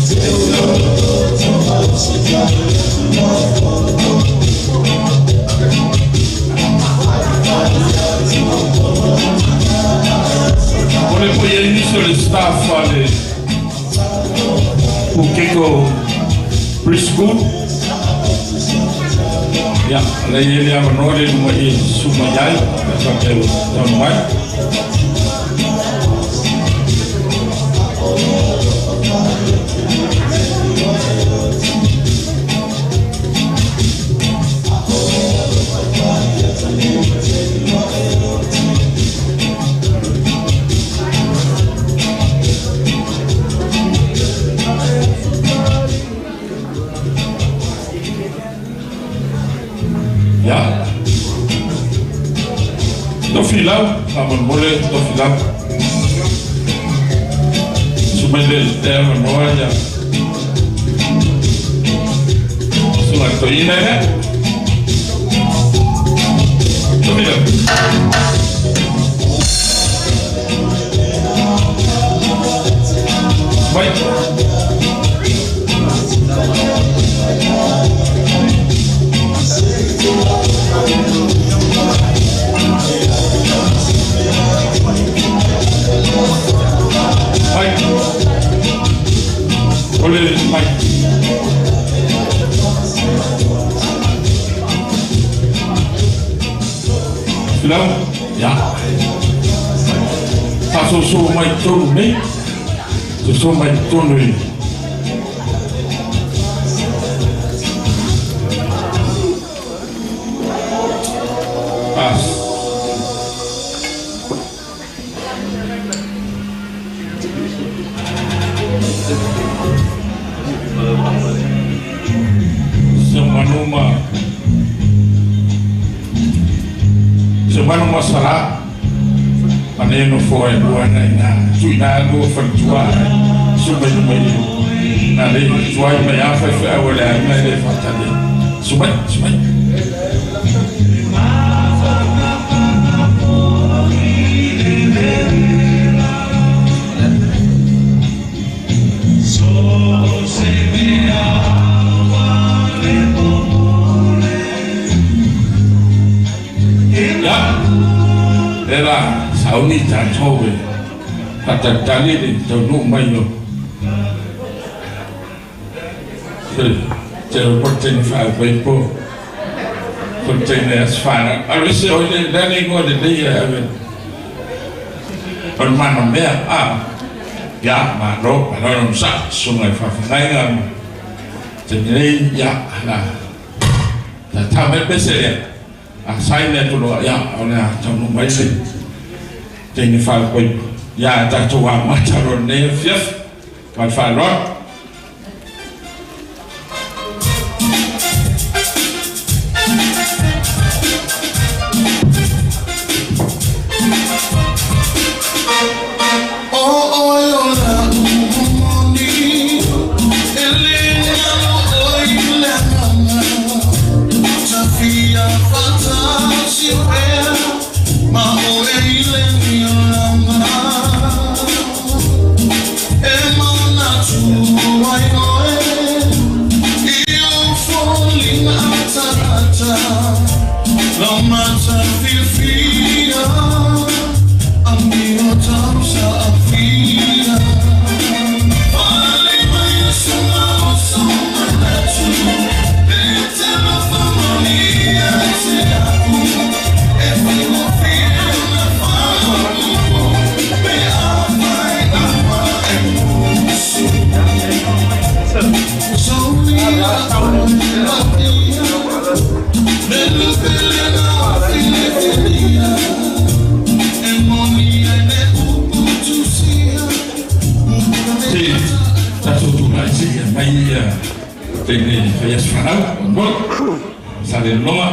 O le poi e nisi o le staff a le Pukeko Preschool. Ia, le i le avanoa le luma i susu mai ai, pe a faapea ua taunuu mai. Ia. Tofilau, faamolemole Tofilau. Susu mai le te avanoa ia. Susuga toeaina lea. Tofilau. Mai. Mai. O le mai. Filau. Ia. Faasoso mai totonu nei. Soso mai totonu i. As. Semanuma Semanuma Sala ma le nofoa e lua na ina tuuina lua faletua susu mai luma i na le tuai mai a faifeau a le aiga e le faatali. Susu mai, susu mai. Ia, lea la sauni tatou e faatalitali le taunuu mai o te reporting faaopaipo container aso fanau. Alu ese oi le le le igoa lelei e ave o le manamea a ia malo malo le onosai susuga i faafeagaiga ma taimi nei ia la tata mai le pese lea a saini atu loa ia o le a taunuu mai le teine faalekoipo ia tatou amata loa lenei afiafi ma le faaaloalo. Se tatou tulai seia mai ia tenei fai aso fanau mo sa le loma.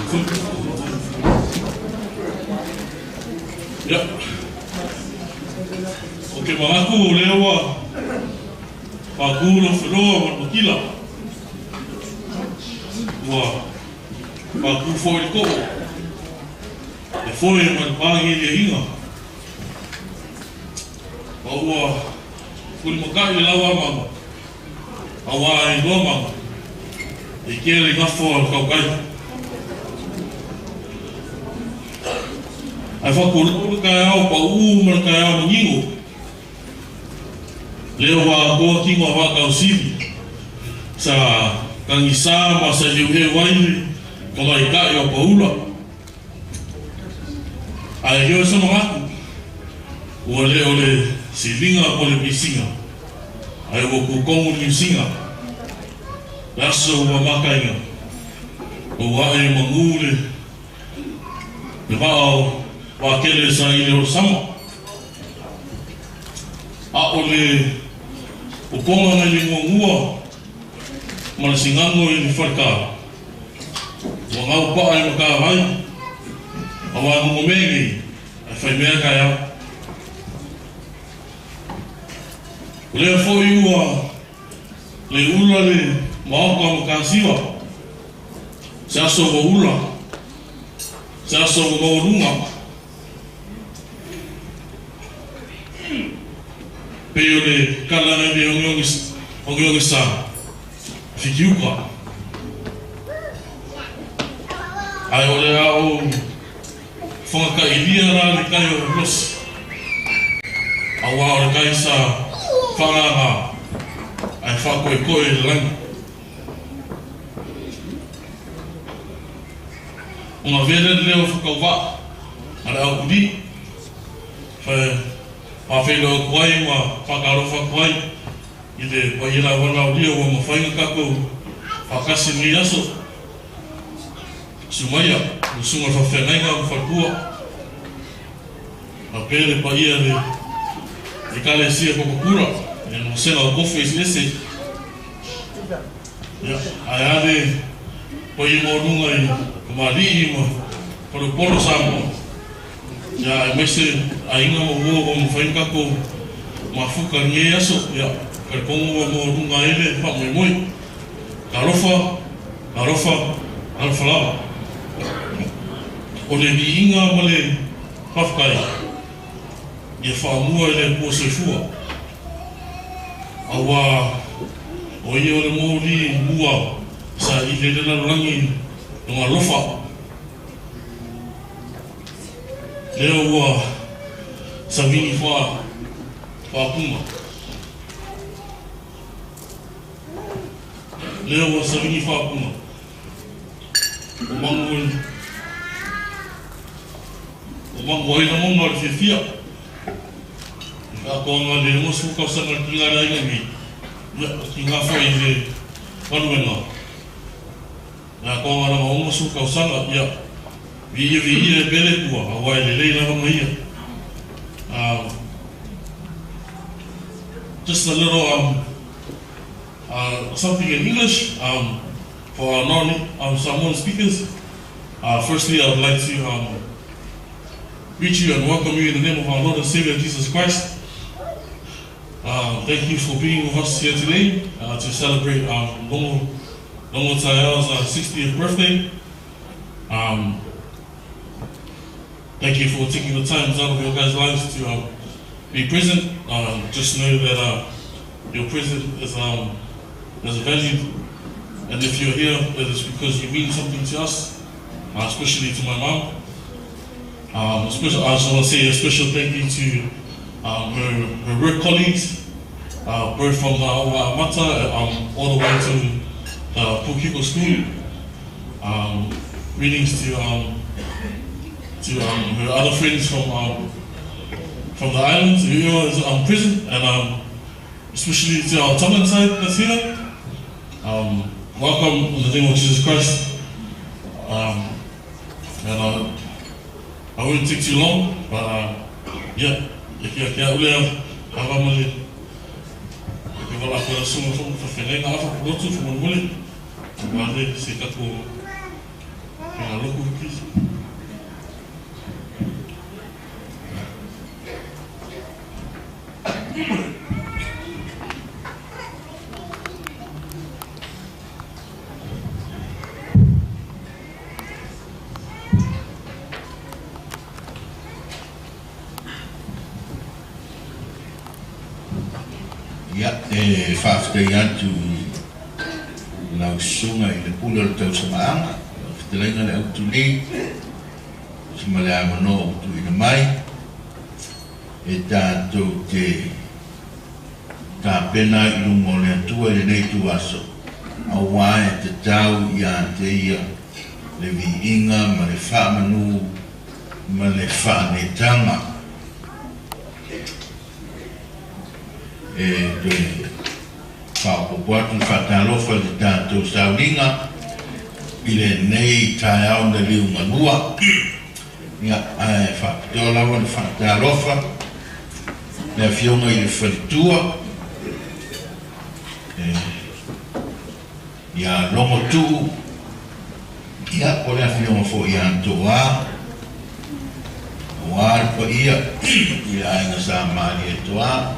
Ia, o ke manatu o lea ua pagū lofeloa ma le makila, ua pagū foi le too, le foe ma le pageliaina, ma ua fulimatai le lauamanu, auā e iloa manu, e kea le gafo a le tautai. Ae faatulou le taeao paū ma le taeao manino, lea ua atoa tino a Vaatausili, sa tagisa ma sa eueu ai le tamaitai o Paula. Ae ioe se manatu, ua le o le siliga po o le pisiga, ae ua tutonu le iusiga, le aso ua mataina, ua ae manu le le vaa o vaatele sa i le olosama. A o le opoga mai le guagua ma le sigago i le faleta, ua gaupaa i matavai, auā gogomea nei, ae faimea taeao. O lea foi ua le ula le maota o Matasiva, se aso ua ula, se aso ua maualuga, pei o le tala nai le ogeogesa Fitiuka. Ae o le a ou fagakailia la le kai o Losi, auā o le kai sa faaagaga ae faakoekoe i le lagi. Ona avea lea le leo faatauvaa a le auulii, faafeiloai atu ai ma faatalofa atu ai i le paia lava ua mafai ona tatou faatasi i lenei aso. Susu maia le susuga i le faafeagaiga ma faletua, faapea le paia le Ekalesia Papakura i le vasega o tofi eseese. Ia, ae a le paia maualuga i tamalii ma faleupolu o Samoa, ia aemaise aiga ma uo ua mafai ona tatou mafuta i lenei aso. Ia, talitonu ua maualuga ai le faamoemoe. Talofa, talofa, talofa lava. O le viiga ma le faafetai ia faamua i le Atua Soifua, auā o Ia o le moli mua sa ili ai le lalolagi lona alofa. Lea ua savini faapuga. Lea ua savini faapuga. O magu o magu ai lagona o le fiafia. I le atoaga le 60 tausaga le tiga le aiga nei, ia, o tiga foi i le galuega. Le atoaga lana 60 tausaga, ia, viia viia e pea le Atua, auā e lelei lava ma ia. Just a little something in English for our non-Samoan speakers. Firstly, I would like to greet you and welcome you in the name of our Lord and Savior Jesus Christ. Thank you for being with us here today to celebrate Logo Logo Taeao's 60th birthday. Thank you for taking the time out of your guys' lives to be present. Just know that your presence is valued, and if you're here, it is because you mean something to us, especially to my mom. I just want to say a special thank you to her work colleagues, both from the Mata all the way to the Pukiko School. Greetings to her other friends from the islands who is present, and especially to our Tongan side that's here. Welcome in the name of Jesus Christ. And I won't take too long, but yeah, ia kia ule hava ma le ke wala ko sunga fo fa fenga afa pulotu fo mole wale se tatou. Fegaloku Kisi. Ia, e faafetai atu i lau susuga i le pule o le tausamaaga, lau fetalaiga le Autuli, tusa ma le avanoa ua tuuina mai e tatou te tapena ai i luma o le Atua i lenei ituaso, auā e tatau ia te Ia le viiga ma le faamanu ma le faanetaga. E toe faaopoopo atu le faatalofa i le tatou sauniga i lenei taeao na liugalua. Ia, ae faapitoa lava le faatalofa le Afioga i le Faletua ia Logotuu, ia po o le Afioga foi ia Toa, aua le paia i le aiga Sa Malietoa,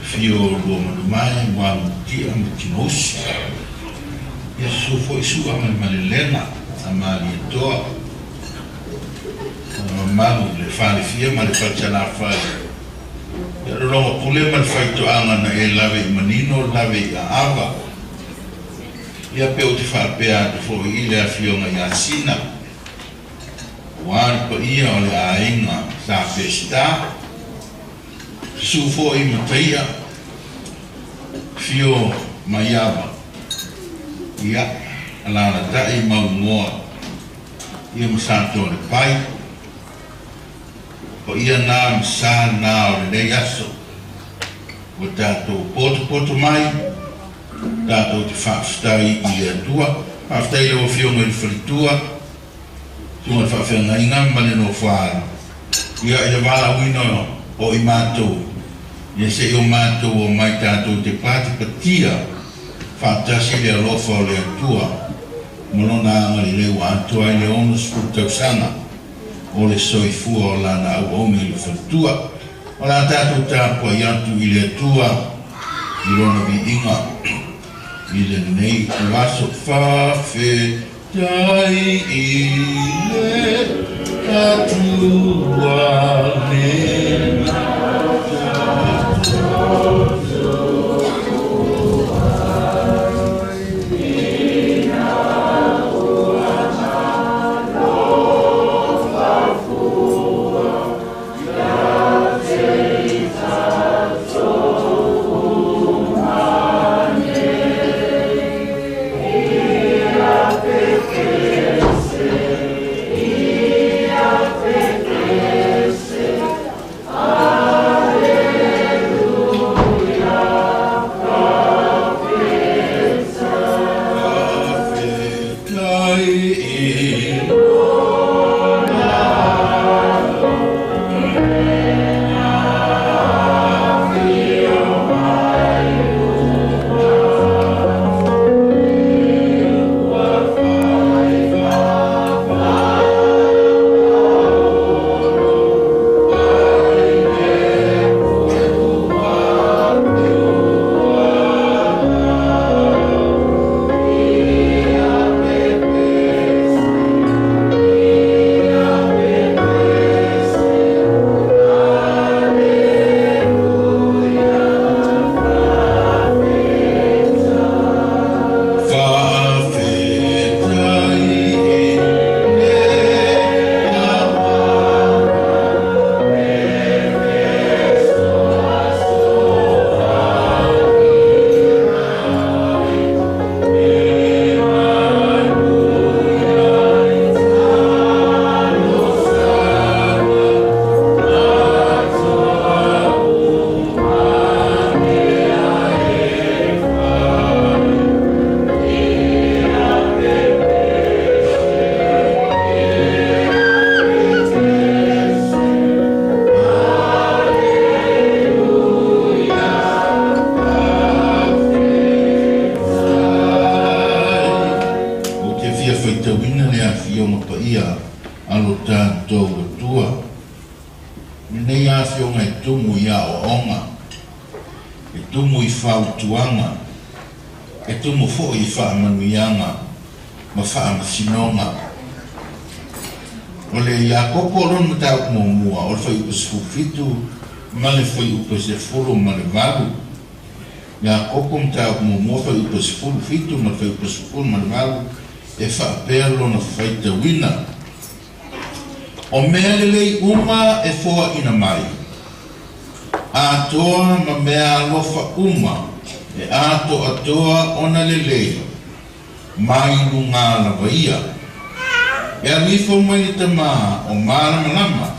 afio o Luamanumae, Muagututia ma Tinousi. Ia susu foi Sua ma le Malelega a Malietoa, ma mamalu i le Falefia ma le Falesalafai, ia lologo pule ma le faitoaga na e lave i manino lave i aava. Ia pe ou te faapea atu foi i le Afioga ia Sina, aua le paia o le aiga Sa Peseta, susu foi Mataia, afio Maiava, ia alaalatai Maumoa, ia ma Satoalepai. Paia na ma sa na o lenei aso ua tatou potopoto mai tatou te faafetai i le Atua. Faafetai i lau Afioga i le Faletua, susuga i le Faafeagaiga ma le Nofoaalo, ia i le valaauina o i matou, ia se i o matou omai tatou te patipatia faatasi le alofa o le Atua ma Lona agalelei ua atoa ai le 60 tausaga o le soifua o Lana auauna i le Faletua. O le a tatou tapuai atu i le Atua i Lona viiga i lenei ituaso. Faafetai i le Atua le fia faitauina le Afioga Paia a lo tatou Atua. Lenei Afioga e tumu i aoaoga, e tumu i fautuaga, e tumu foi i faamanuiaga ma faamasinoga. O le Iakopo o lona mataupu muamua, o le fuaiupu 17 ma le fuaiupu 18. Iakopo mataupu muamua fuaiupu 17 ma le fuaiupu 18 e faapea lona faitauina. O mea lelei uma e foaina mai, atoa ma mea alofa uma e atoatoa ona lelei, mai luga lava ia. E alu ifo mai le Tamā o malamalama,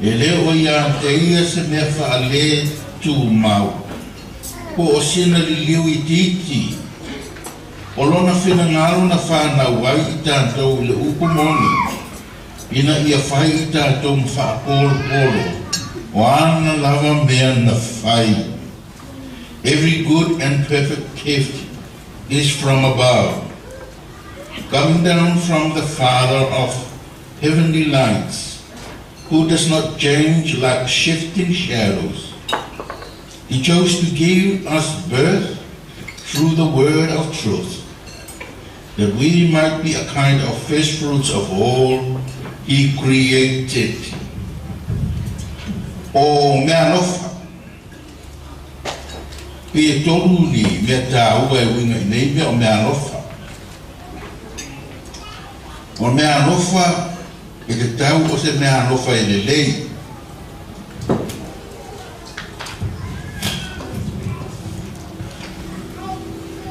e le o ia te ia se mea faaletumau, po o sina liliu itiiti, O lona finagalo na fanau ai i tatou i le upu moni, ina ia fai i tatou ma faapolopolo o ana lava mea na fai. Every good and perfect gift is from above, coming down from the Father of heavenly lights, who does not change like shifting shadows. He chose to give us birth through the word of truth, that we might be a kind of first fruits of all he created. O mea alofa, pei e tolu ni mea tāua e uiga i nei mea o mea alofa. O mea alofa e tatau o se mea alofa e lelei.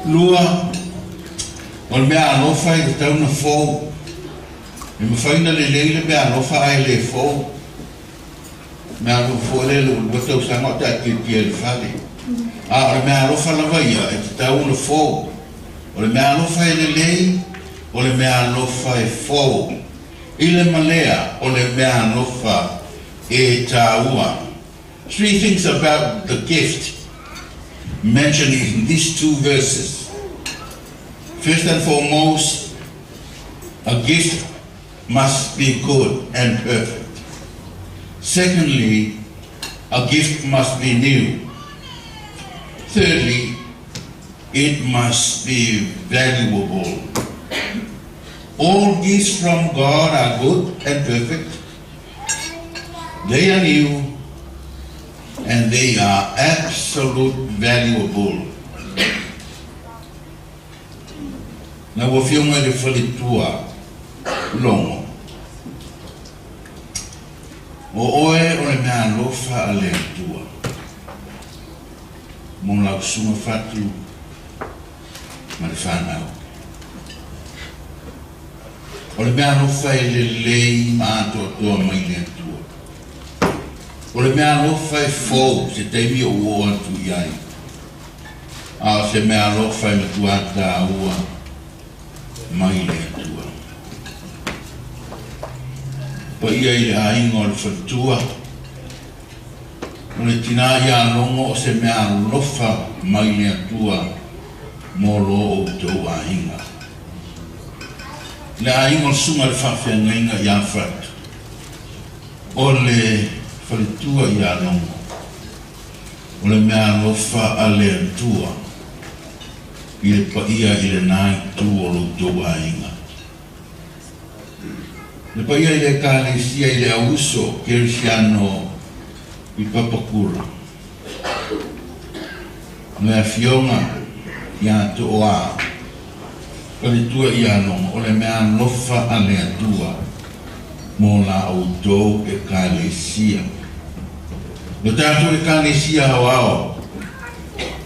Lua, o le mea alofa e tatau ona fou. E mafai ona lelei le mea alofa ae le fou. Mea alofa foi lea i lou lua tausaga o taatiatia i le fale. A o le mea alofa lava ia e tatau ona fou. O le mea alofa e lelei, o le mea alofa e fou. I le ma lea, o le mea alofa e tāua. Three things about the gift mentioned in these two verses. First and foremost, a gift must be good and perfect. Secondly, a gift must be new. Thirdly, it must be valuable. All gifts from God are good and perfect. They are new and they are absolute valuable. Lau Afioga i le Faletua Logo, o oe o le mea alofa a le Atua mo lau susuga fatu ma le fanau. O le mea alofa e lelei ma atoatoa mai le Atua. O le mea alofa e fou se taimi ou oo atu i ai, a o se mea alofa e matua tāua mai le Atua. Paia i le aiga o le faletua, o le tinā ia Logo o se mea alofa mai le Atua mo lo outou aiga. Le aiga o le susuga i le faafeagaiga ia Fatu, o le faletua ia Logo, o le mea alofa a le Atua i le paia i lena itu o lo outou aiga. Le paia i le Ekalesia i le auuso kerisiano i Papakura, le Afioga ia Tooa, faletua ia Logo, o le mea alofa a le Atua mo la outou Ekalesia. Lo tatou Ekalesia aoao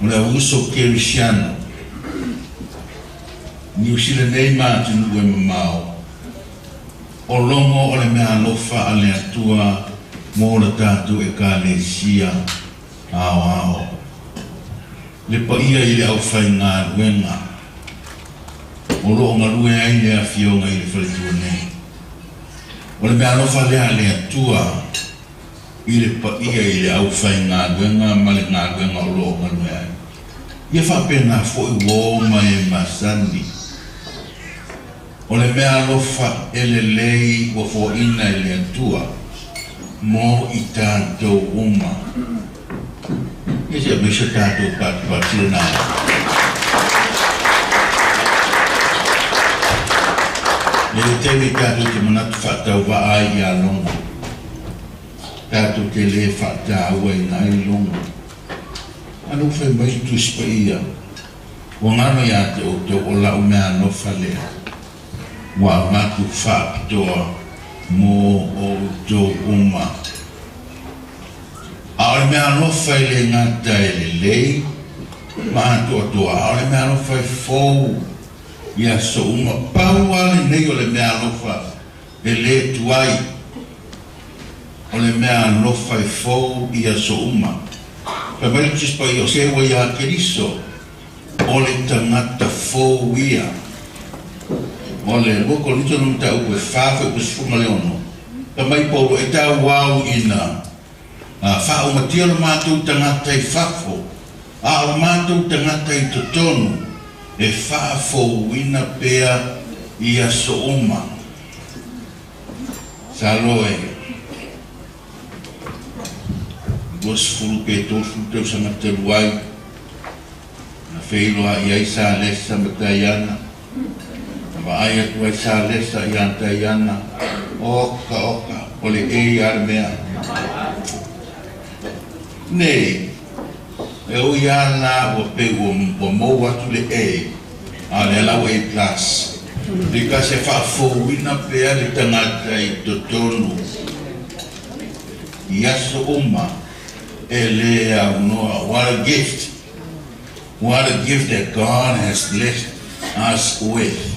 o le auuso kerisiano, Niu Sila nei ma atunuu e mamao, o Logo o le mea alofa a le Atua mo le tatou Ekalesia aoao. Le paia i le aufaigaluega o lo o galue ai le Afioga i le Faletua nei. O le mea alofa lea a le Atua i le paia i le aufaigaluega ma le galuega o lo o galue ai. Ia faapena foi uo ma e masani. O le meaalofa e lelei ua foaina e le Atua mo i tatou uma. Ia se aumai so tatou patupatu lena. E le taimi tatou te manatu faatauvaa ai ia Logo. Tatou te lē faatauaina ai Logo. A lea ua fai mai le Tusi Paia, Ua galo iā te outou o la'u meaalofa lea ua avatu faapitoa mo outou uma. A o le meaalofa e le gata e lelei ma atoatoa, a o le meaalofa e fou i aso uma. Pau lava lenei o le meaalofa e lē tuai, o le meaalofa e fou i aso uma. Fai mai le Tusi Paia, o se ua iā Keriso, o le tagata fou ia. O le 2 Korinito na mataupu e 4 fuaiupu 16, fai mai Paulo, e tauau ina faaumatia lo matou tagata i fafo, a o lo matou tagata i totonu e faafouina pea i aso uma. Salo e 20 pe 30 tausaga talu ai, na feiloai ai Sa Lesa ma Taiana. Na vaai atu ai Sa Lesa iā Taiana, oka oka, o le A lava le mea. Nei, e ui lava la ua pei ua mou atu le A, a o lea la ua A plus. Because e faafouina pea le tagata i totonu i aso uma e lē aunoa. What a gift! What a gift that God has blessed us with.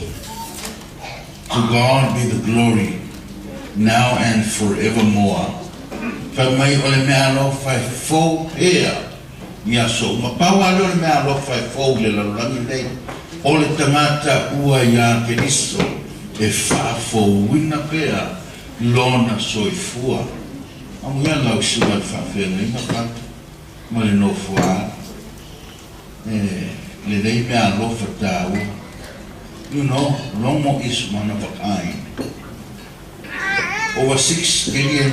To God be the glory now and forevermore. Fai mai o le meaalofa e fou pea i aso uma. Pau lava lea o le meaalofa e fou i le lalolagi lenei, o le tagata ua iā Keriso e faafouina pea lona soifua. Amuia lau susuga i le faafeagaiga Pata ma le nofoaala. E lelei meaalofa taua. You know, Logo is one of a kind. Over 6 billion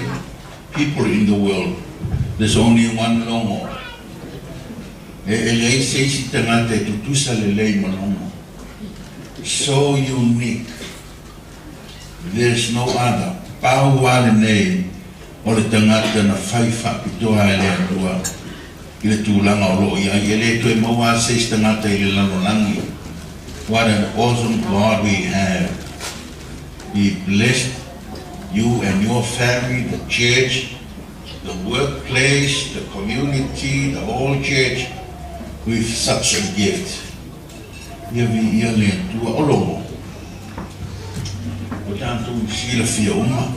people in the world, there's only one Logo. E leai se isi tagata e tutusa lelei ma Logo. So unique. There's no other. Pau lava lenei o le tagata na fai faapitoa e le Atua i le tulaga o loo i ai. E lē toe maua se isi tagata i le lalolagi. What an awesome God we have. He blessed you and your family, the church, the workplace, the community, the whole church with such a gift. Ia viia le Atua. O Logo. O tatou silafia uma.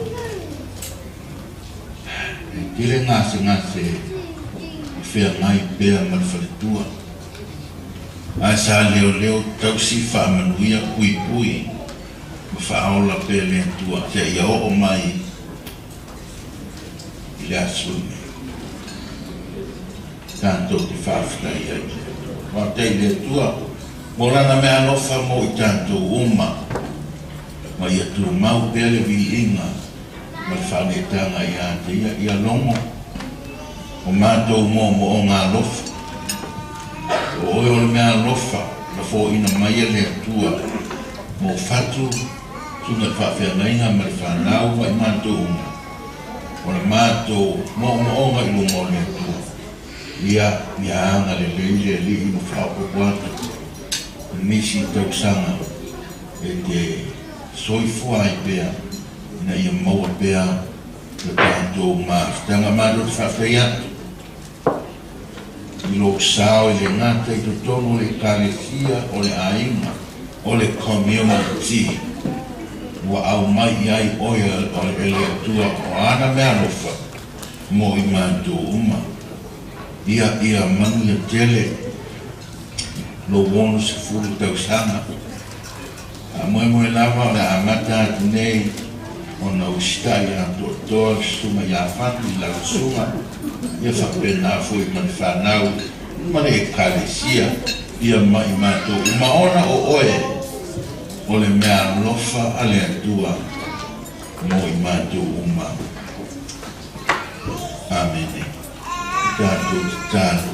E tele gasegase i feagai pea ma le faletua. Ae sa leoleo tausi faamanuia puipui ma faaola pea le Atua seia oo mai i le aso lenei. Tatou te faafetai ai i le Atua. Faafetai i le Atua mo lana meaalofa mo i tatou uma ma ia tumau pea le viiga ma le faaneetaga iā te ia. Ia Logo, o matou moomooga alofa. O oe o le meaalofa na foaina mai e le Atua mo Fatu, susuga i le faafeagaiga ma le fanau ma i matou uma. O le matou moomooga i luma o le Atua. Ia, ia agalelei le Alii ma faaopoopo atu nisi tausaga e te soifua ai pea ina ia maua pea le tatou mafutaga. Matou te faafetai atu i lou sao e le gata i totonu o le ekalesia, o le aiga, o le community ua aumai i ai oe e le Atua o ana meaalofa mo i matou uma. Ia, ia manuia tele lou 60 tausaga. Faamoemoe lava o le a amata atu nei ona usitai atoatoa le susuga iā Fatu i lau susuga, ia faapena foi ma le fanau ma le ekalesia ia ma i matou uma ona o oe. O le mea alofa a le Atua mo i matou uma. Amene. Tatou tatalo.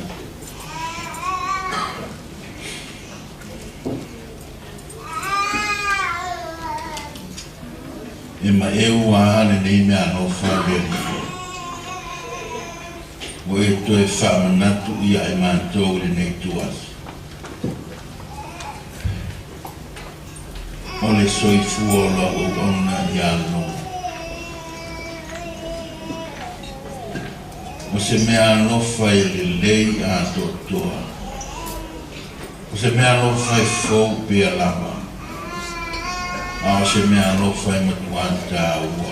E maʻeu a lenei mea alofa le Alii. Ua e toe faamanatu ia e matou i lenei tuasi. O le soifua o lau auauna ia Logo. O se mea alofa e lelei atoatoa. O se mea alofa e fou pea lava. A o se mea alofa e matuā taua.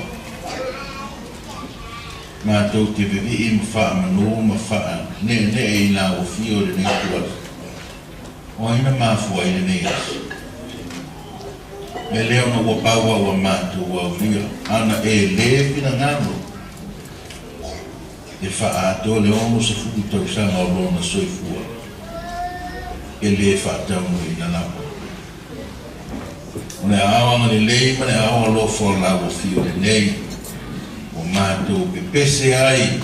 Matou te vivii ma faamanū ma faaneenee i lau afio i lenei tuasi. O ai na mafua ai lenei aso? E le ona ua pau au a matou aulia, ana e lē finagalo e faaatoa le 60 tausaga o lona soifua, e lē faataunuuina lava. O le aao agalelei ma le aao alofa o lau afio lenei, ua matou pepese ai,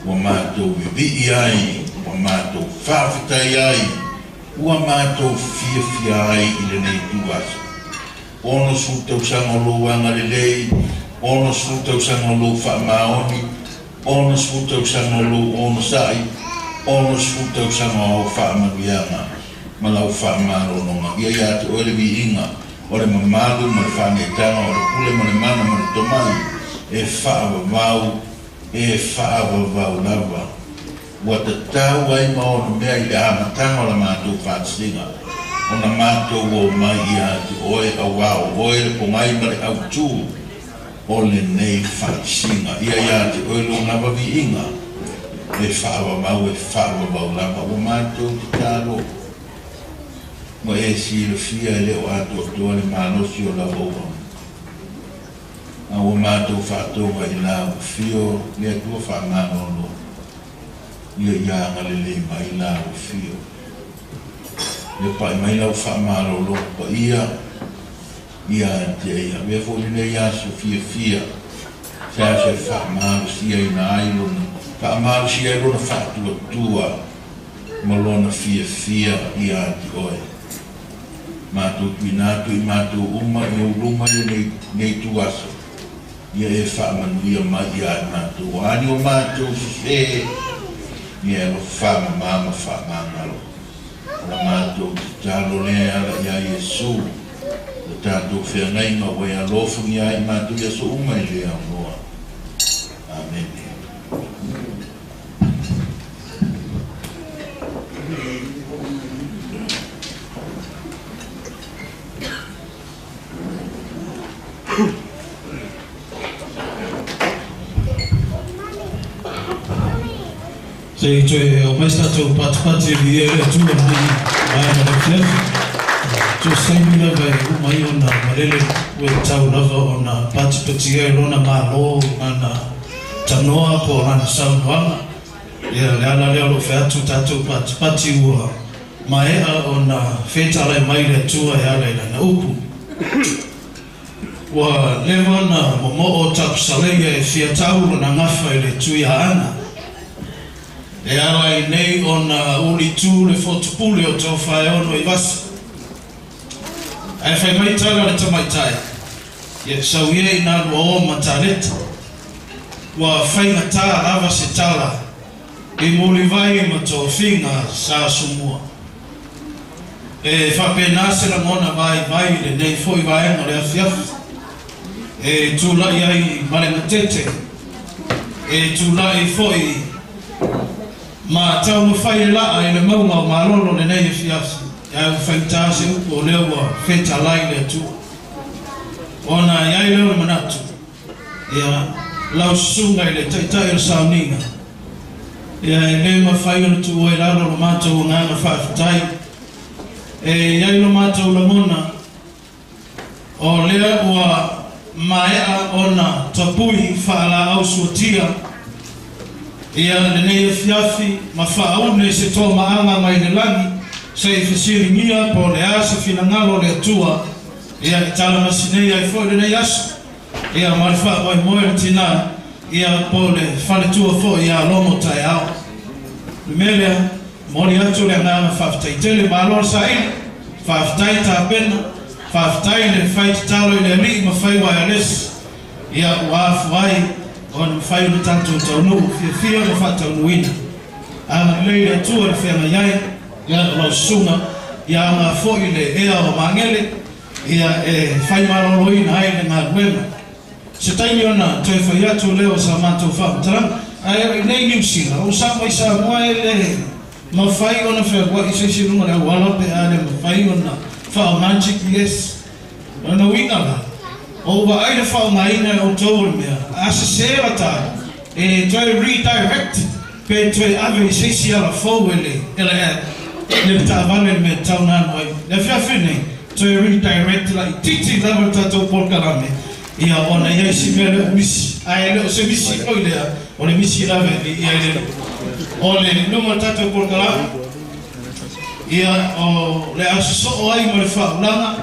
ua matou vivii ai, ua matou faafetai ai, ua matou fiafia ai i lenei itu aso. 60 tausaga o lou agalelei, 60 tausaga o lou faamaoni, 60 tausaga o lou onosai, 60 tausaga o au faamanuiaga ma lau faamalologa. Ia iā te oe le viiga o le mamalu ma le faaneetaga o le pule ma le mana ma le tomai e faavavau e faavavau lava. Ua tatau ai ma ona mea i le amataga o la matou faatasiga ona matou omai iā te oe, auā o oe le pogai ma le autū o lenei faatasiga. Ia iā te oe lou lava viiga e faavavau e faavavau lava. Ua matou tatalo ua e silafia e le o atoatoa le malosi o lau auauna. A ua matou faatoga i lau afio le Atua faamalolo, ia ia agalelei mai lau afio. Ia paʻi mai lau faamalolo paia ia te ia. Avea foi lenei aso fiafia se aso e faamalosia ai lona faamalosia ai lona faatuatua ma lona fiafia ia te oe. Matou tuuina atu i matou uma i ou luma i lenei itu aso. Ia e faamanuia mai ia i matou. O a ni o matou sesē, ia e alofa faamamā ma faamagalo. O la matou tatalo lea e ala iā Iesu, le tatou feagaiga ua e alofagia ai matou i aso uma e le aunoa. Amene. Se i toe aumai se tatou patipati e viia ai le Atua i lenei vaega o le afiafi. So se taimi lava e uma ai ona malele ua tatau lava ona patipatia ai lona Malo i lana tanoa po o lana saunoaga. Ia, le ala lea o lo o fai atu tatou patipati ua maea ona fetalai mai le Atua e ala i lana upu. Ua leva ona momoo Tapusaleia e fia tau lona gafa i le Tuiaana. E ala i nei ona ulitū le fotupule o Tofaeono i Vasa. Ae fai mai tala le tamaitai, ia sau ia inā lua o ma taleta. Ua faigatā lava se tala i Mulivai ma tofiga sa Asomua. E faapena se lagona vaivai i lenei foi vaega o le afiafi. E tula'i ai ma le gatete, e tula'i foi ma taumafai e laa i le mauga o Malolo lenei afiafi, ae ua faigata se upu o lea ua fetalai le Atua. Ona i ai lea o le manatu, ia, lau susuga i le taitai o le sauniga, ia e lē mafai ona tuua i lalo lo matou agaga faafetai. E i ai lo matou lagona, o lea ua maea ona tapui faalaau suatia ia lenei afiafi ma faaune se toamaaga mai le lagi se i fesiligia po o le a se finagalo o le Atua. Ia, e talamasi nei ai fo'i lenei aso, ia ma le fa'amoemoe o le tinā, ia po o le faletua fo'i ia Logo taeao. O le mea lea, momoli atu le agaga faafetai tele, malo le sa'ili, faafetai tapena, faafetai le fai tatalo i le Alii ma fai uaealesi, ia ua afua ai ona mafai ona tatou taunuu fiafia ma fa'ataunuuina. Agalelei le Atua i le feagai ai, ia o lau susuga, ia aoga fo'i le ea o Magele, ia e fai maloloina ai le galuega. Se taimi ona toe fai atu lea o sa matou faamatalaga. Ae o i nei Niu Sila, o sa mai Samoa e le mafai ona fealuai i se isi i luga o le auala pe a le mafai ona faaaoga GPS. O lona uiga la, ua ou vaai le faaaogaina e outou o le mea, a sese la ta e toe redirect pe toe ave i se isi ala fou e le e le app le taavale le mea e tatau ona alu ai. Le afiafi lenei, toe redirect laitiiti lava le tatou polokalame, ia ona i ai si mea lea o misi, ae le o se misi foi lea, o le misi lava e viia ai le Alii. O le luma o le tatou polokalame, ia o le a sosoo ai ma le faaulaga,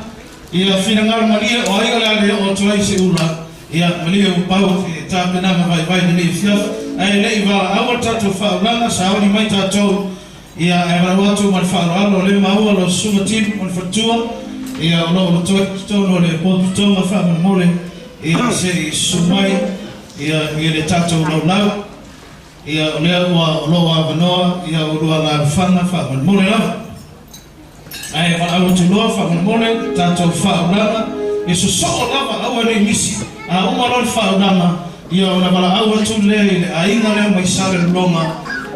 ia finagalo malie o ai o le a le oo atu ai se ula, ia malie ua pau e tapenaga vaivai lenei afiafi, ae le i valaau le tatou faaulaga, saoli mai tatou, ia ae valaau atu ma le faaaloalo o lea maua lau susuga Tim o le faletua, ia o lo o totoe i totonu o le potopotoga faamolemole, ia se i susu mai ia i le tatou laulau, ia o lea ua o lo o avanoa ia ulua alaalafaga faamolemole lava. Ae valaau atu loa faamolemole tatou faaulaga e sosoo lava aua nei misi a uma loa le faaulaga ia ona valaau atu lea i le aiga lea mai Salelologa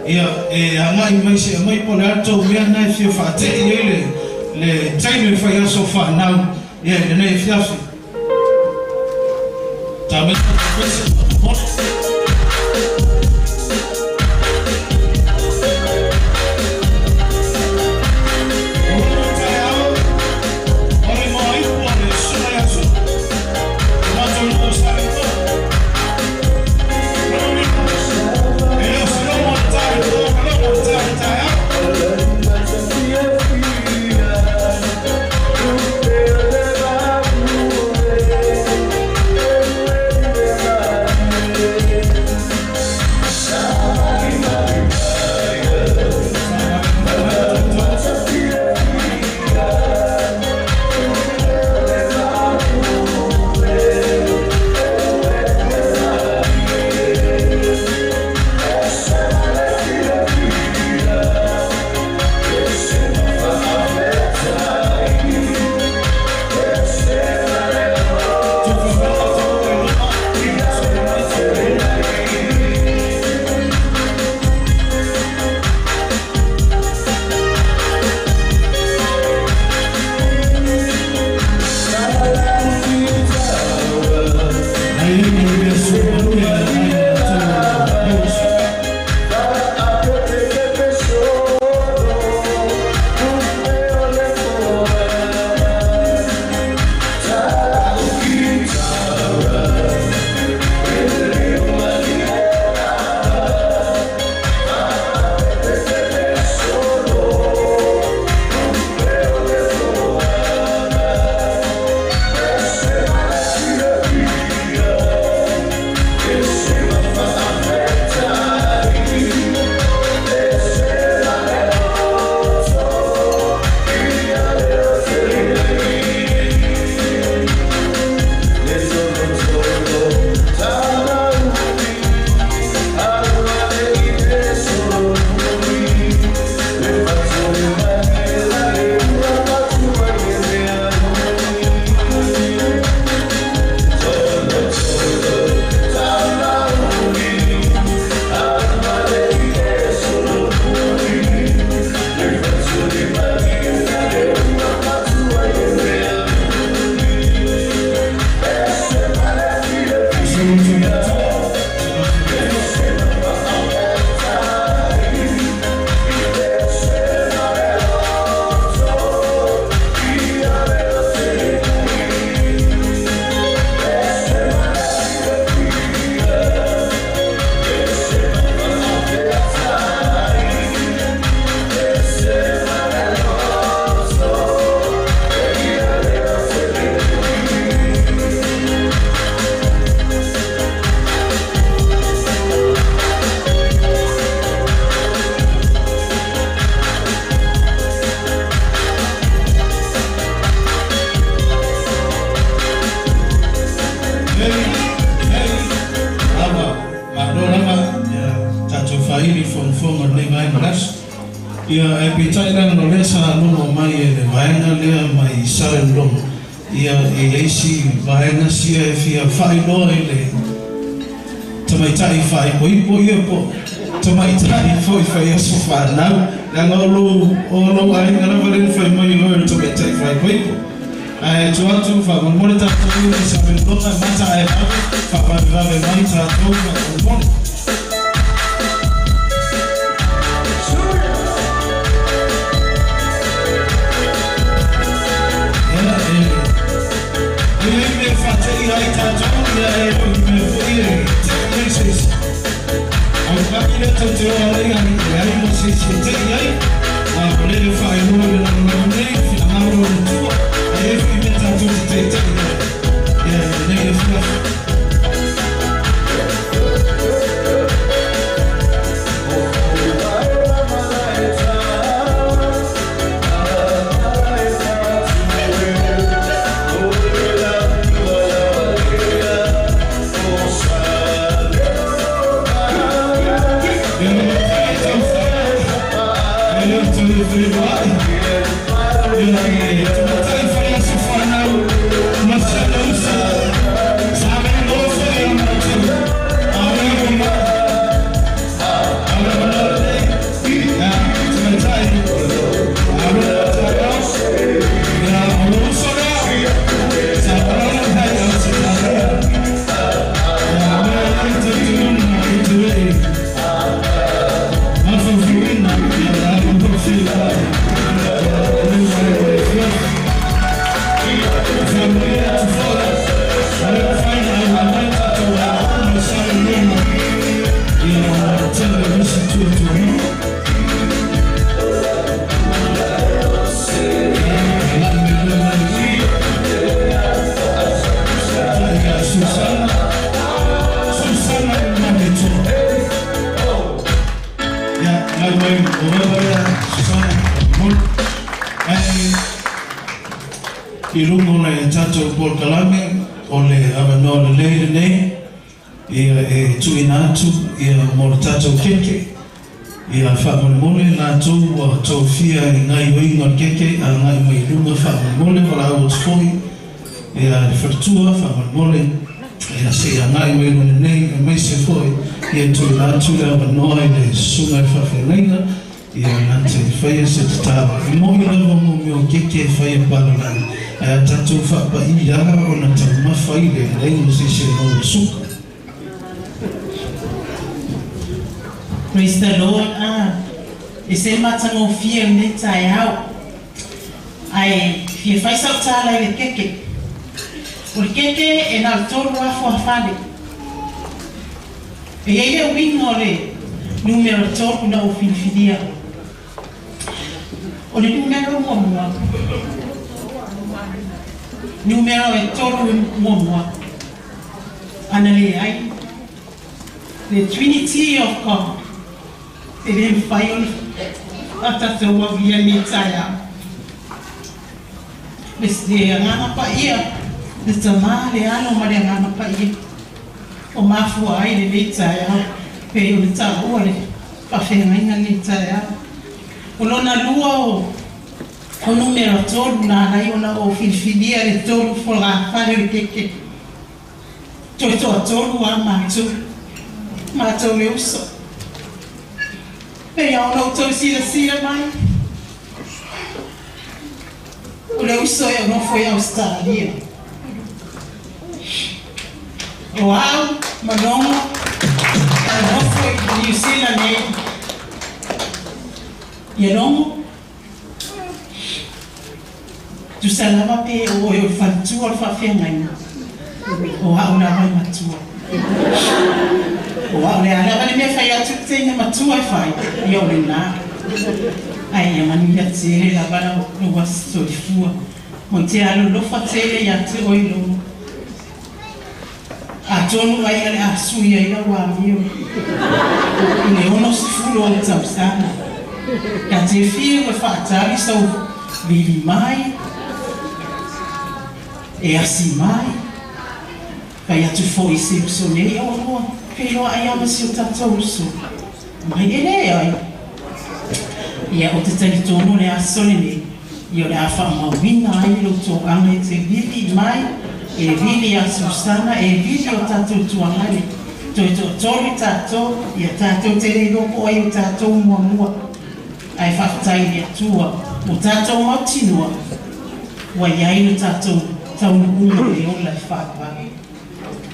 ia e agai mai se aumai po o le a le tou mea lena e fia faate'i ai le le taimi o le faiaso o fanau ia i lenei afiafi. Tau mai tatou pese faamolemole. O lona taeao, o le moaipu a le Susuga ia Sua, o matou nuu o Salelologa. Lona uiga, e le o se logo o le ta i le po, o le logo o le ta i le taeao. i fogafoga o lenei vaega o le aso. Ia ae peitai leaga o lea sa logo mai e le vaega lea mai Salelologa, ia e i ai si vaega sia e fia faailoa i le tamaitai faaipoipo ia po tamaitai foi faiaso fanau, leaga o lou aiga lava lea na fai mai oe o le tamaitai faaipoipo. Ae atu atu faamolemole tatou i Salelologa mata ae vave faavavevave mai tatou faamolemole. Ia e i ai mea faatei ai tatou, ia e oi mea foi e tei mai se isi. Au kami lea tau te oa lei ai e ai ma se isi e tei ai. A o lele faailoa i le lalolagi nei, finagalo o le Atua, ae ai foi mea tatou te teitei ai. Ia i lenei afiafi. Ia tamaitai faiaso fanau, ma si ana uso, sa melo foi ia matou. Aole ma aole ma lelei. Ia tamaitai, aole taeao. Ia o le uso lea, sa palala hai au Ausetalia. Ia mea ai tautuuna i te lei mafaufauina ia le alofilai. Le mai o le fiafi. Faamanuia atu foi, a le mafai ona auai mai tatou aoga i Salelologa. Ia ona o le tele o nisi tuatuaga. Ia lai mai lea mai tai ia Susana. Susana e Mameto. Ia, ngai mai o lava lea, Susana, molimoli. Ae i luga o le tatou polokalame o le avanoa lelei lenei, ia e tuuina atu ia mo le tatou keke. Ia faamolemole latou ua tofia i gaioiga o le keke agai mai i luga faamolemole, valaau atu foi ia le faletua faamolemole ia se i agai mai luga lenei, aemaise foi ia tuuina atu le avanoa i le susuga i le faafeagaiga ia na te faia se tatalo. E moi lava mo mea o keke e faia palalagi, ae a tatou faapaia ona taumafa ai le leai o se isi e maua i le suka. Praise the Lord. E se matagofie o lenei taeao. Ae fia fai sau tala i le keke. O le keke e na o le 3 afuafale. E i ai le uiga o le numera 3 na ou filifilia. O le numera muamua. Numera e 3 muamua. Ana le ai. The Trinity of God. E le mafai ona tatou avia nei taeao. Le agaga paia, le tamā, le alo ma le agaga paia. O mafua ai lenei taeao, pe o le taua le faafeagaiga lenei taeao. O lona lua o numera 3 na alai ona o filifilia le 3 folafale o le keke. Toe toa 3 a matou. Matou le uso. Pe ia ona outou silasila mai. O le uso e nofo i Australia. O au, Manogo, e nofo i New Zealand nei. Ia logo, tusa lava pe o oe o le faletua o le faafeagaiga. O au lava e matua. O au le a lava le mea fai atu le teine matua e fai, ia o lena. Ai ia manuia tele lava lau aso soifua. Mo te alolofa tele ia te oe logo. Atonu ai ale a sui ai lau amio. I le 60 o tausaga. Ia te fia ua faatali sau vili mai, e asi mai, fai atu foi se uso nei o loa, feiloa ai ama si o tatou uso. mai e leai. Ia, ou te talitonu o le aso lenei, ia o le a faamauina ai lou toaga e te vili mai, e vili ia Susana, e vili o tatou tuagali, toe toatolu i tatou, ia tatou te le iloa po o ai o tatou muamua. Ae faafetai i le Atua ua tatou mautinoa ua i ai lo tatou taunuuga i le ola e faavavau.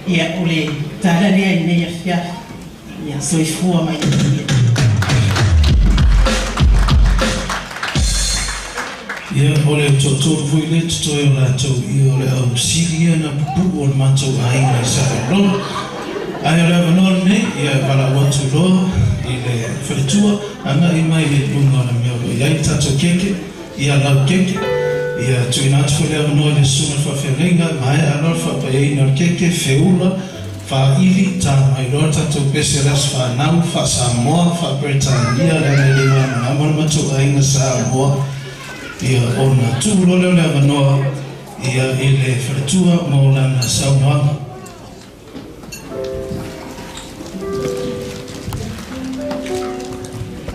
Ia, o le tala lea i lenei afiafi. Ia, soifua ma ia manuia. Ia, o le toatolu foi lea totoe o latou, ia, o le au sili ia na pupu'u o le matou aiga i Savalolo. Ae o le avanoa lenei, ia, e valaau atu loa i le faletua, agai mai i luga o le mea o lo o i ai le tatou keke, ia lau keke. Ia, tuuina atu foi le avanoa i le susuga i le faafeagaiga, maea loa le faapaiaina o le keke, feula, Faaili, ta mai loa le tatou pese o le aso fanau, faa-Samoa, faa-Peretania, leaga e le malamalama le matou aiga Samoa, ia ona tuu loa lea o le avanoa ia i le faletua mo lana saunoaga.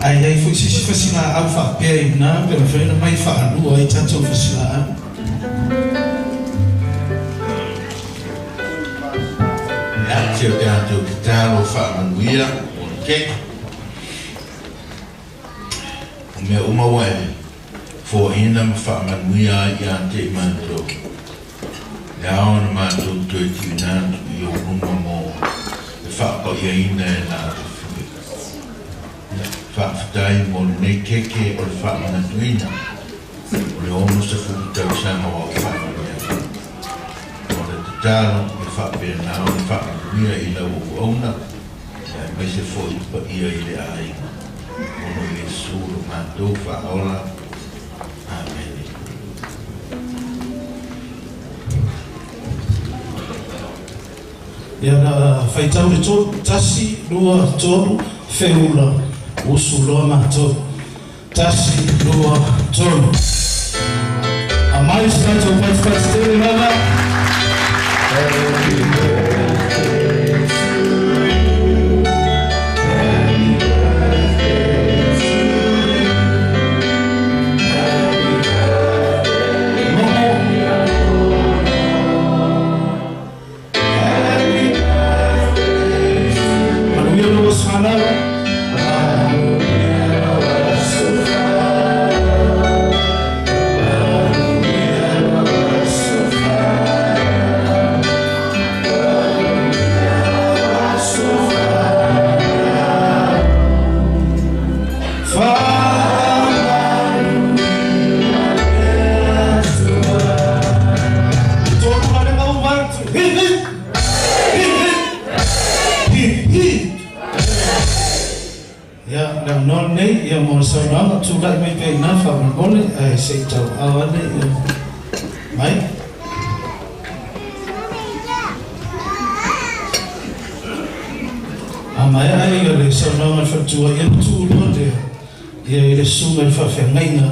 A i ai foi se isi fasilaau faapea i ina pe mafai ona mai faalua ai tatou fasilaau. Ia, si o tatou tatalo faamanuia mo le keke. O mea uma ua e foaina ma faamanuia ai ia te i matou. E ao ona matou toe tuuina atu i ou luma mo le faapaiaina e laofia. Ia, faafetai mo lenei keke o le faamanatuina o le 60 tausaga o au faamanuiaga. O le tatalo ia faapena ona faamanuia i lau auauna, aemaise foi le paia i le aiga. Ona o Iesu lo matou Faaola. Amene. Ia na faitau le tolu, tasi, lua, tolu, feula, usu loa matou. Tasi, lua, tolu. Aumai se tatou patipati tele lava. Happy birthday to you. Happy birthday to you. Happy birthday. Momo. Happy birthday to you. Manuia lo aso fanau. Manuia lo aso fanau. Manuia lo aso fanau. Manuia lo aso fanau. Faamanuia le Atua. Tolu galega uma atu. Hip hip! Hip hip! Hip hip! Ia, le avanoa lenei, ia mo le saunoaga, tulai mai pea i ina faamolemole, ae se i tauaao ane, ia, mai. A maea ia le saunoaga a le faletua, ia ona tuu loa lea, ia i le susuga i le faafeagaiga,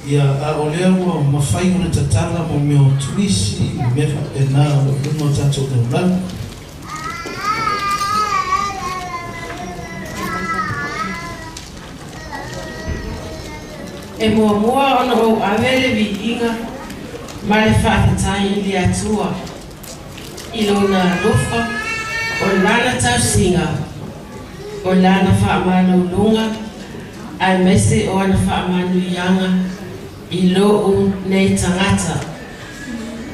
ia, a o lea ua mafai ona tatala mo mea o turisi ma mea faapena o lo o i luga o tatou lalolagi. E muamua ona ou ave le viiga ma le faafetai i le Atua i Lona alofa, o Lana tausiga, o Lana faamalouluga, aemaise o ana faamanuiaga i lou nei tagata.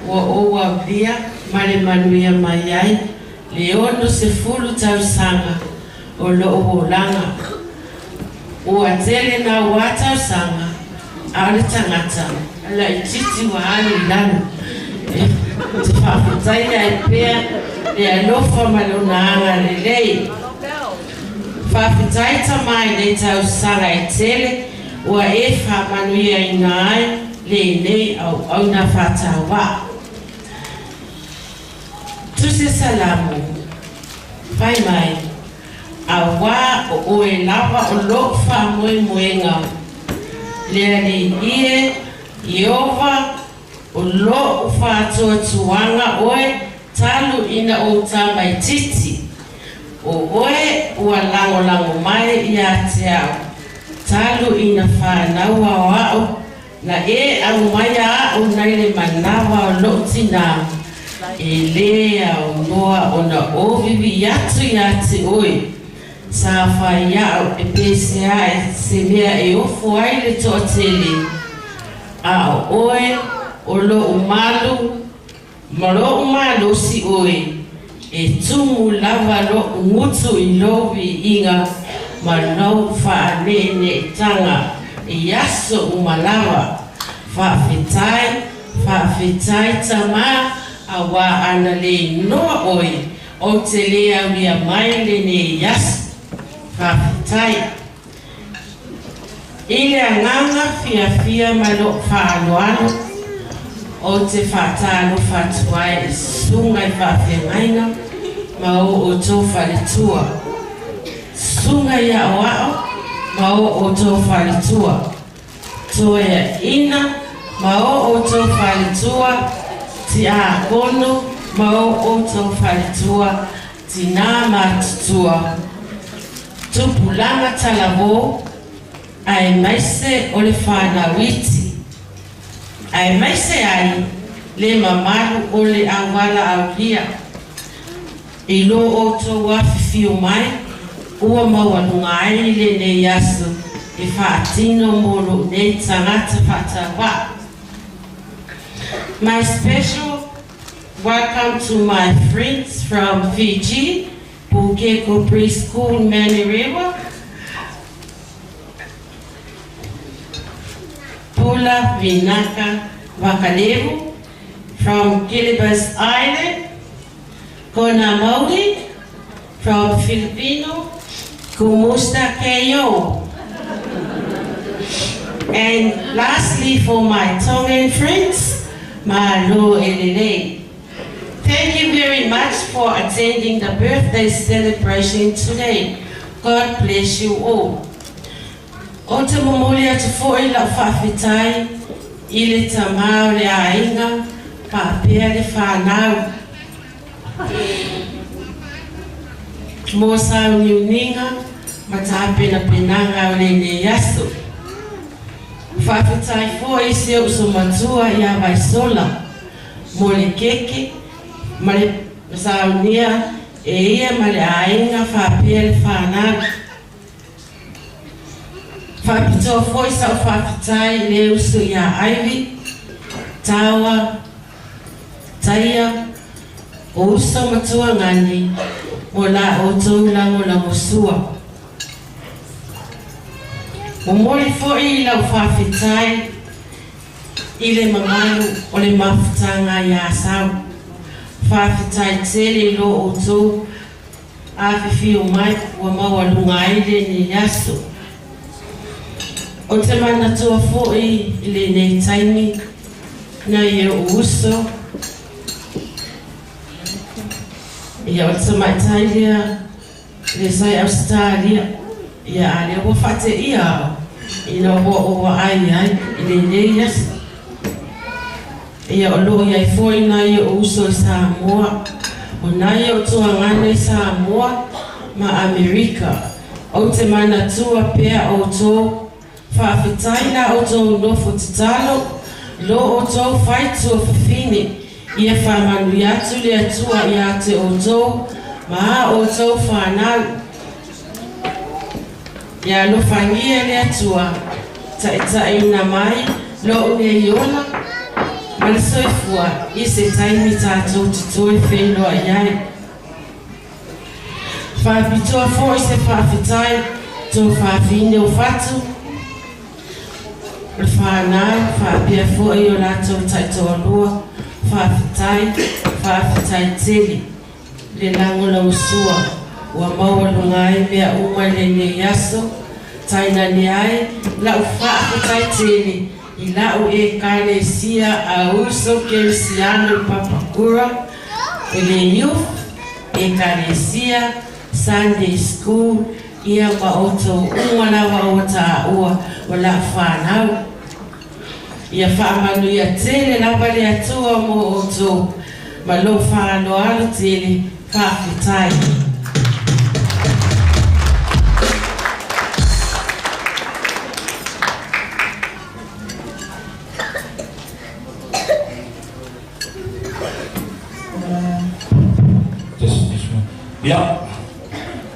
Ua ou aulia ma le manuia mai ai le 60 tausaga o lou olaga. Ua tele nauā tausaga, a o le tagata laitiiti ua alu i lalo. Ou te faafetaia ai pea le alofa ma lona agalelei. Faafetai Tama i nei tausaga e tele ua e faamanuiaina ai lenei auauna faatauā. Tusi Salamo, Fai mai, Auā o oe lava o lou faamoemoega, le Alii e, Ieova, o lou faatuatuaga oe talu ina ou tamaitiiti. O oe ua lagolago mai ia te a'u talu ina fanau aoa'u na e aumaia a'u nai le manava o lo'u tinā e lē aunoa ona ou vivi'i atu iā te oe sa faia'u e peseaʻe se mea e ofo ai le to'atele a o oe o lo'u malu ma lo'u malosi oe e tumu lava lo'u gutu i lou viiga ma lou fa'ane'ene'etaga i aso uma lava. Fa'afetai, fa'afetai Tamā, auā ana lē noa oe ou te lē aulia mai lenei aso. Fa'afetai. I le agaga fiafia ma lo'u fa'aloalo ou te fa'atalofa atu ai i susuga i fa'afeagaiga ma o outou faletua, susuga i a'oa'o ma o outou faletua, toeaʻina ma o outou faletua, tiakono ma o outou faletua, tinā matutua, tupulaga talavō, aemaise o le fanau iti, aemaise ai le mamalu o le aualaaulia. I lo outou afifio mai ua maualuga ai lenei aso e faatino mo lo'u nei tagata fa'atauva'a. My special welcome to my friends from Fiji, Pukeko Preschool, Manurewa, Pula Vinaka Vakalevu from Kiribati Island, Kona Maori from Filipino, Kumusta kayo. And lastly, for my Tongan friends, Malo Elele. Thank you very much for attending the birthday celebration today. God bless you all. Ou te momoli atu fo'i la'u fa'afetai i le tamā o le aiga fa'apea le fanau mo sauniuniga ma tapenapenaga o lenei aso. Fa'afetai fo'i si o'u somatua iā Vaisola mo le keke ma le saunia e ia ma le aiga fa'apea le fanau. Fa'apitoa fo'i sa'u fa'afetai i le uso iā Ivy, Taua, Taia, o uso matua gani mo la outou lagolagosua. Momoli fo'i i lau fa'afetai i le mamalu o le mafutaga iā Sau. Fa'afetai tele i lo outou afifio mai ua maualuga ai lenei aso. Ou te manatua fo'i i lenei taimi nai o'u uso ia o le tamaitai lea le sa i Ausetalia ia a lea ua fa'ate'ia a'u ina ua ou va'ai ai i lenei aso. Ia o lo'o i ai fo'i nai o'u uso i Samoa, o nai o'u tuagana i Samoa ma Amerika. Ou te manatua pea outou. Fa'afetai la outou nofo tatalo, lo outou faitua fafine. Ia fa'amanuia atu le Atua iā te outou ma ā outou fanau. Ia alofagia e le Atua ta'ita'ina mai lo'u nei ola ma le soifua i se taimi tatou te toe feiloa'i ai. Fa'apitoa fo'i se fa'afetai tou fafine o fatu o le fanau fa'apea fo'i o latou ta'itoalua. Fa'afetai, fa'afetai tele le lagolagosua ua maualuga ai mea uma i lenei aso. Tainane ai la'u fa'afetai tele i la'u ekalesia a uso kerisiano i Papakura i le Youth Ekalesia Sunday School ia ma outou uma lava ua tāua o la'u fanau. Ia fa'amanuia tele lava le Atua mo outou ma lou fa'aloalo tele. Fa'afetai. Ia,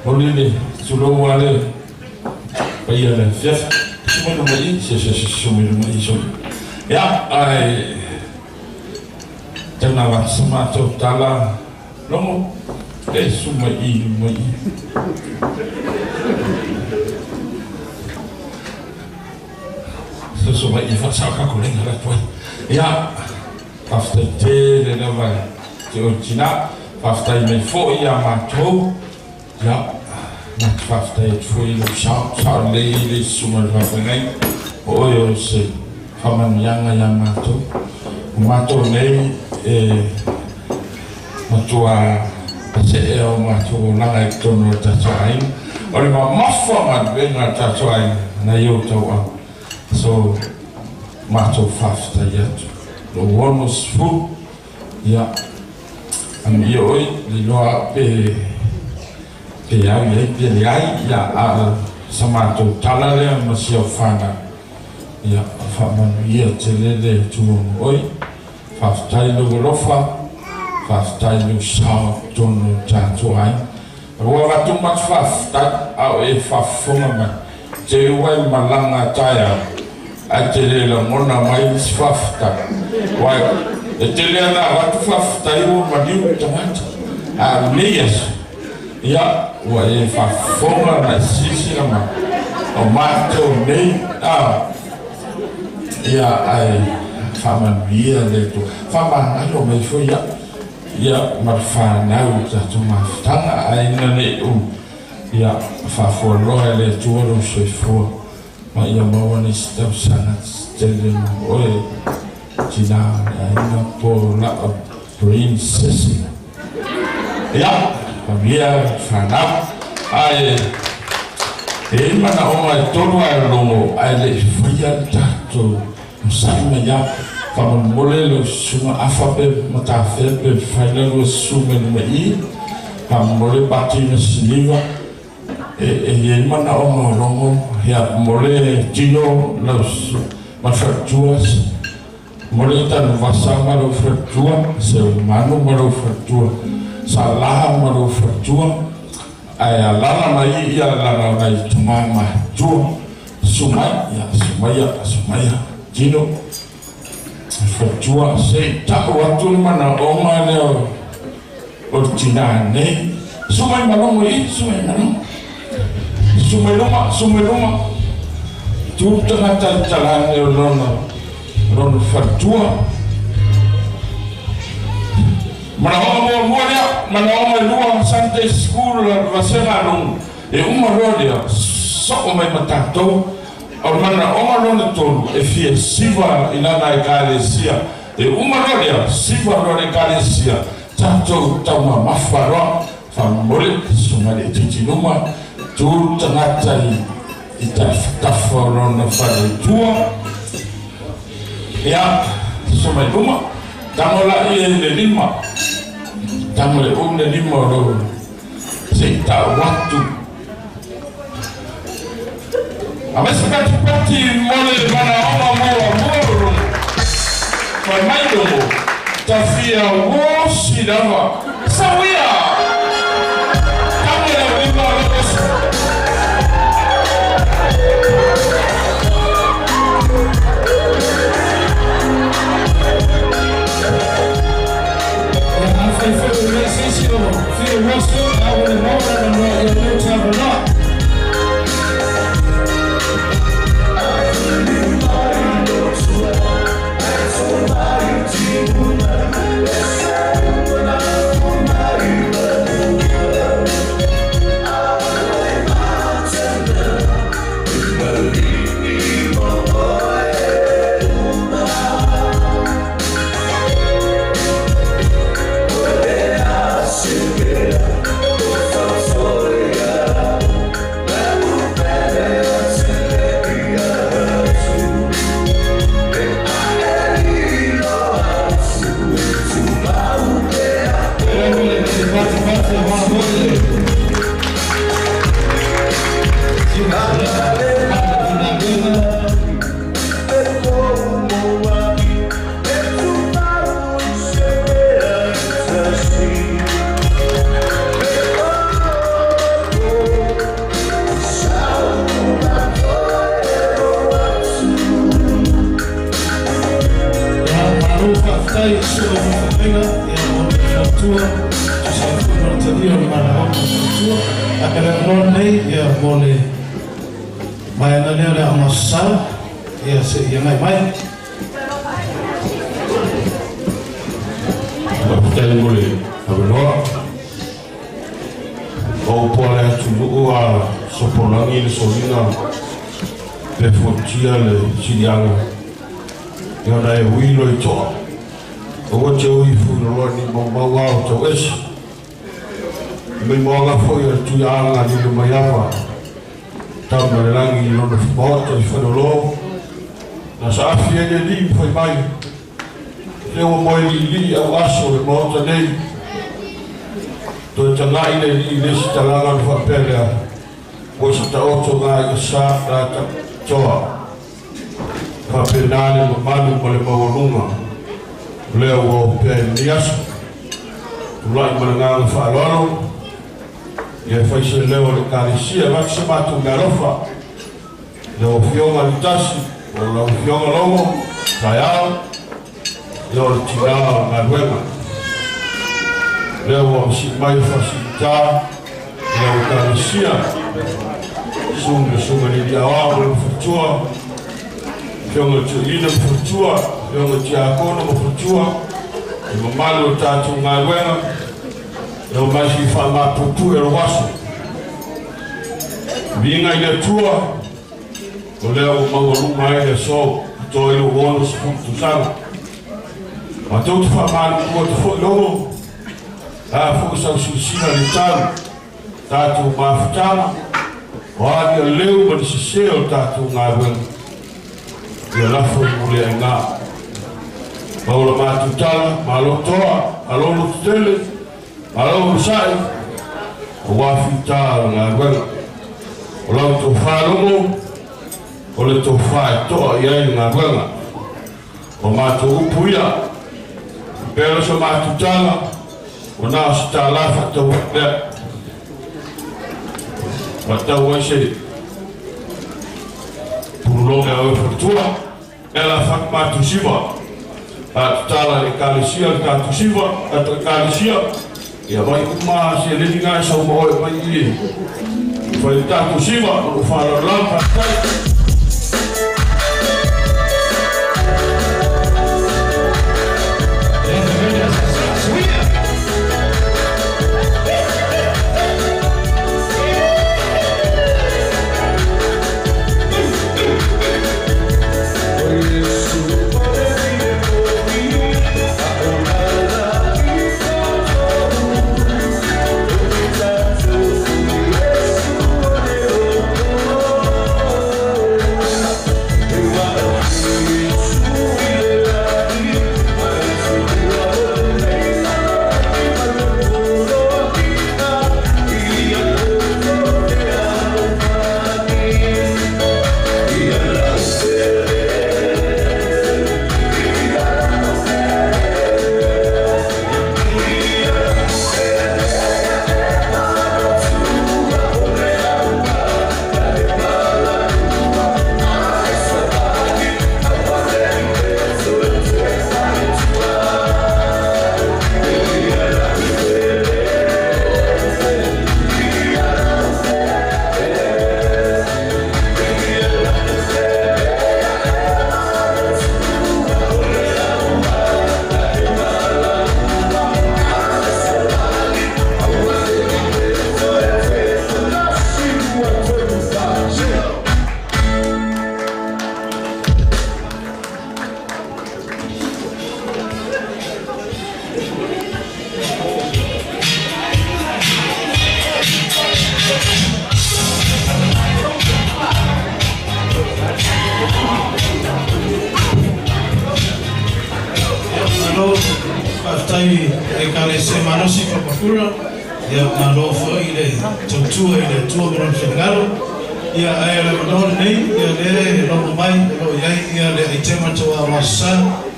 momoli le tulou lava le paia o le afiafi. Susu mai luma i i, se se se susu mai luma i i sole. Ia, ae tau na avatu sa matou tala logo, e susu mai i i luma i i. Susu mai i i faasao kako lenga la atu ai. Ia, faafetai tele lava te oe tina, faafetai mai foi ia matou. Ia, na te faafetai atu foi i lou sao, sao lelei ai le isi susuga i le faafeagaiga, o oe o se faamanuiaga ia matou. O matou nei e matua see o matou olaga i totonu o le tatou aiga. O le mamafa o galuega a le tatou aiga na i ou tauau. So, matou faafetai atu. Lou 60, ia, amuia oe, le iloa au pe pe au i ai pe leai, ia, a o sa matou tala lea ma si au fanau, ia, faamanuia tele le Atua ma oe. Faafetai lou alofa, faafetai lou sao i totonu o le tatou aiga. Ua avatu ma te faafetai, a o e faafofoga mai, te u ai malaga taeao, ae te le lagona mai se faafetai. Aua e tele lava ina avatu faafetai ua maliu le tagata, a o lenei aso, ia, ua e faafofoga ma e silasila mai, o matou nei, a, ia, ae faamanuia le Atua. Faamagalo mai foi au, ia, ma le fanau i le tatou mafutaga, ae ina ne i ou, ia, faafualoa e le Atua lou soifua. Ma ia maua nisi tausaga tele ma oe tina o le aiga po o la'u princess. Ia, manuia fanau. Ae e i ai manaoga e tolu ae logo ae le i faia le tatou masai mai a. Faamolemole lau susuga Afa pe Matafea pe fai la lua susuga i luma i i. Faamolemole Pati ma Siliva. E i ai manaoga o logo, ia, mo le tino lau ma le faletua, mo le tanuvasa ma lou faletua, Seumanu ma lou faletua, Salaha ma lou faletua, ae alala mai ia lana o nai tama matutua, susu mai, ia, Sumaia, Sumaia, tino, faletua, se i tau atu le manaoga lea o le tina nei. Susu mai malogo i, susu mai malogo. Susu mai luma, susu mai luma. Tu tagata i talane o lona, lona faletua. Manaoga muamua lea, manaoga e lua, Sunday School a le vasega a Logo. E uma loa lea, soo mai ma tatou. O le manaoga lona tolu, e fia siva i lana ekalesia. E uma loa lea, siva loa le ekalesia, tatou taumamafa loa, faamolemole, susuga i le itiiti luma, tu tagata i tafatafa o lona faletua, ia, susu mai luma, tago laia i le lima, tago le u le lima o lou, se i tau atu. Aumai se patipati mo le manaoga muamua o logo. Fai mai logo, tafia wosi lava. Sau ia! Tamo le lima o le wosi. Ia, afai foi ua i ai se isi o fia wosi, a ua le maua le avanoa, ia lea ua avanoa. faletua, tusa ai foi ma le talia o le malaoga o le faletua. Ae le avanoa lenei ia mo le vaega lea o le Aoga Aso Sa, ia se'i agai mai. Faafetai mo le avanoa. O upu a le atunuu a sopolagi le soliga pe fuatia le siliaga ia ona e ui loa i to'a. Aua te ui fuiloloa ni maumau a o tauese. Mai moaga foi o le Tuiaga lilo mai ava tama le lagi i lona maota i Faleolo. Na saafi ai le alii ma fai mai, lea ua moe liilii au aso le maota nei. Toe tagai le alii i le isi talaga ona faapea lea, ua se taoto ga i sa la toa. Faapena le mamalu ma le maualuga o lea ua opea i lenei aso. Tulai ma le agaga faaaloalo, ia fai se leo o le Ekalesia e avatu se matou meaalofa i lau Afioga Alitasi, po o lau Afioga Logo, taeao, ia o le tina o le galuega. Lea ua sii mai le faasilita i lau Ekalesia, susu le Susuga i le Alii Aoao ma lona faletua, Afioga i le Toeaina ma faletua, Afioga i le Tiakono ma faletua, le mamalu o le tatou galuega, ia omai se i faamapuepue lou aso. Viiga i le Atua, o lea ua maualuga ai le aso atoa i lou 60 tausaga. Matou te faamalulu atu foi Logo, a foi sau silasila i le tau, tatou mafutaga, o a ni aleu ma ni sese o le tatou galuega, ia lafo i muliaina. Pau la matou tala, malo toa, malo lototele, malo onosai, aua fita o le galuega. O lau tofa Logo, o le tofa e toa i ai le galuega. O matou upu ia, pea o sa matou tala, o na o se tala faatau lea. Faatau ai se pulologa e oe faletua, e la fatu matou siva. A tatala i le Ekalesia le tatou siva, tatou Ekalesia, ia vai uma se leni ngā e sau ma oe mai i e. Fai le tatou siva, o lou faaaloalo lava, faafetai. Malo faafetai i le Ekalesia malosi Papakura, ia malo foi i le tautua i le Atua ma lona finagalo. Ia ae o le avanoa lenei, ia lea e logo mai o lo o i ai ia le aitema tauao Aso Sa,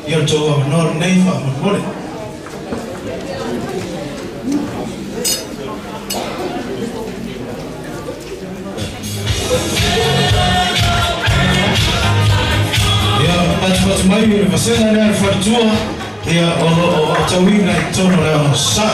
ia o le tou avanoa lenei faamolemole. Ia patupatu mai le vasega lea le faletua. Ia o loo aotauina i totonu o le agasā.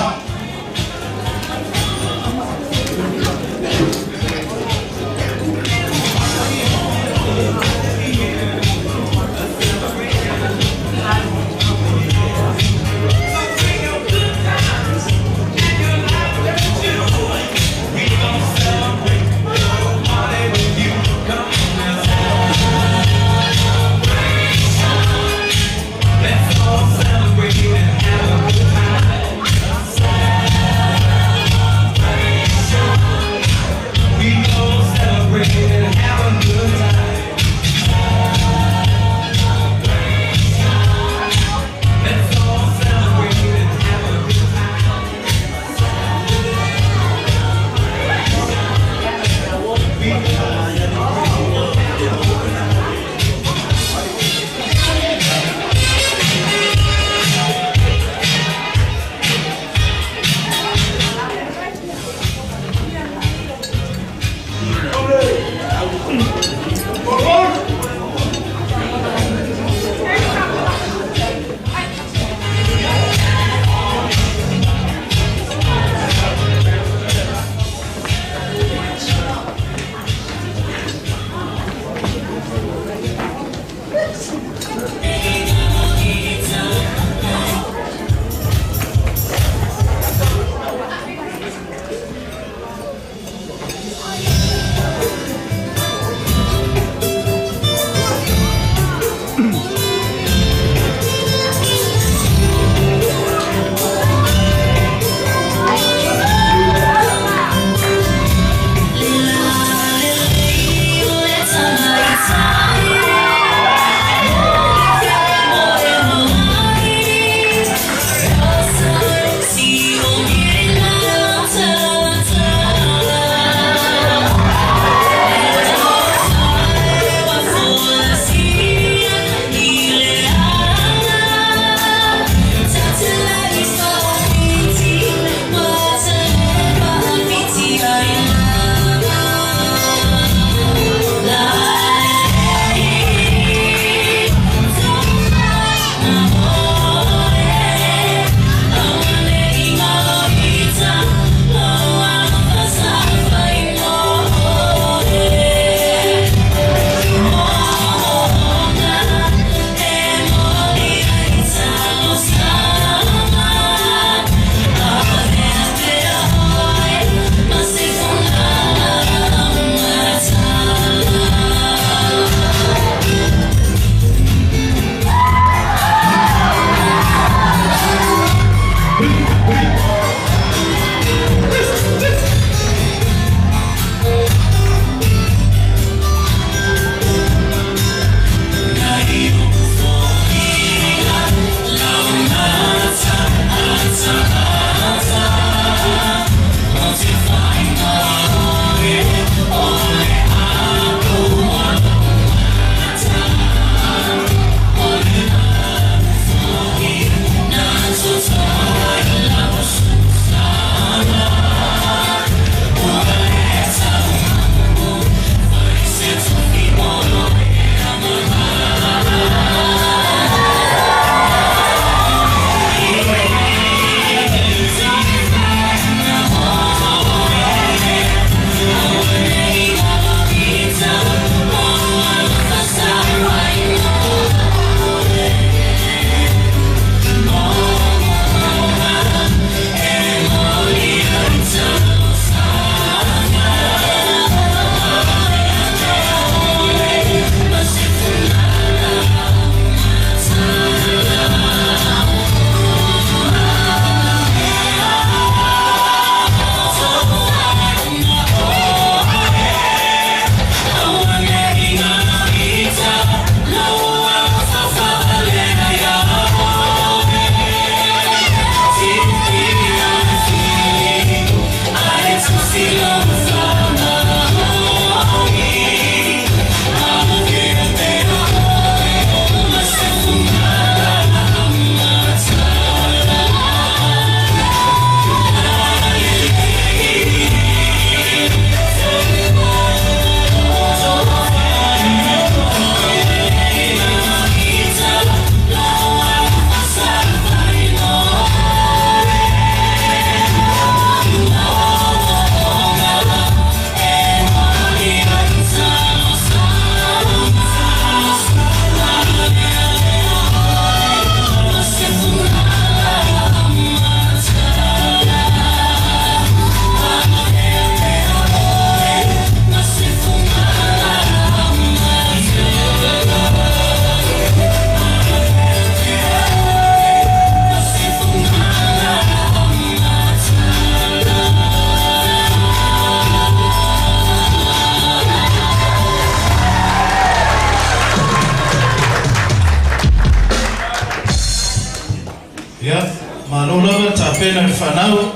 tapena e le fanau.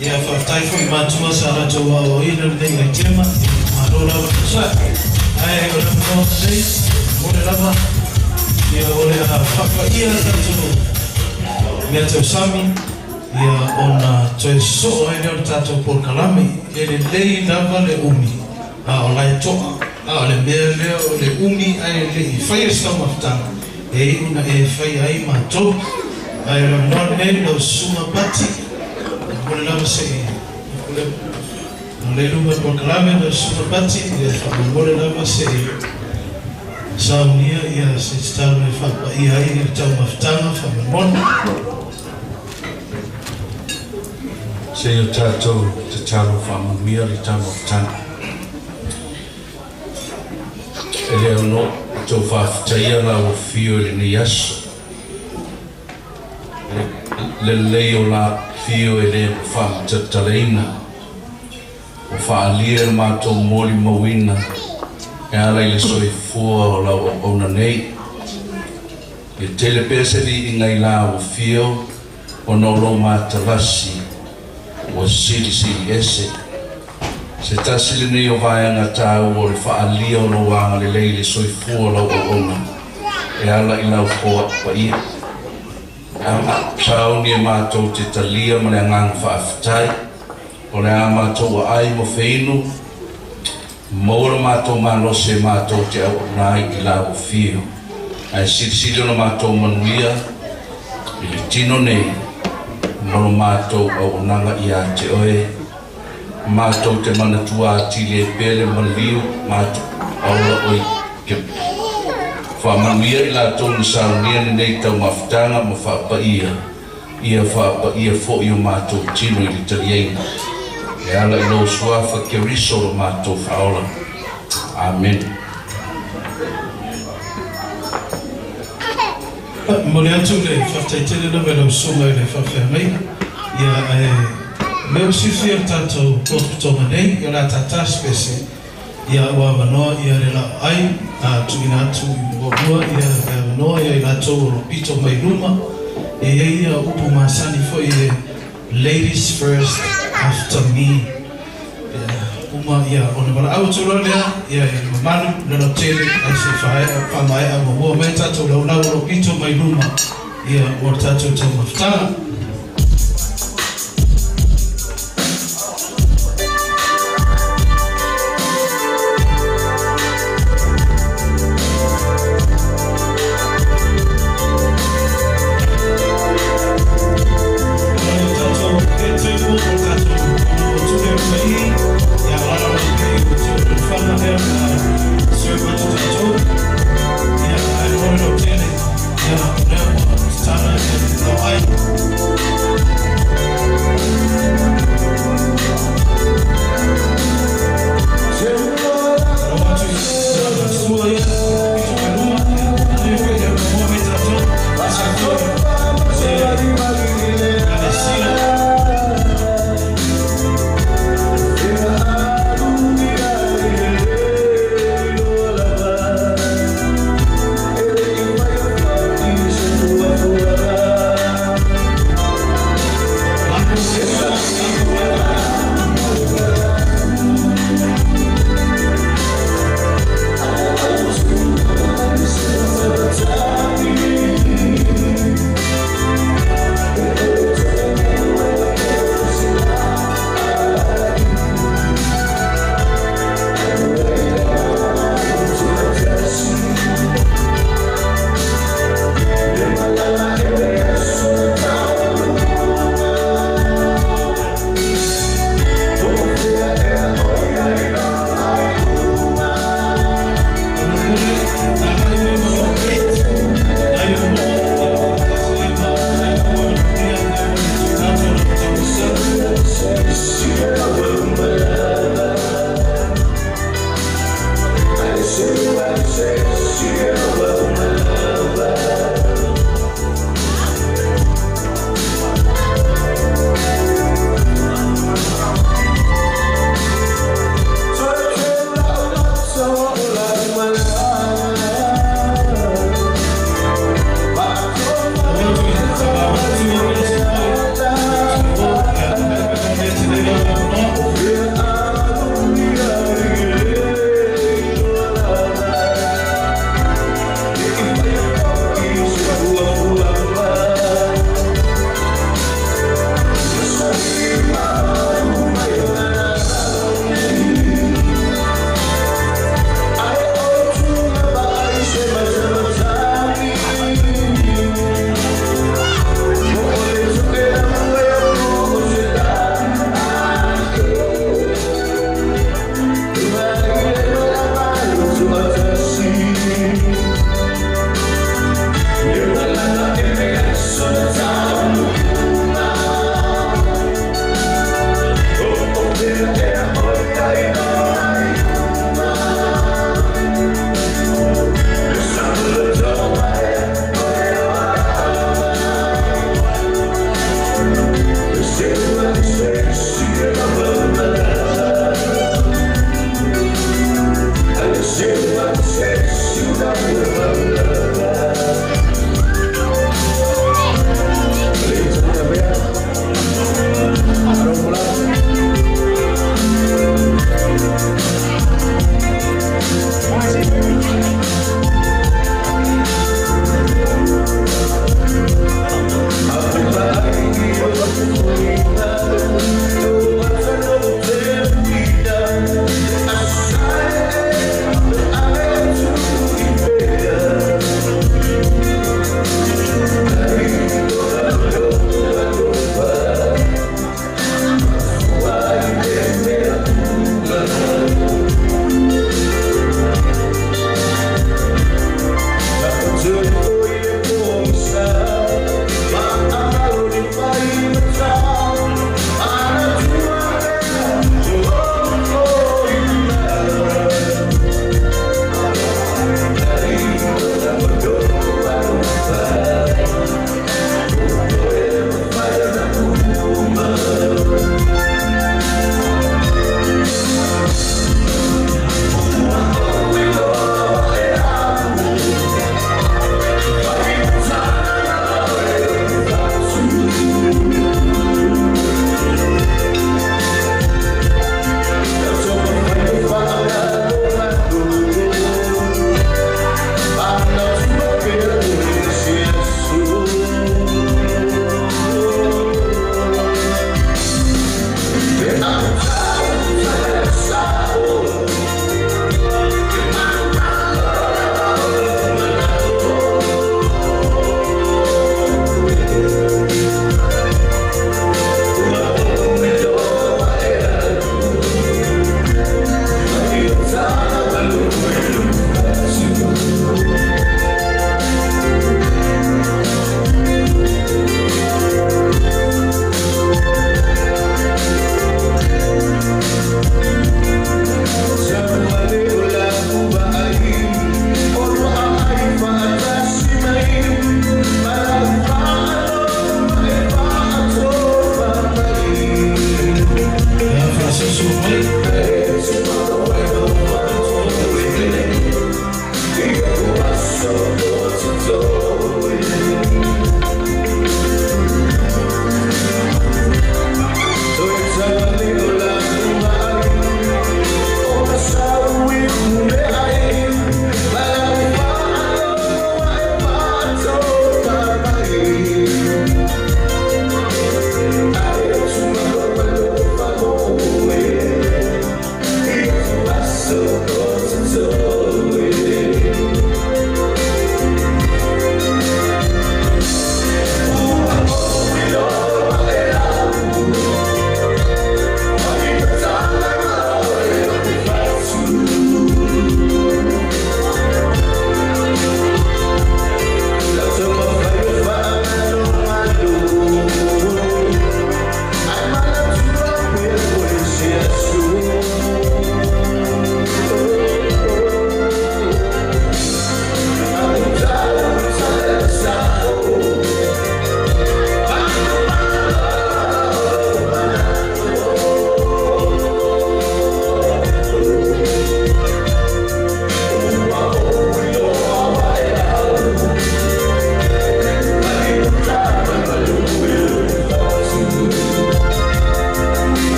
Ia, faafetai foi i matua sa latou aoaoina lenei aitema. Malo lava le onosai. Ae o le avanoa lenei mo le lava, ia, o le a faapaia tatou mea tausami, ia, ona toe sosoo ai lea o le tatou polokalame. E lelei lava le umi a o lae to'a, a o le mea lea o le umi ae le'i faia se taumafataga e iu na e faia ai matou. Ae o le avanoa lenei lau susuga Pati mo le lava se'i o le luma polokalame. Lau susuga Pati, ia, faamolemole lava se'i saunia ia se tatalo e faapaia ai le taumafataga, faamolemole. Se i o tatou tatalo faamanuia le taumafataga. E le ono tou faafetaia lau afio i lenei aso. Lelei o la fio e le faamatalaina o faaalia le matou molimauina e ala i le soifua o lau auauna nei. E tele pea se liiga i la ua fio ona o lou matalasi ua silisili ese. Se tasi lenei o vaega tāua o le faaalia o lou agalelei i le soifua o lau auauna e ala i lau foa paia. Sauni e matou te talia ma le agaga faafetai. O le a matou aai ma feinu, maua le matou malosi e matou te auauna ai i lau afio. Ae silisili ona matou manuia i le tino nei ma lo matou auaunaga ia te oe. Matou te manatua atili e pea le maliu matou aola oi ke faamanuia i latou na saunia lenei taumafataga ma faapaia, ia faapaia fo'i o matou tino i le taliaina. E ala i lou suafa Keriso lo matou faaola. Amen. Mo le atu le faafetai tele lava i lau susuga i le faafeagaiga. Ia, ae mea ua silafia le tatou potopotoga nei, ia, o le a tātā se pese, ia, ua avanoa ia le laoai a tuuina atu muamua ia le avanoa ia i latou o lo pito mai luma. E iai ia upu masani foi e, "Ladies first after me." Ia, uma ia ona valaau atu loa lea ia i le mamalu le lautele, ae se faamaea muamua mai tatou laulau o lo pito mai luma, ia, mo le tatou taumafataga. Tatou head table o tatou tule mai, ia, alala mai pei o te fana lea na serve atu tatou. Ia, ae mo le lautele, ia, o lea ua tatala ia lau ai.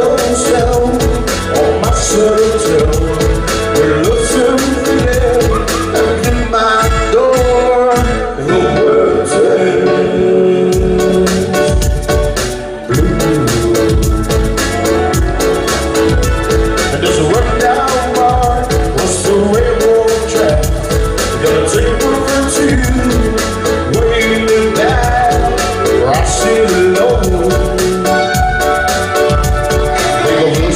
Ghost town on my town. Well, listen, yeah, in my door, the world turns blue. And there's a rundown bar, what's the railroad track? Gonna take over to wailing back, where I sit alone. They go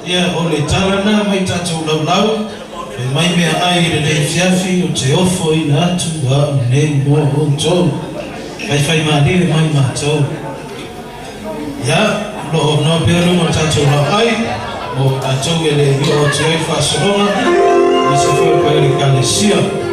Ia, o le tala lena mai tatou laulau, e mai meaai i lenei afiafi, ou te ofoina atu au nei mo outou. Faifaimalie mai matou. Ia, o lo o avanoa pea luga o le tatou laoai mo i latou e le i oo atu i ai le faasologa, aemaise foi o le paia o le Ekalesia.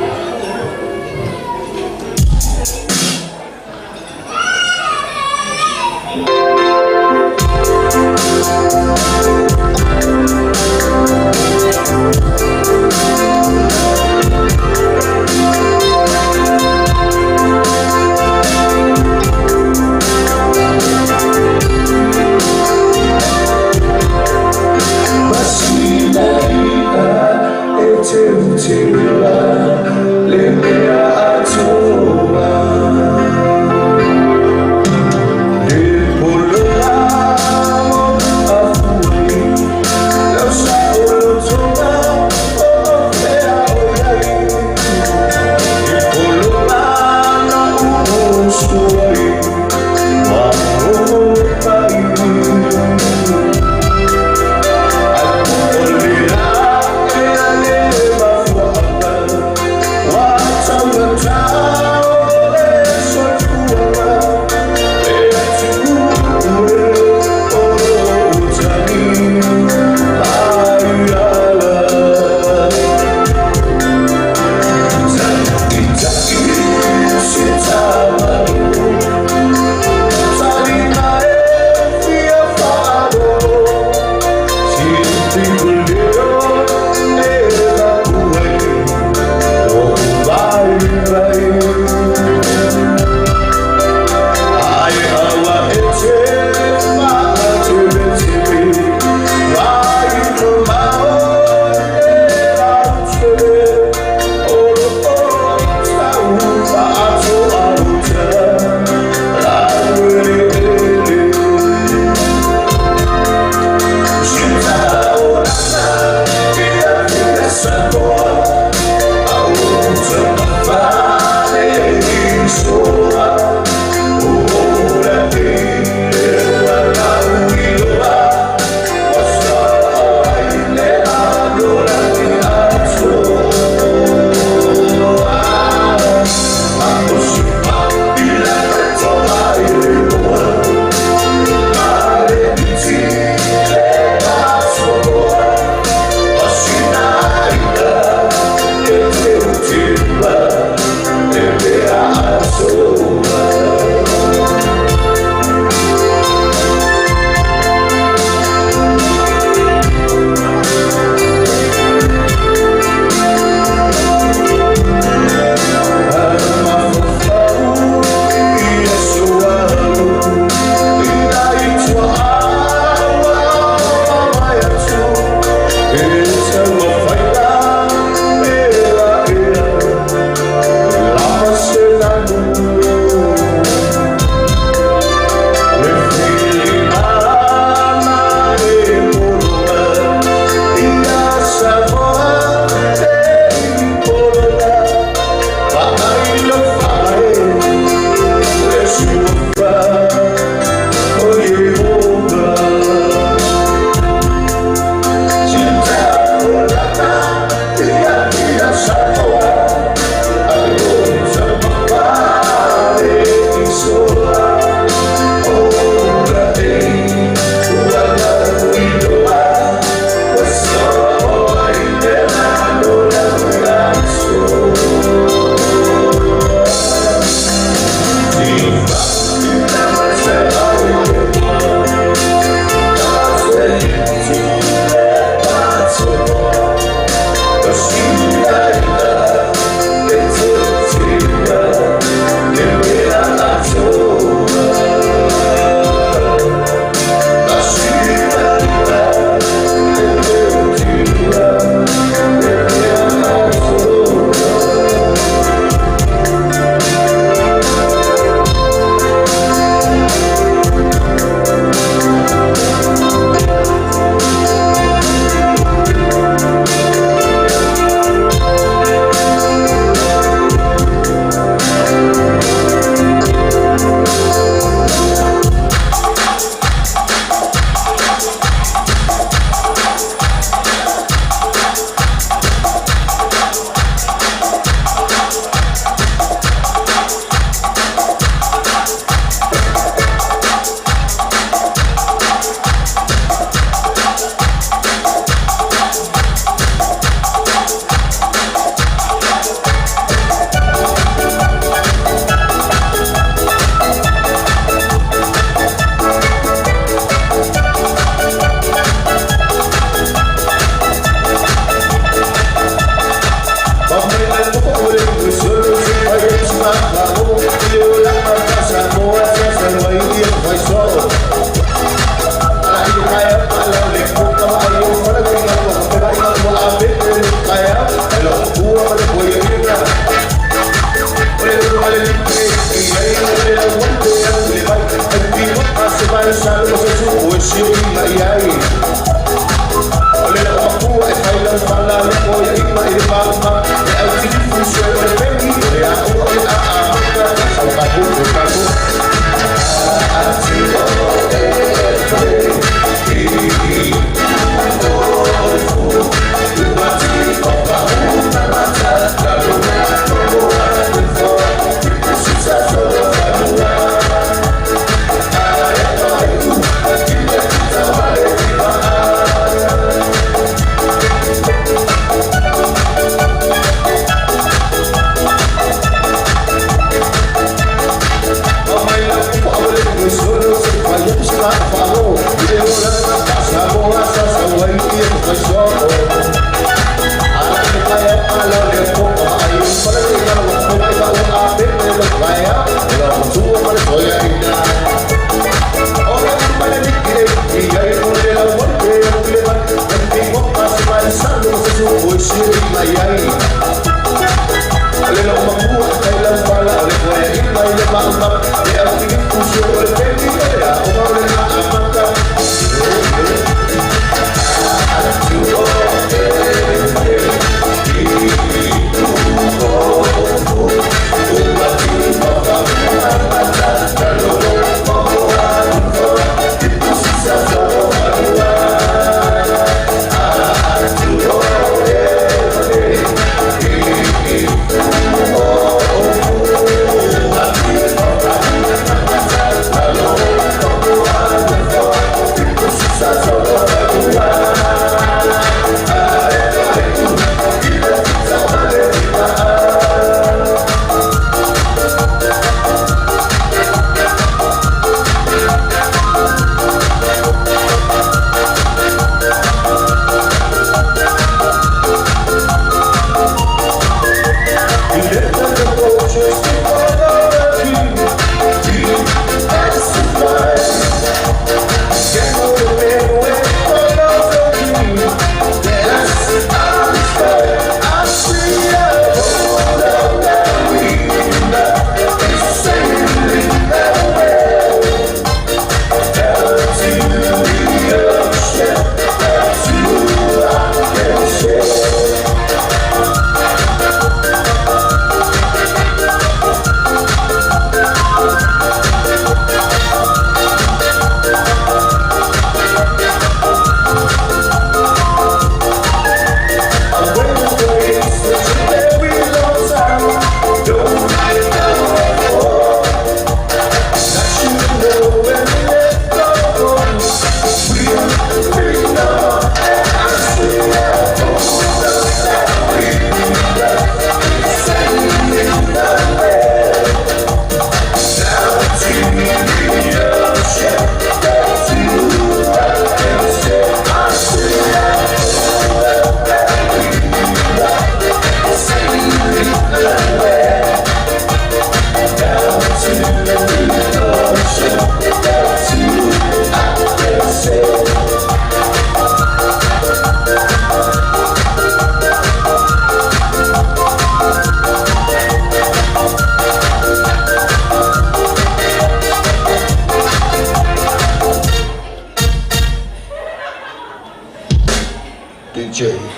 DJ.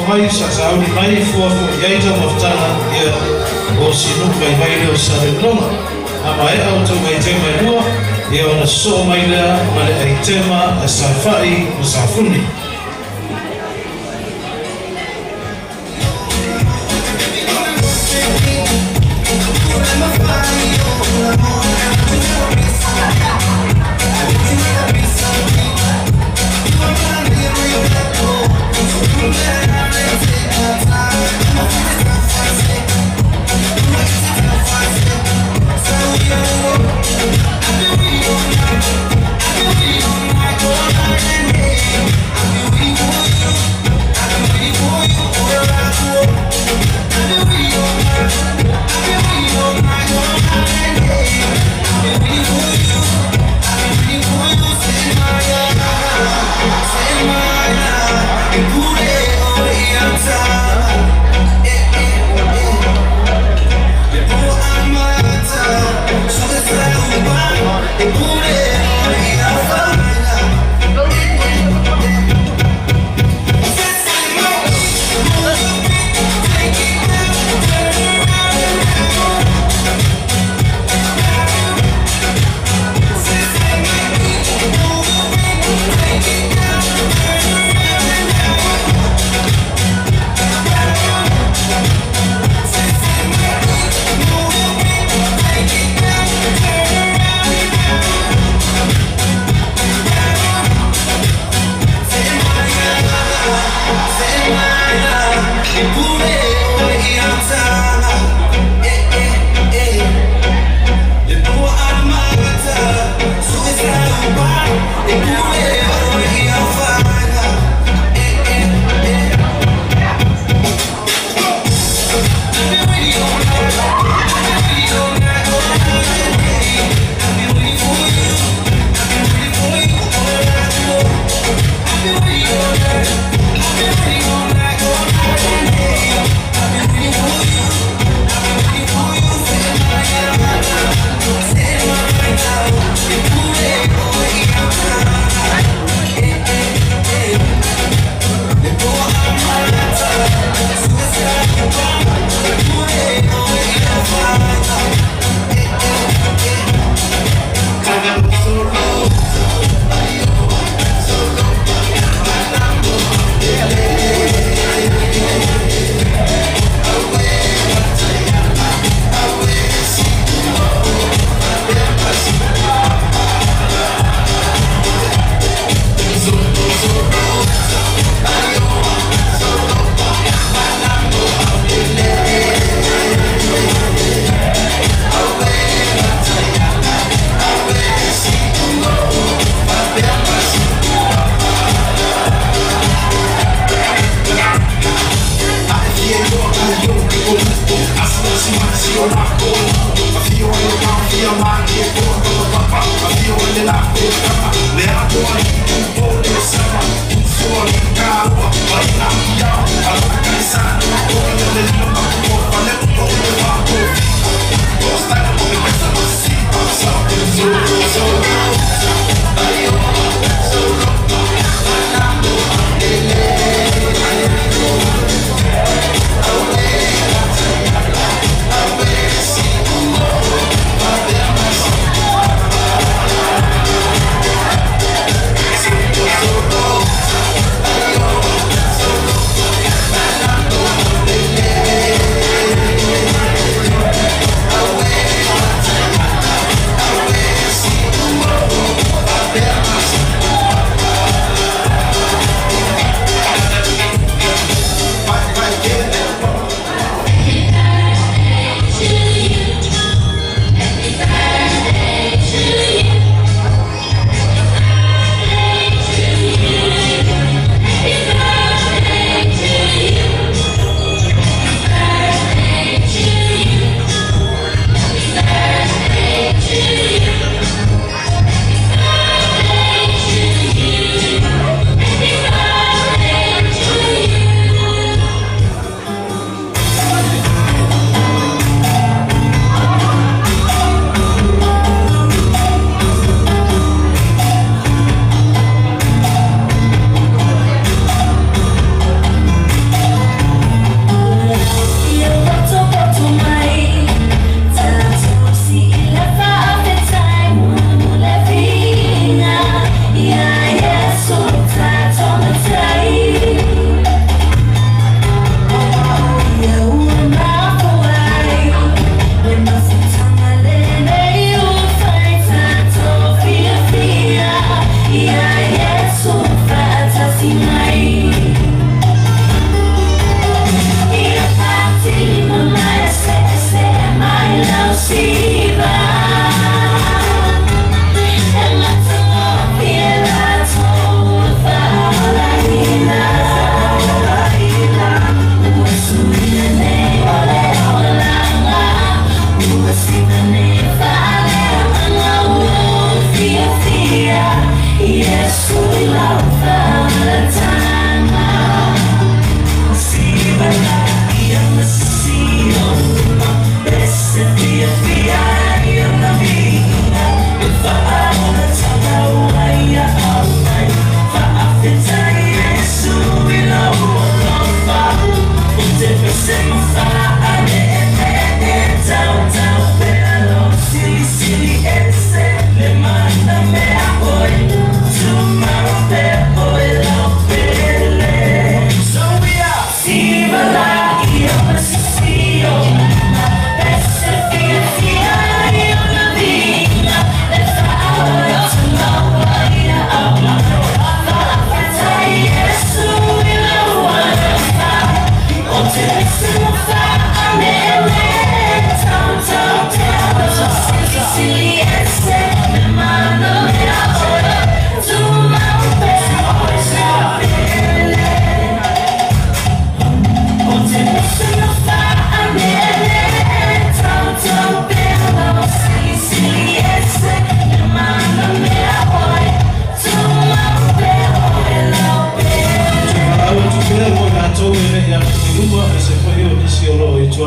mai sa sauni mai fuafua i ai taumafataga ia o sinu'u vaivai lea o Salelologa. A mae'a outou aitema e lua, ia ona sosoo mai lea ma le aitema a Safa'i ma Safune.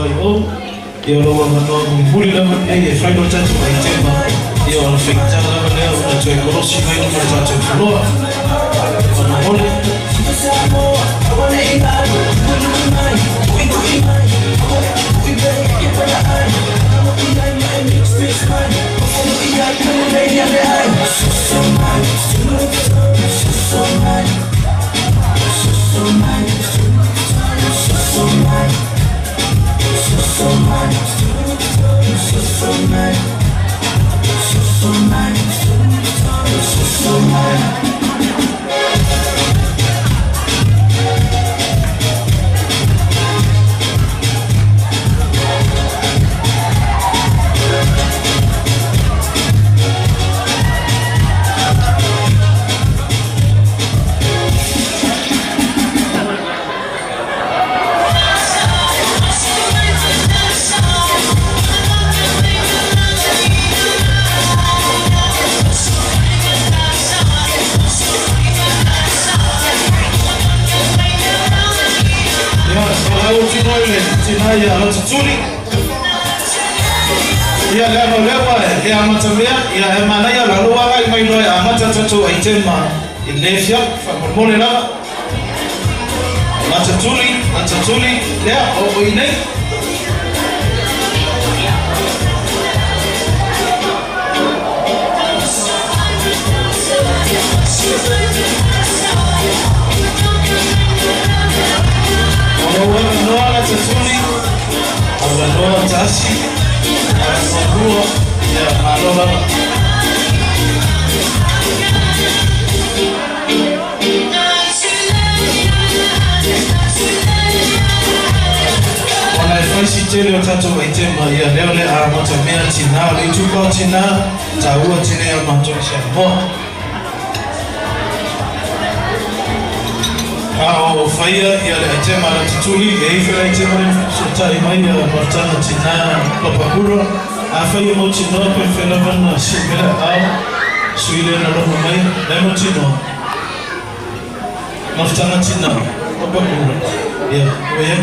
FYO. Ia o lou avanoa mulimuli lava lenei e fai lo tatou aitema. Ia o le faigata lava lea ona toe kolosi mai luma o le tatou faloa. Faamolemole. Ia, o le au tino i le tina ia Ratatuli. Ia, leaga o lea ua e amatamea, ia e manaia lalo agai mai loa e amata tatou aitema i lenei afiafi, faamolemole lava. Ratatuli, Ratatuli, lea, o i nei. O lou avanoa Ratatuli, avanoa tasi, avanoa lua, ia malo lava. Ona e fai si tele o tatou aitema, ia lea o le a amatamea tinā, o le itupa o tinā, taua tele a matou i Samoa. A o faia ia le aitema a Ratatuli, e i fela aitema le fesootai mai ia Mafutaga Tinā Papakura. Afai e mautinoa pe mafai lava ona sii mai le aao, sui lea na logo mai, la e mautinoa. Mafutaga Tinā Papakura, ia, ua i ai.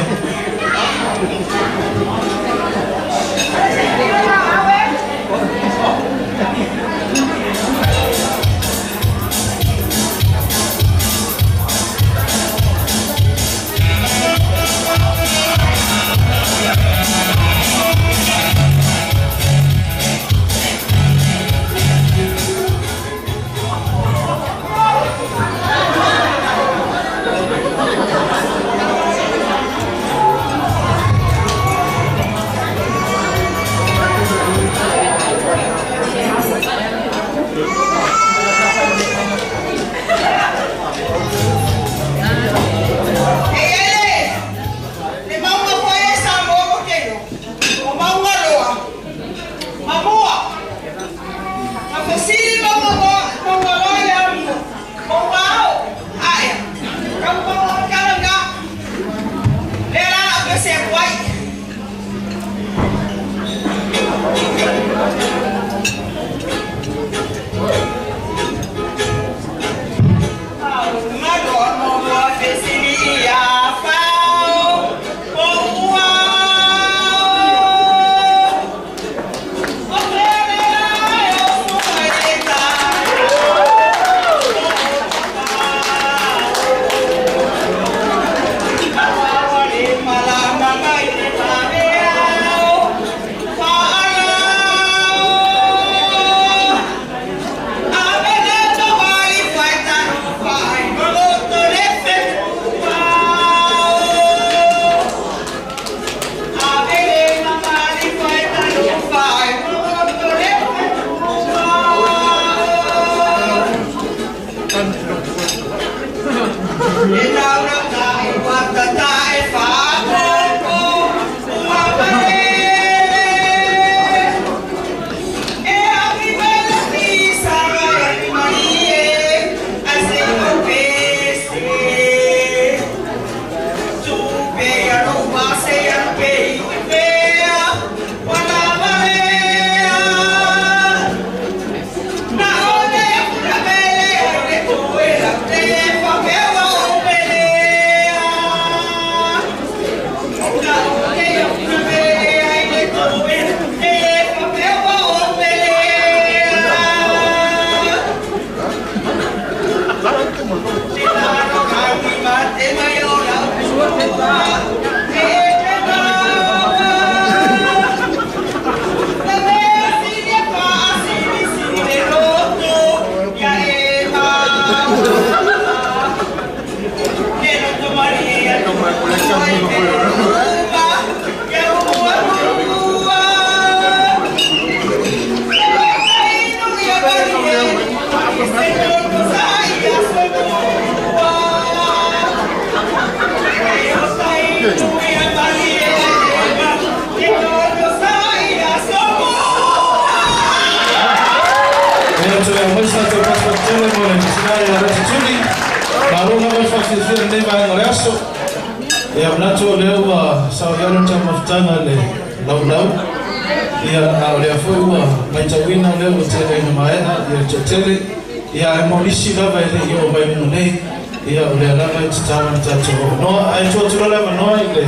Ia manatu o lea ua saoialo le taumafataga le laulau ia a o lea foi ua maitauina o lea ua tele ina maea ia le toatele ia ae mo nisi lava e le'i oo mai luga nei ia o lea lava e tatau ona tatou avanoa ae tuu atu loa le avanoa i le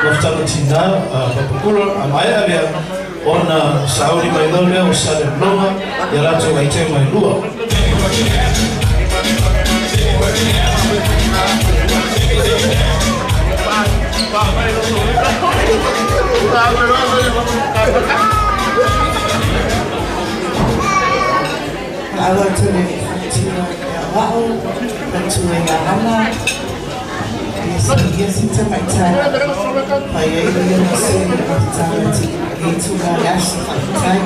mafutaga tinā Papakula a maea lea ona sauni mai loa lea o Salelologa ia latou aitema e lua. Alo atu le faatino i le aoao, atu e ana, ia ia sita mai tai, pai ai ia na se mafutaga ti e tū le aso faafetai.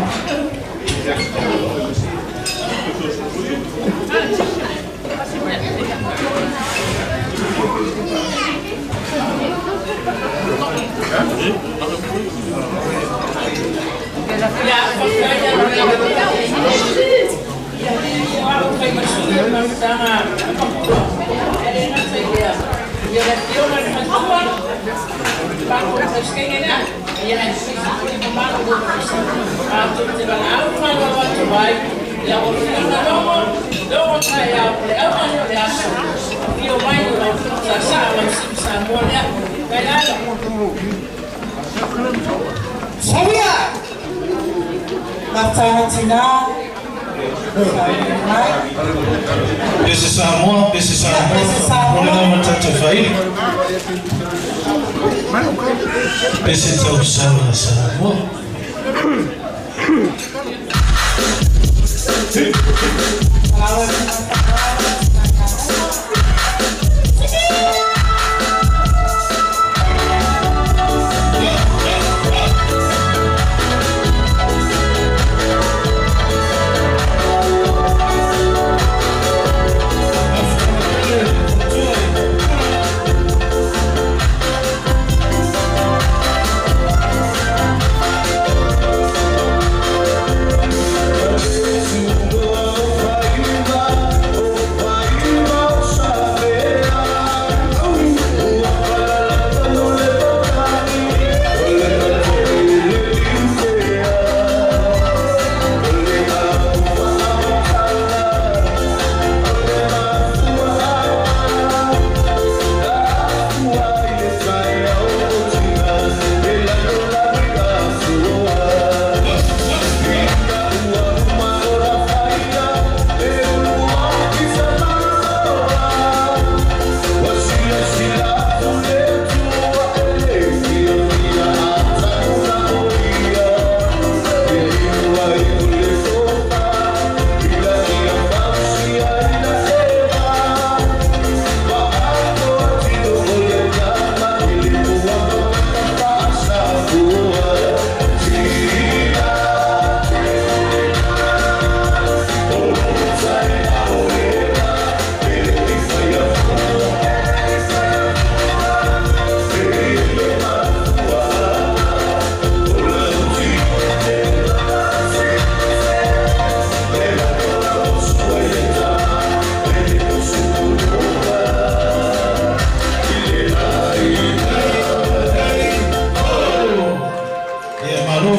Saia! Mafutaga tinā, Pese Samoa, pese Samoa, o le nama tatou faili. Pese tausala Samoa.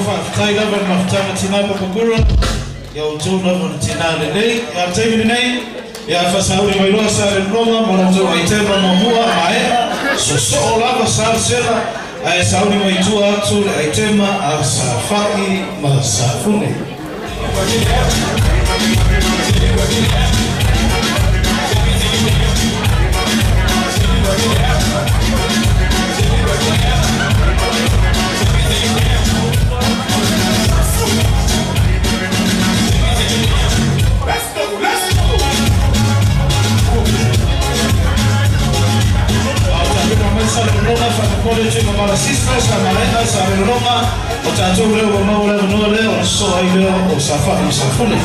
Faafetai lava le mafutaga tinā Papakura ia outou lava le tinā lelei. Ia le taimi lenei ia faasauli mai loa Salelologa ma latou aitema muamua maea sosoo lava Salesela ae sauni mai tua atu le aitema a Safa'i ma Safune. Salelologa faapea Tuigamala Sisters a maea Salelologa o tatou lea ua maua le avanoa lea ona sosoo ai lea o Safai ma Safune.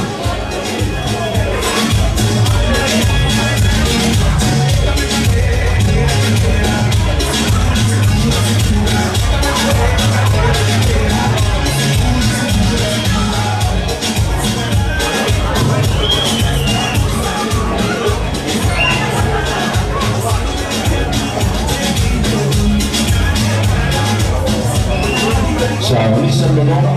Sauni Salelologa.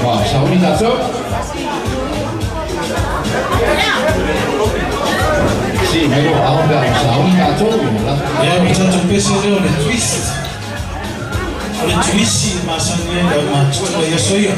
Wah, sauni tatou. Si, mai lo ao pe sauni tatou la. Ia, o tatou pese lea o le twist. O le twist masani ai le aumatutua i aso ia.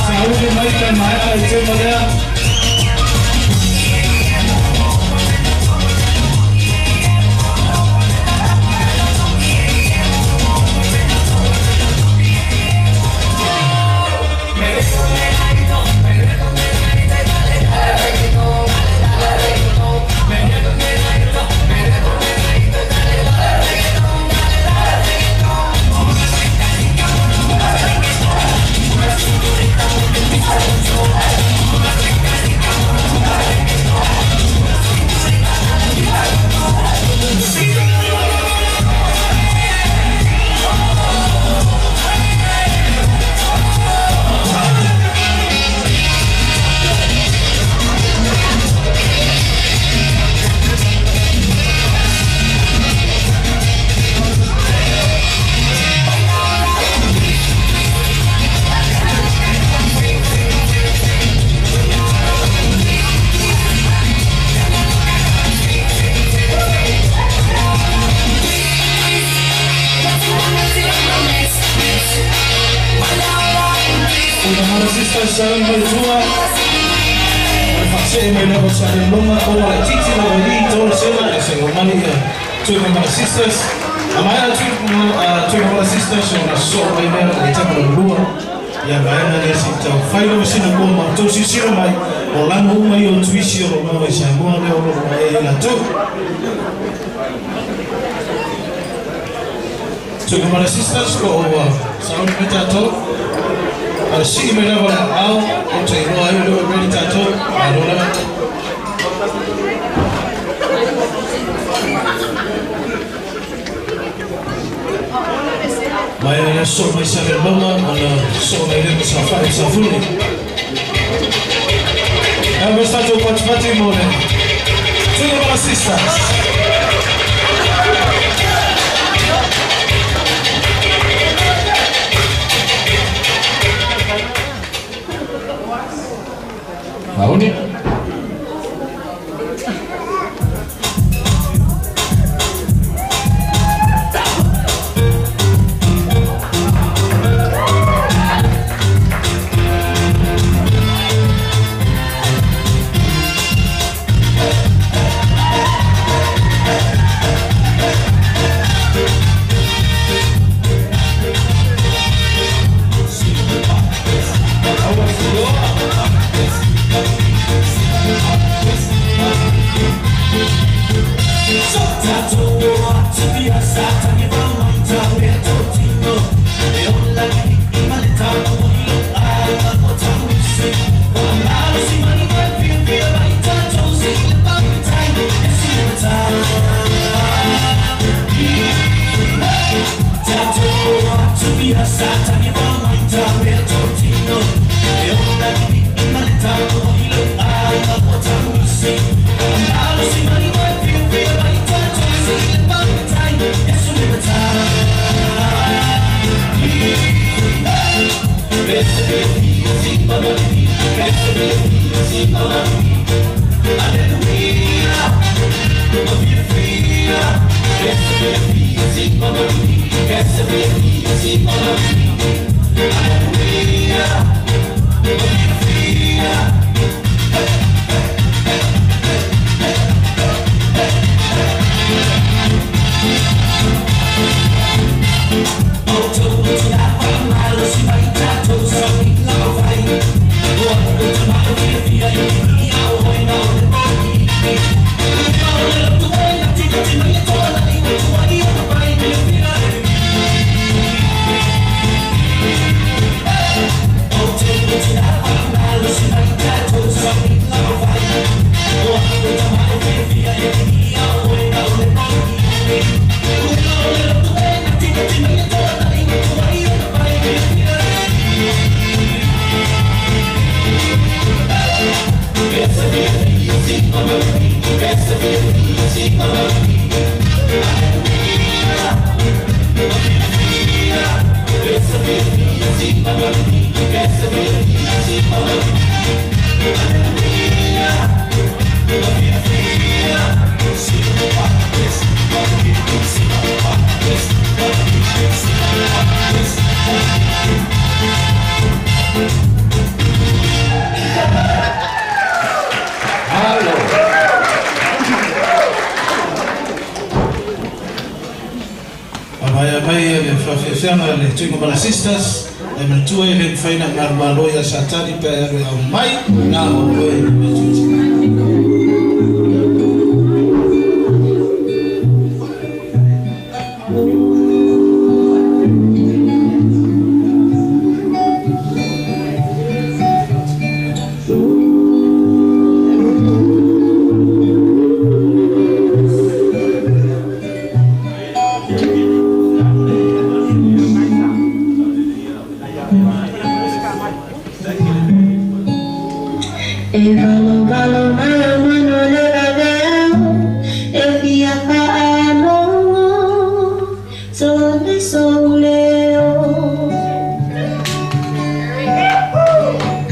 Sauli mai ka maea i tema lea. Sisters sa mai tua. O le faasee mai lava Salelologa o le titi lava i tō le sela e se o mani ia Tuigamala Sisters. A maea Tuigamala Sisters o na sosoo mai lea i le tama lua. Ia vaega lea se i tau fai lava sina koa ma outou silasila mai o lano uma ia o tuisi o lo maua i Samoa lea o loo vaai ai latou. Tuigamala Sisters po o ua sauni mai tatou. A le sii mai lava o le aao ou te iloa ai o lea ua ready tatou. Malo lava. Mai le soo mai Salemauga ona soo mai lea ma saofai i Safune. Ea mo se tatou patipati mo le Tuigamala Sisters. Maoni. Faamaea mai le faafiafiaga a le Tuigamala Sisters, e manatua e le mafai ona malomalo ia Satani pe a e alu e aumai na o oe le mea tuiti. E valuvalo mai o manu le vaveao e fia faalogo sole sou leo.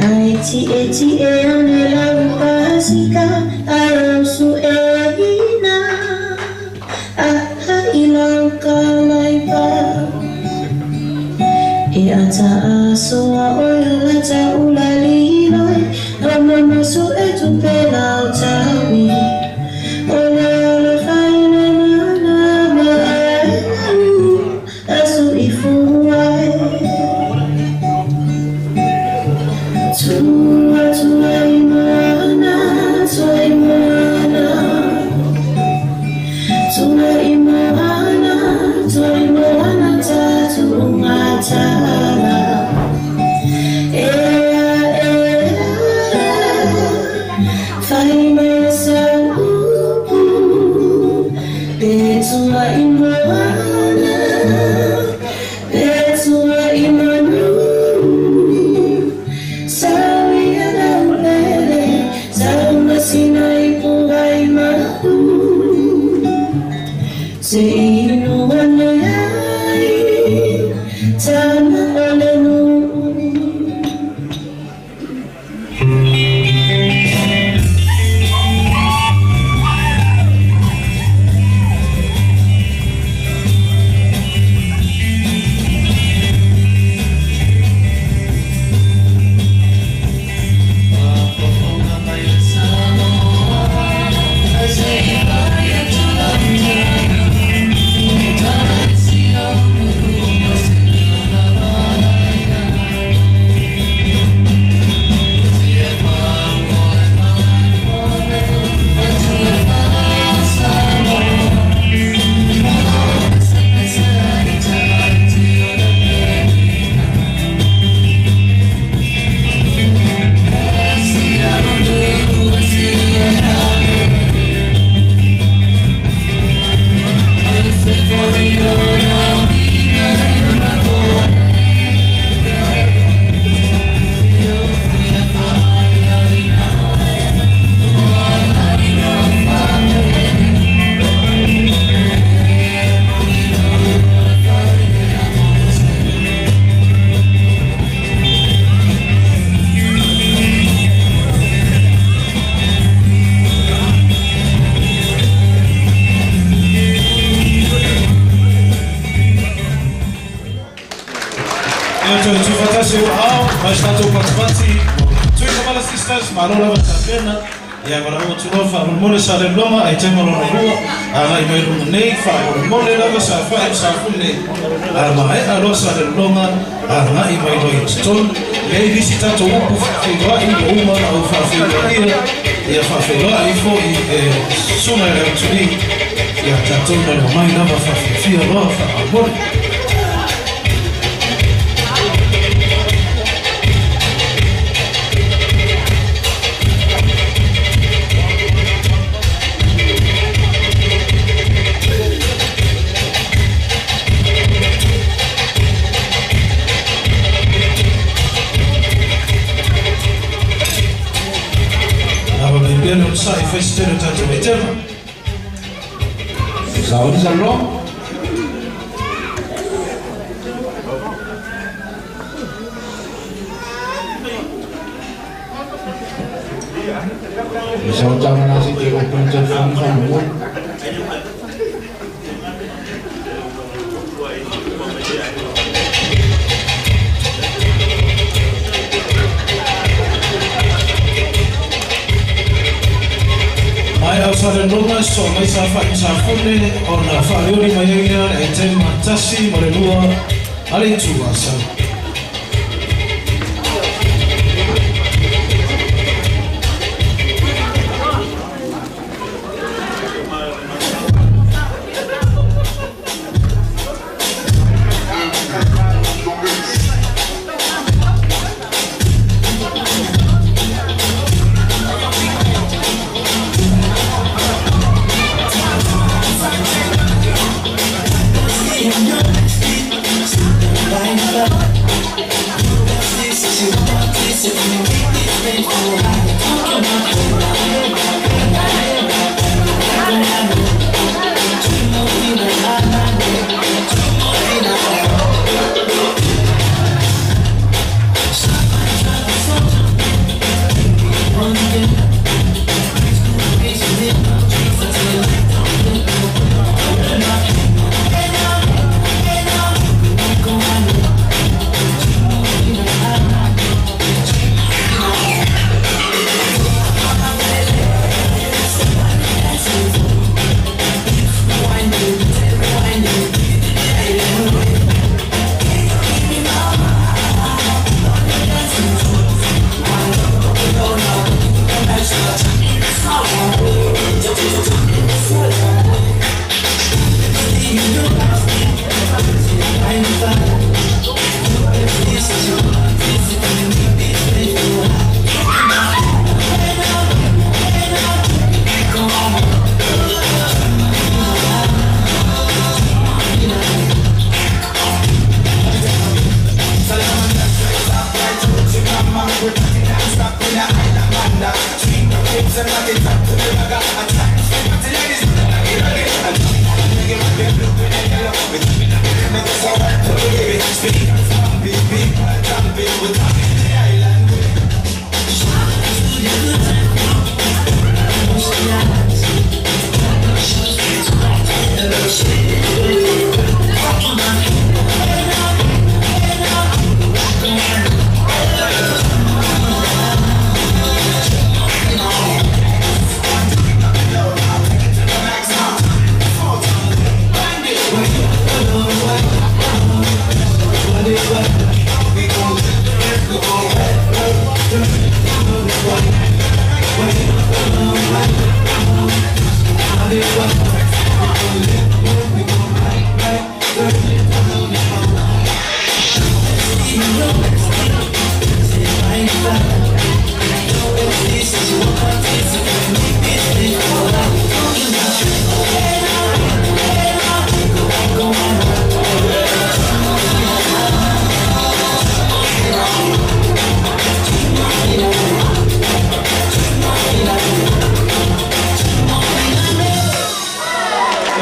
Ai tietie ane lau pasika ai au sueina aha i lau kalaiva. E ata asoa oe lata ula liloi Ramamasu e tupe lau taui. O le ole whaine mana me asu i fuai. Tua tua i moana, tua i moana. Tua i moana, tua i moana. tasi o ao, mai sa tatou patipati, Tuikamala Sisters, malo lava tapena. Ia mala o tulo fa mo sa le loma ai tema lona lua agai mai luga nei faamolemole lava sa fa'i sa fune a maea loa sa le loma agai mai loa i totonu lea i lisi tatou upu faafeiloa'i ua uma ona ou faafeiloaia ia faafeiloa'i fo'i e susuga e le autulī ia tatou na le omai lava faafiafia loa faamolemole. Lava mai pea le onosa'i fai se tele o tatou aitema. Saoni sa loa. Sa o tanga na si te open te phone fa mo. Mai au sa le loma so mai sa fa'i sa fune ona faaleoli mai ai lea le aitema 1 ma le 2 a le itu asau.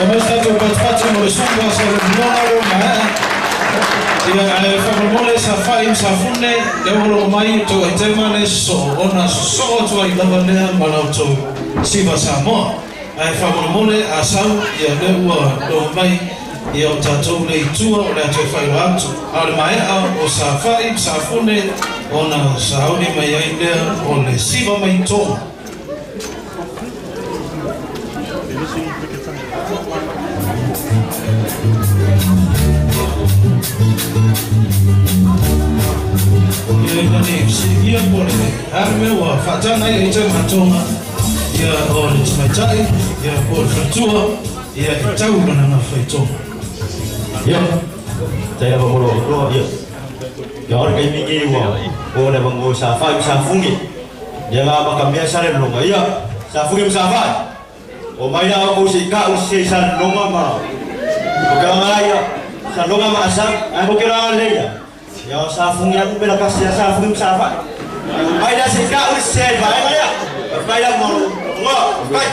Ia mai tatou patipati mo le suka sa le lona leo maea. Ia ae faamolemole sa fa'i ma sa fune lea ua logo mai tou aitema le sosoo ona sosoo atu ai lava lea ma la outou siva Samoa. Ae faamolemole a sau ia lea ua logo mai Ia o tatou le itua o le atu e faailoa atu. A o le maea o Safai ma Safune ona sauni mai ai lea o le siva mai Toga. Ia ina ne i fesiligia po o le a le mea ua faataga ai ai matoga ia o le tamaitai ia po o le faletua ia e tau lona gafa i Toga. Ia, tai lava mo lo ia. Ia ora kai mingi wa o le bango sa fa sa fungi. Ia la ma kamia sa le longa ia. Sa fungi sa fa. O mai la o si ka o si sa longa ma. O ka nga ia. Sa longa ma asa, ai mo kira le ia. Ia sa fungi aku bela kasi sa fungi sa fa. Mai la si ka o si ba ia. Mai la mo. Ngo, kai.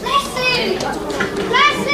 Blessing! Blessing!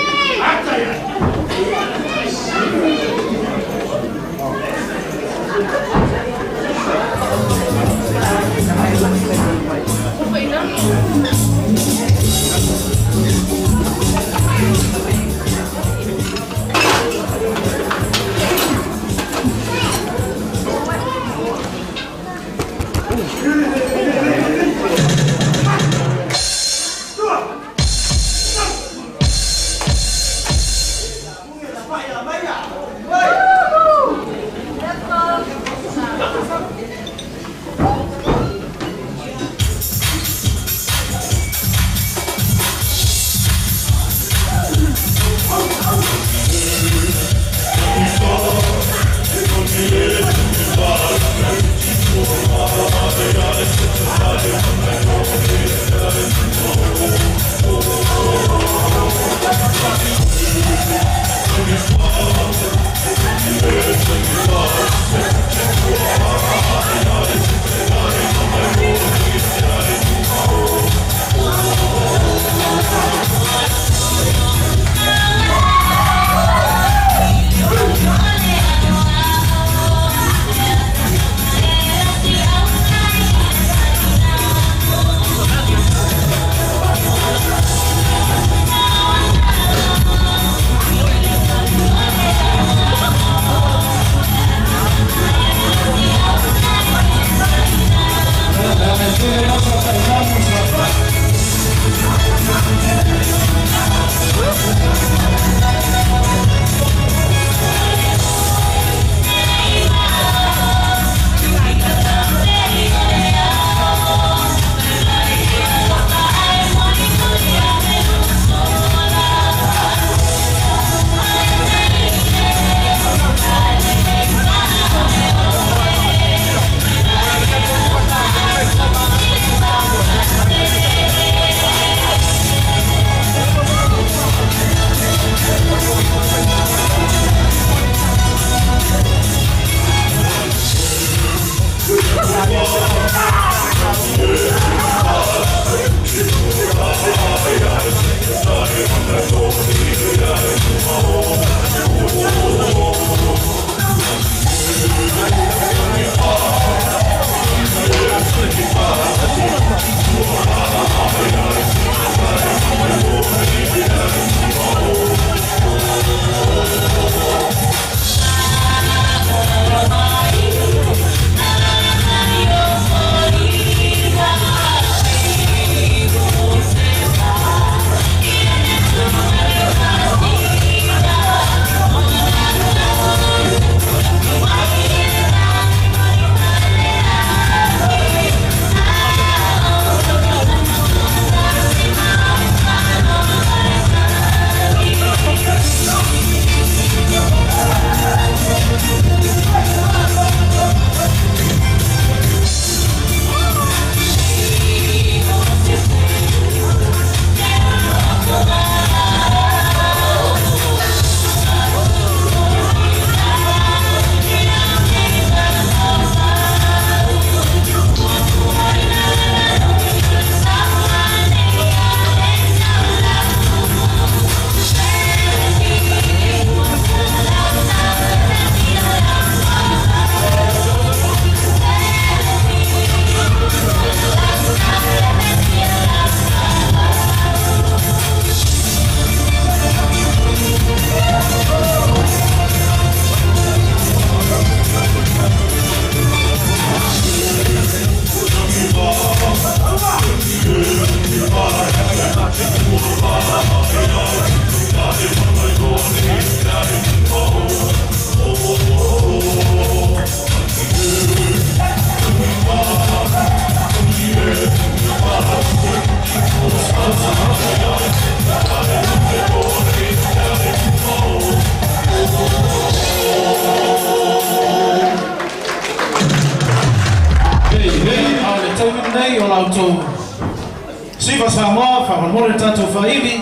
Faamolemole tatou faili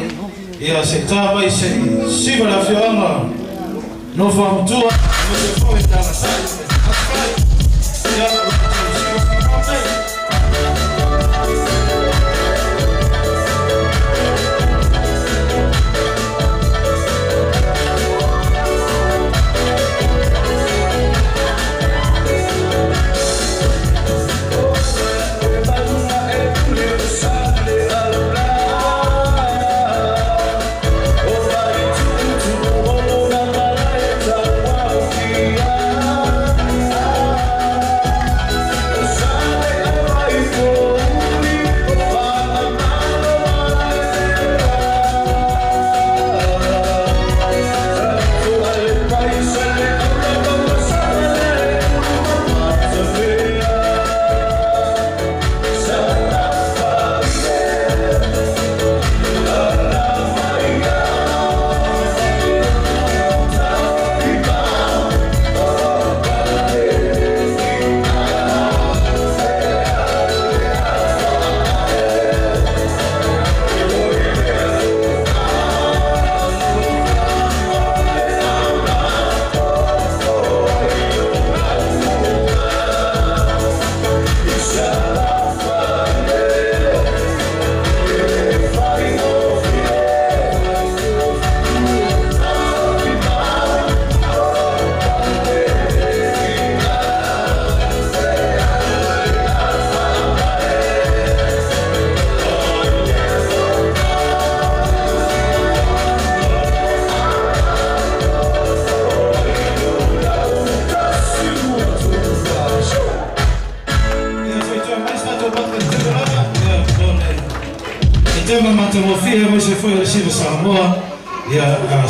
ia se tā mai se siva le afioaga nofo amatua aemaise foi le alatai afai ia o tatou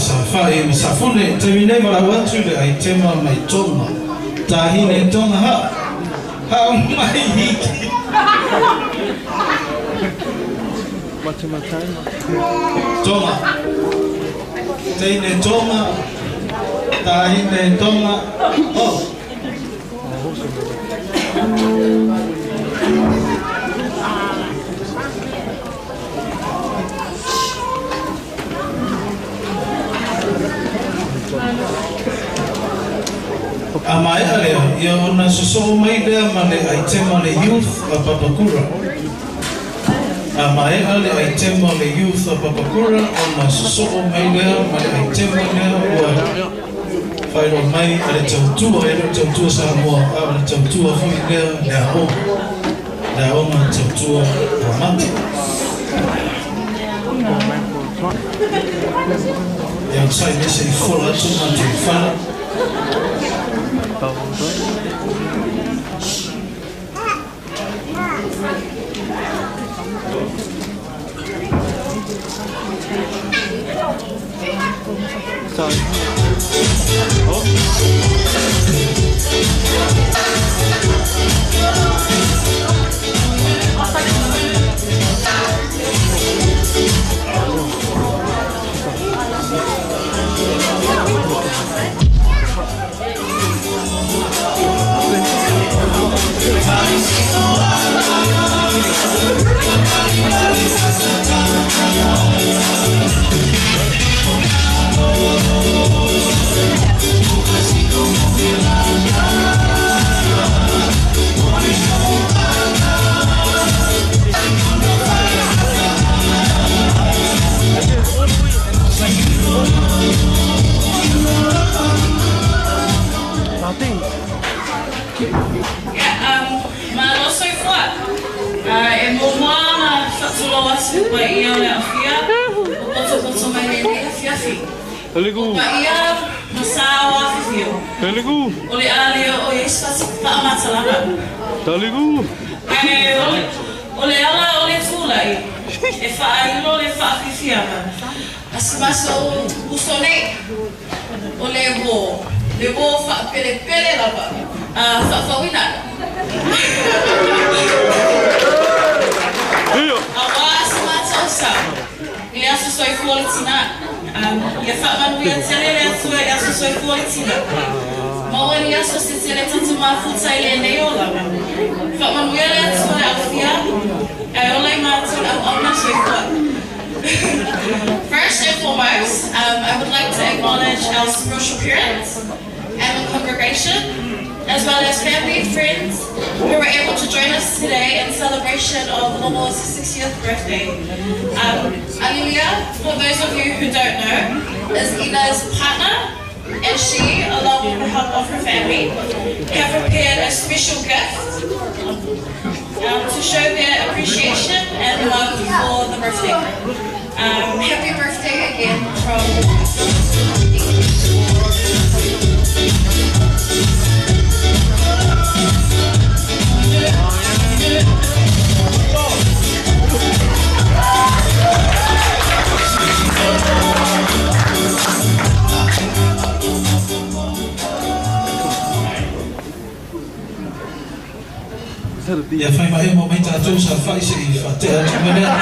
siva nei. Tema mai tonga tahine tonga ha ha mai hiki tonga teine tonga tahine tonga oh. A maea lea, ia ona sosoo mai lea ma le aitema le youth a Papakura. A maea le aitema le youth a Papakura, ona sosoo mai lea ma le aitema lea ua whairo mai a le tautua, e le tautua Samoa, a le tautua foi lea le aoga. Le aoga tautua Ramata. Ia sai nese i fola atu ma te whala. acknowledge our spiritual parents and the congregation, as well as family and friends who were able to join us today in celebration of Lomo's 60th birthday. Alilia, for those of you who don't know, is Ina's partner, and she, along with the help of her family, have prepared a special gift to show their appreciation and love for the birthday girl. Happy birthday again from Ia fai mai mo mai tātou sa whai se i whatea atu mai lea.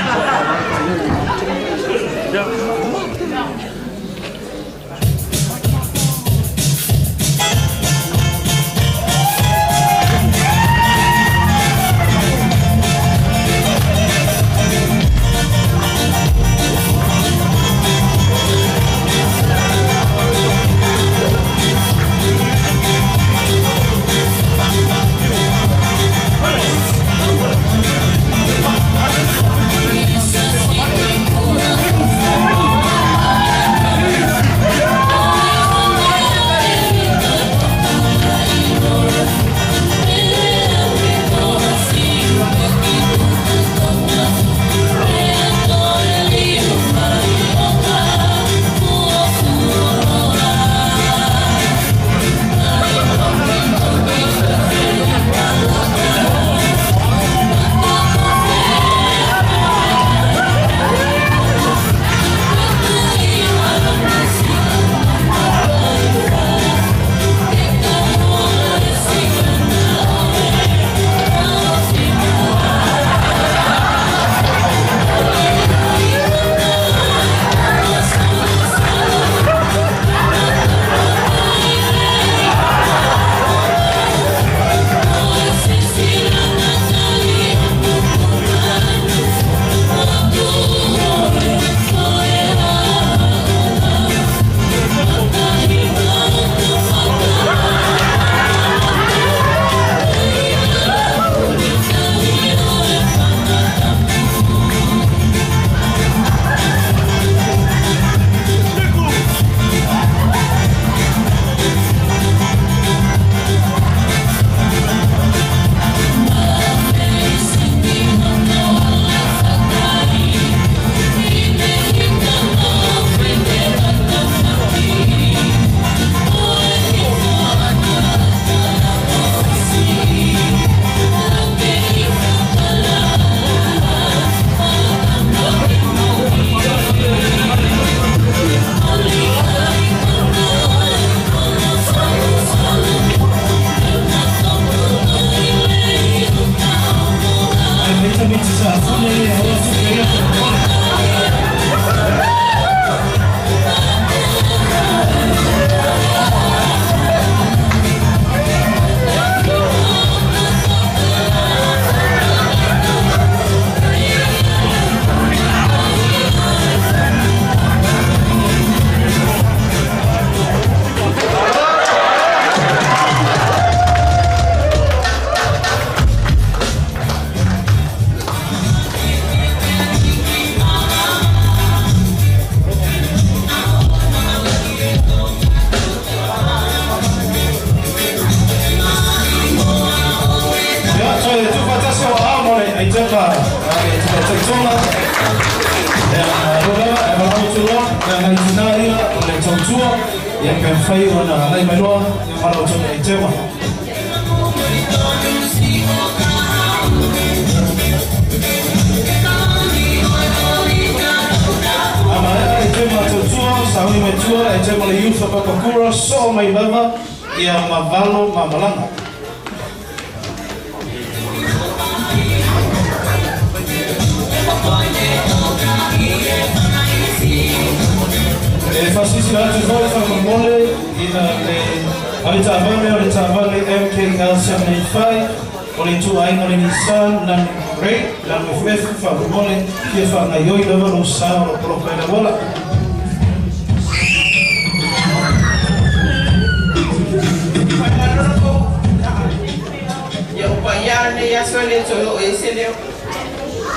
e le toe o e se leo.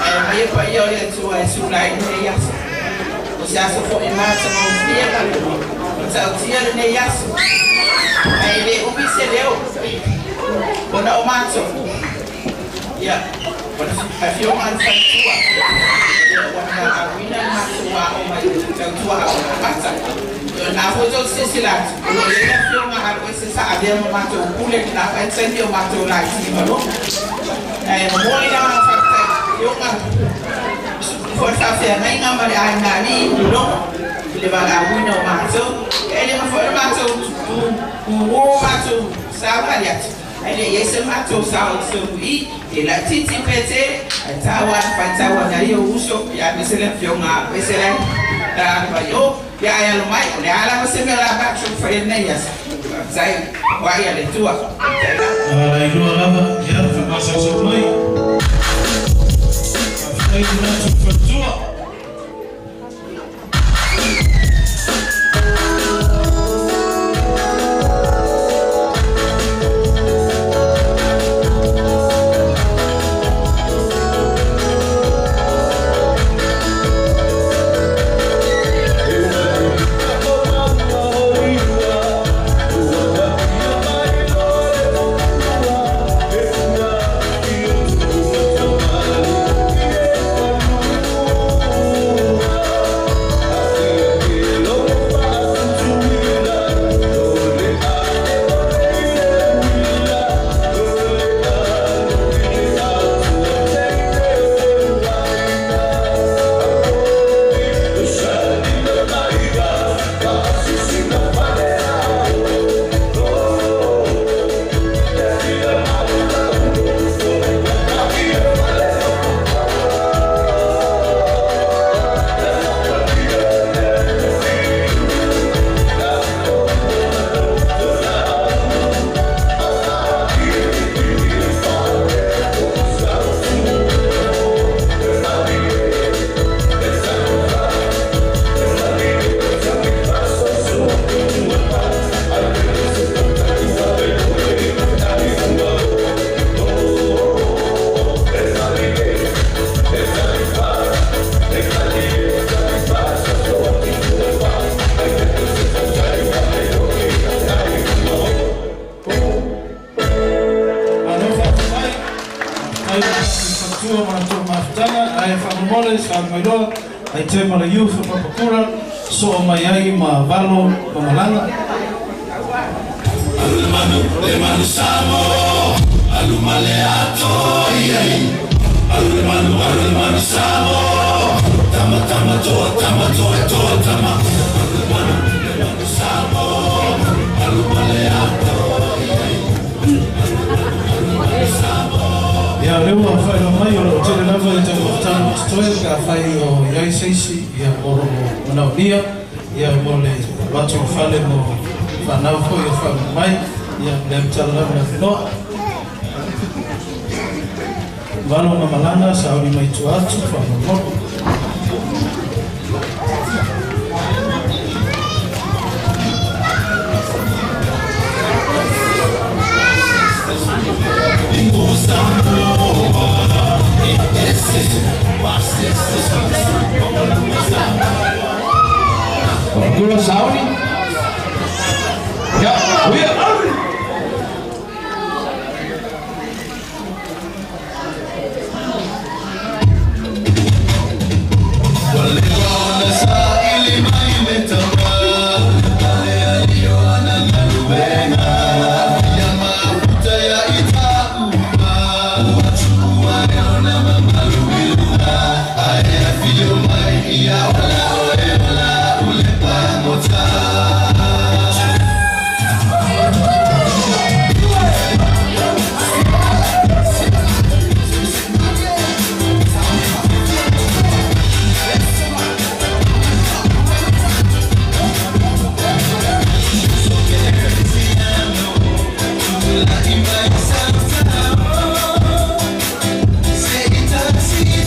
Ae mai e paia o le Atua e sulai lenei aso. O se aso fo'i matagofie ma le matautia lenei aso. Ae le umi se leo. Ona o matou. Ia, o le afioga a le faletua. Ia, ua valaauina le matou aoga i le tautua aoga amata. Na foi tou silasila atu, o lo o i ai le afioga a Aloese sa avea ma matou pule i lena vaitaimi o matou laiti ma logo. Ae momoli le agaga faafetai i afioga foi le faafeagaiga ma le aiga alii i Logo i le valaauina o matou. E le mafai ona matou tutu matou savali atu, ae le i ai se matou sao i totonu i i, pe laitiiti pe tele, ae tau lava le faitau a nai ou uso, ia aemaise le afioga a Aloese la e alaala mai o. Ia ae alo mai, o le a lava se mea o le a matou faia i lenei aso. Faafetai o ai a le Atua. Faafetai lava. Lailua lava, ia faamasausau mai. Faafetai i atu le faletua. Malo faafetai. Faafetai i le faletua ma la outou mafutaga, ae faamolemole sauni mai loa ai toe ma le youth o Papakura soo mai ai ma Valo ma Malaga. Alu le manu, le manu Samoa, alu ma le ato iai. Alu le manu, alu le manu Samoa, tama tama toa, tama toa toa tama. Alu le manu, le manu Samoa, alu ma le ato iai. Alu le manu, alu le manu Samoa. Ia, o lea ua faailoa mai o lo o tele lava i tau mafutaga o totoe pe afai o i ai se isi ia o lo o manaomia ia mo le alu atu i le fale mo fanau foi o faauuga mai, ia o lea matala lava le avenoa. Valo ma Malaga sauni mai tua atu faamolemole. Papakura sauni. Ia, uia. Ua leva ona saili mai le tama, le alii o ana galuega. Ia mafuta ia i taua, ua tuu ae ona mamalu i luga. Ae afio mai ia ola oe ola ule pagota. Se i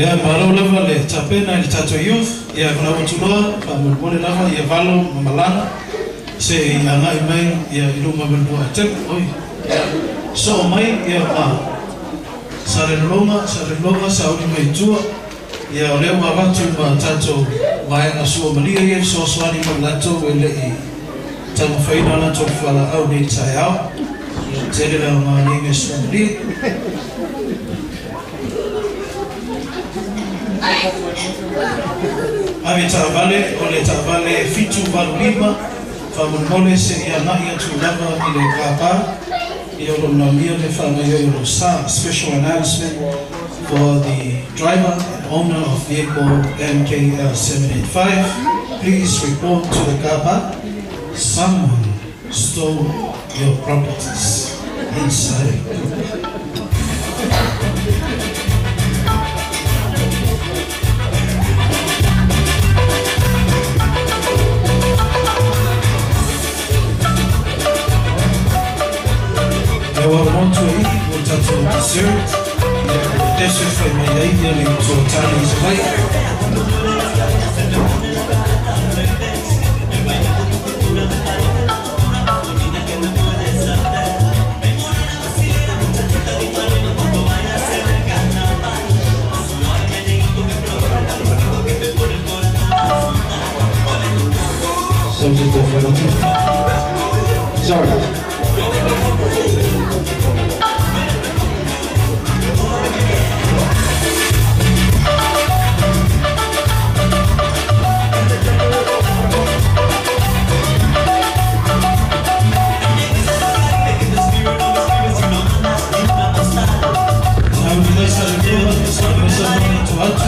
Ia malo lava le tapena i le tatou youth, ia valaau atu loa faamolemole lava ia valo ma malana se i agai mai ia i luma ma le lua atepu oi ia soo mai ia ma Salelologa, Salelologa, sauni mai i tua, ia o lea ua avatu ma tatou vaega suamalie ia e fesoasoani mo i latou e le i taumafaiina a latou fualaau nei i le taeao. Ia tele le aoga o nei mea suamalie. Ave taavale, o le taavale 785, faamolemole se i agai atu lava i le car park. Ia o lo o manaomia le faagaoioi o lou sa. Special announcement for the driver and owner of vehicle MKL 785. Please report to the car park. Someone stole your properties inside. Ia ua motu ai ua tatou dessert, ia o le dessert fai mai ai ia le uso o tane i Savaii. Sorry. Sauni mai Salelologa, sauni mai Salelologa i tua atu.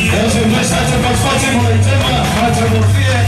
Ia fai mai sa taumafati mo le tema matagofie.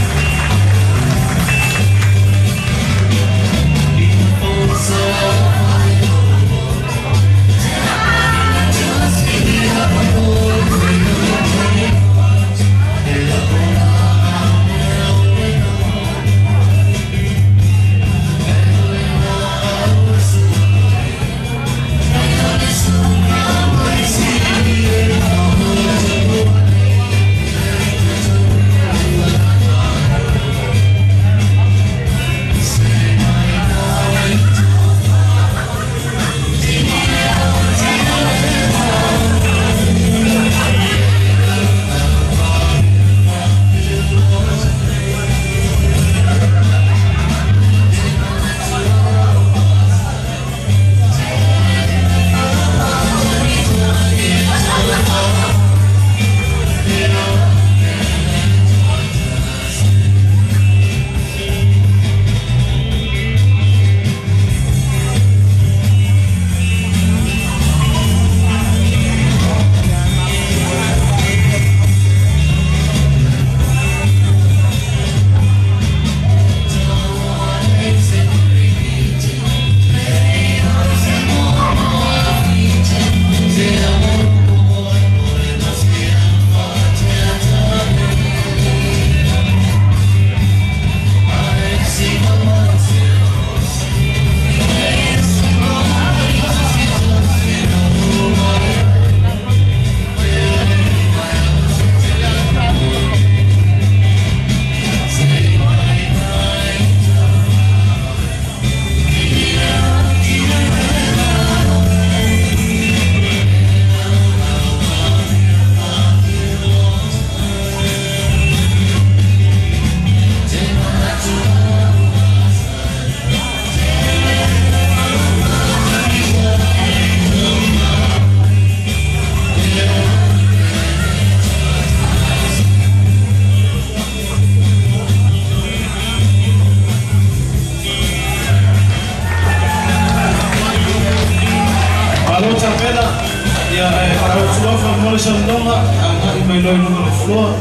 Salelologa, agai mai loa i luga o le floor.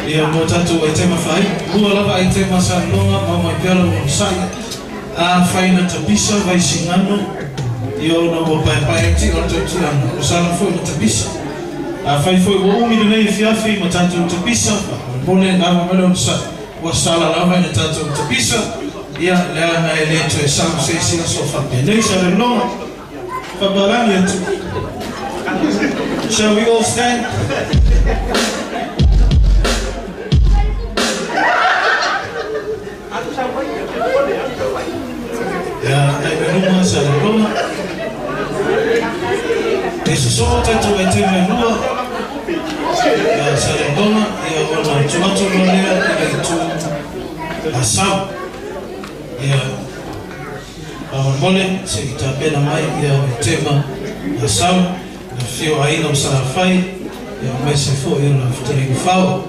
Ia mo tatou aitema faaiu. Lua lava aitema a Salelologa, mau mai pea lau onosai. Afai na tapisa Vaisigano, ia ona ua paepae ai ti'a o le tautiaga, ua sala foi ona tapisa. Afai foi ua umi lenei afiafi ma tatou tapisa, faamolemole lava mai le onosai, ua sala lava ina tatou tapisa, ia leaga e le toe sau se isi aso faapenei. Salelologa, faapalagi atu. Shall we all stand? Ia, agai mai luma Salelologa. E sosoo tatou aitema e lua. Ia, Salelologa, ia ona tuu atu loa lea i le itu Asau. Ia, faamolemole se i tapena mai ia aitema Asau, le afio o Aiga ma Salafai, ia aemaise foi o le fetalaiga Fao.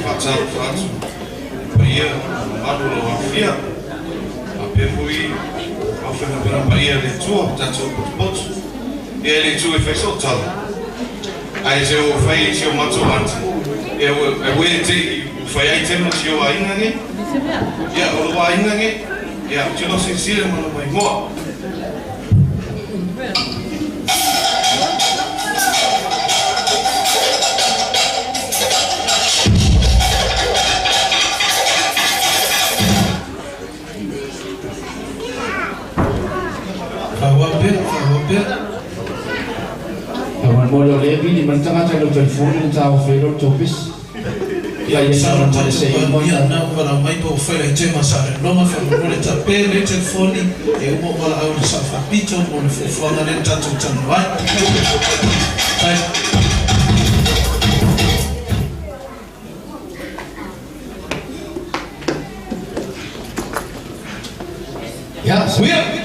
Faatalofa atu i paia ma mamalu o lo o aafia, faapea foi aufaigaluega paia a le Atua o tatou potopoto. Ia e le itu e fai soo tala, ae se ua fai i si o matou ata, ia ua e te i ua fai ai tema si o aiga nei. Ia o lo aiga nei, ia ou te lo silasila ma lo maimoa. Faaauau pea, faaauau pea. Faamolemole o lea e vili mai le tagata i lou telefoni ona taofi ai lea o le topisi. Ia, masalo le tatou Palemia lena ua valaau mai po ua fai laitema sa Leloma faamolemole tape lelei telefoni e uma ou valaau i le Sao Faapito mo le fuafuaga lea na tatou talanoa ai. Faafetai. Ia, Uia!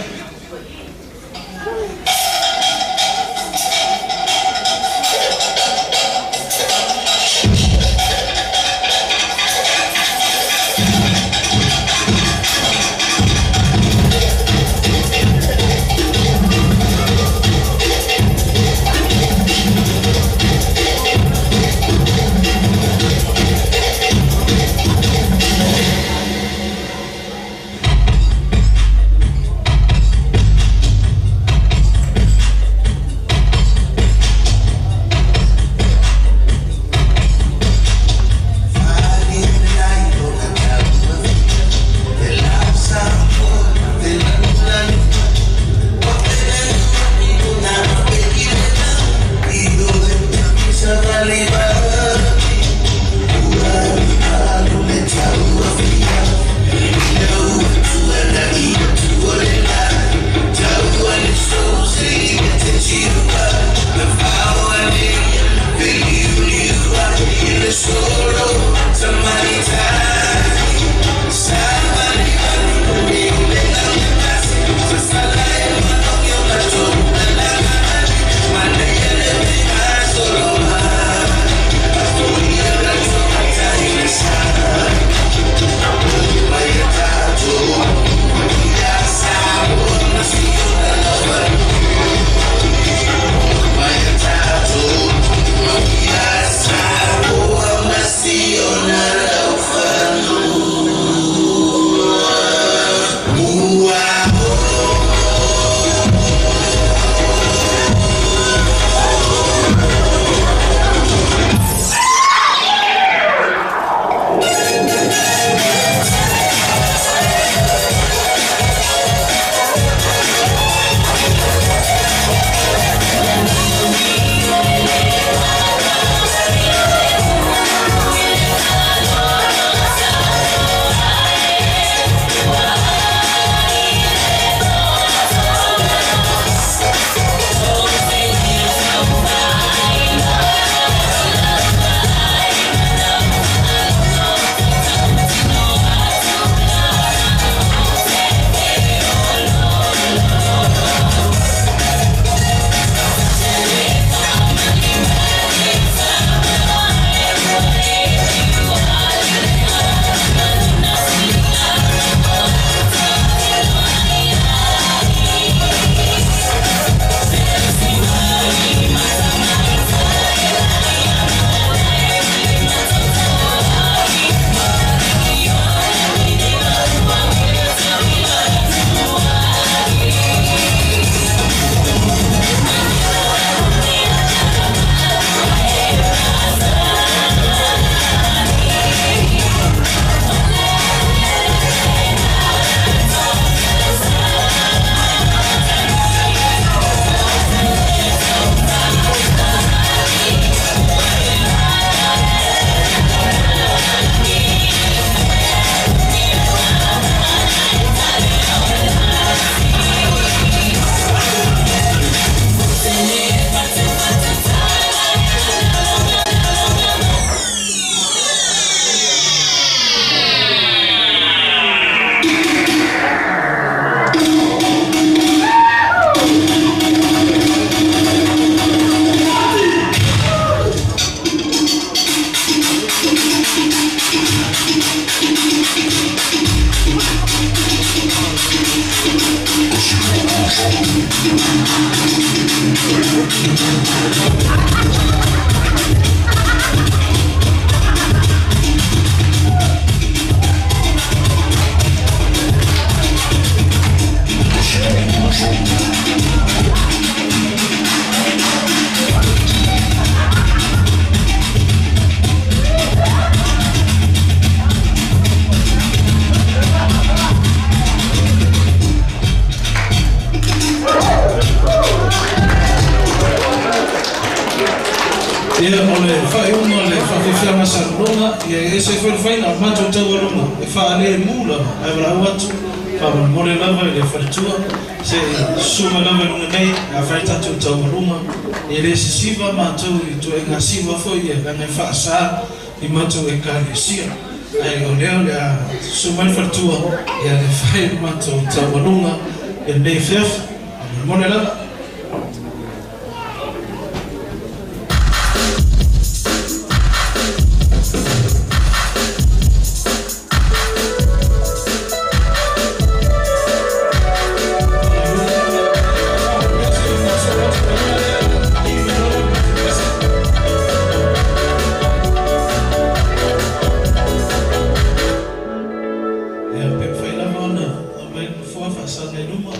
Ia o le faaiuga o le faafiafiaga salelologa ia e ese foi le faiga o le matou taualuga e faalemu lava ae valaau atu faamolemole lava i le faletua se'i susu mai lava i luga nei afai tatou taualuga e lē sisiva matou i tuaiga siva foi ia leaga e faasā i matou ekalesia ae o lea o le a susu mai le faletua ia le fai le matou taualuga i lenei afiafi faamolemole lava. Ia pe mafai lava ona aumai le nofoa faasaga i luma.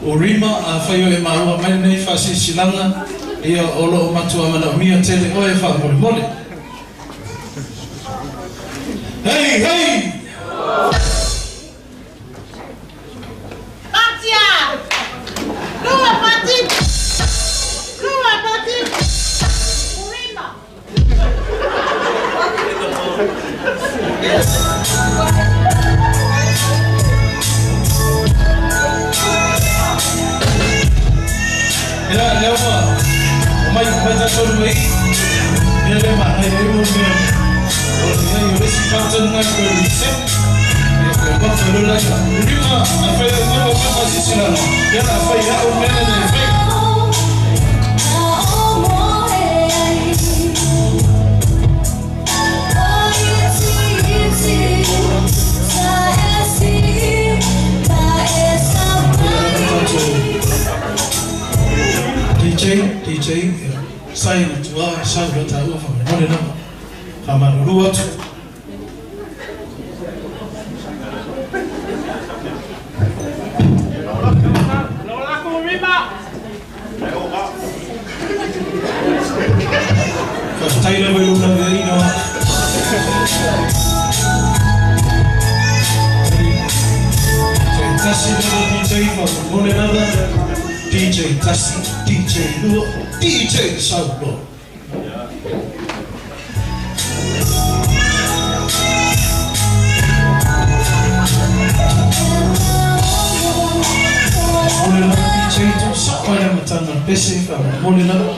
O Rima, afai o e maua mai lenei faasilasilaga, ia o lo o matua manaomia tele oe faamolemole. Hei! Hei! Fatia! Lua Fati! Lua Fati! Urima! Ia, lea ua omai mai tatou luma i i. Ia lea manaia ai mo mea o le iai o le isi button lena e toe reset. Ia toe mafa loa laia. Rima, afai o maua mai faasilasilaga, ia o le a fai e au le mea lena e fai. DJ, DJ, ia, sai ina tua, sau loa taua faamolemole lava. Faamalulu atu. Faafetai lava i lou laveaiina o atu. DJ tasi lava DJ faamolemole lava. DJ tasi, DJ lua, DJ Saulo. Faamolemole lava DJ tuusa'o ai le amataga o le pese faamolemole lava.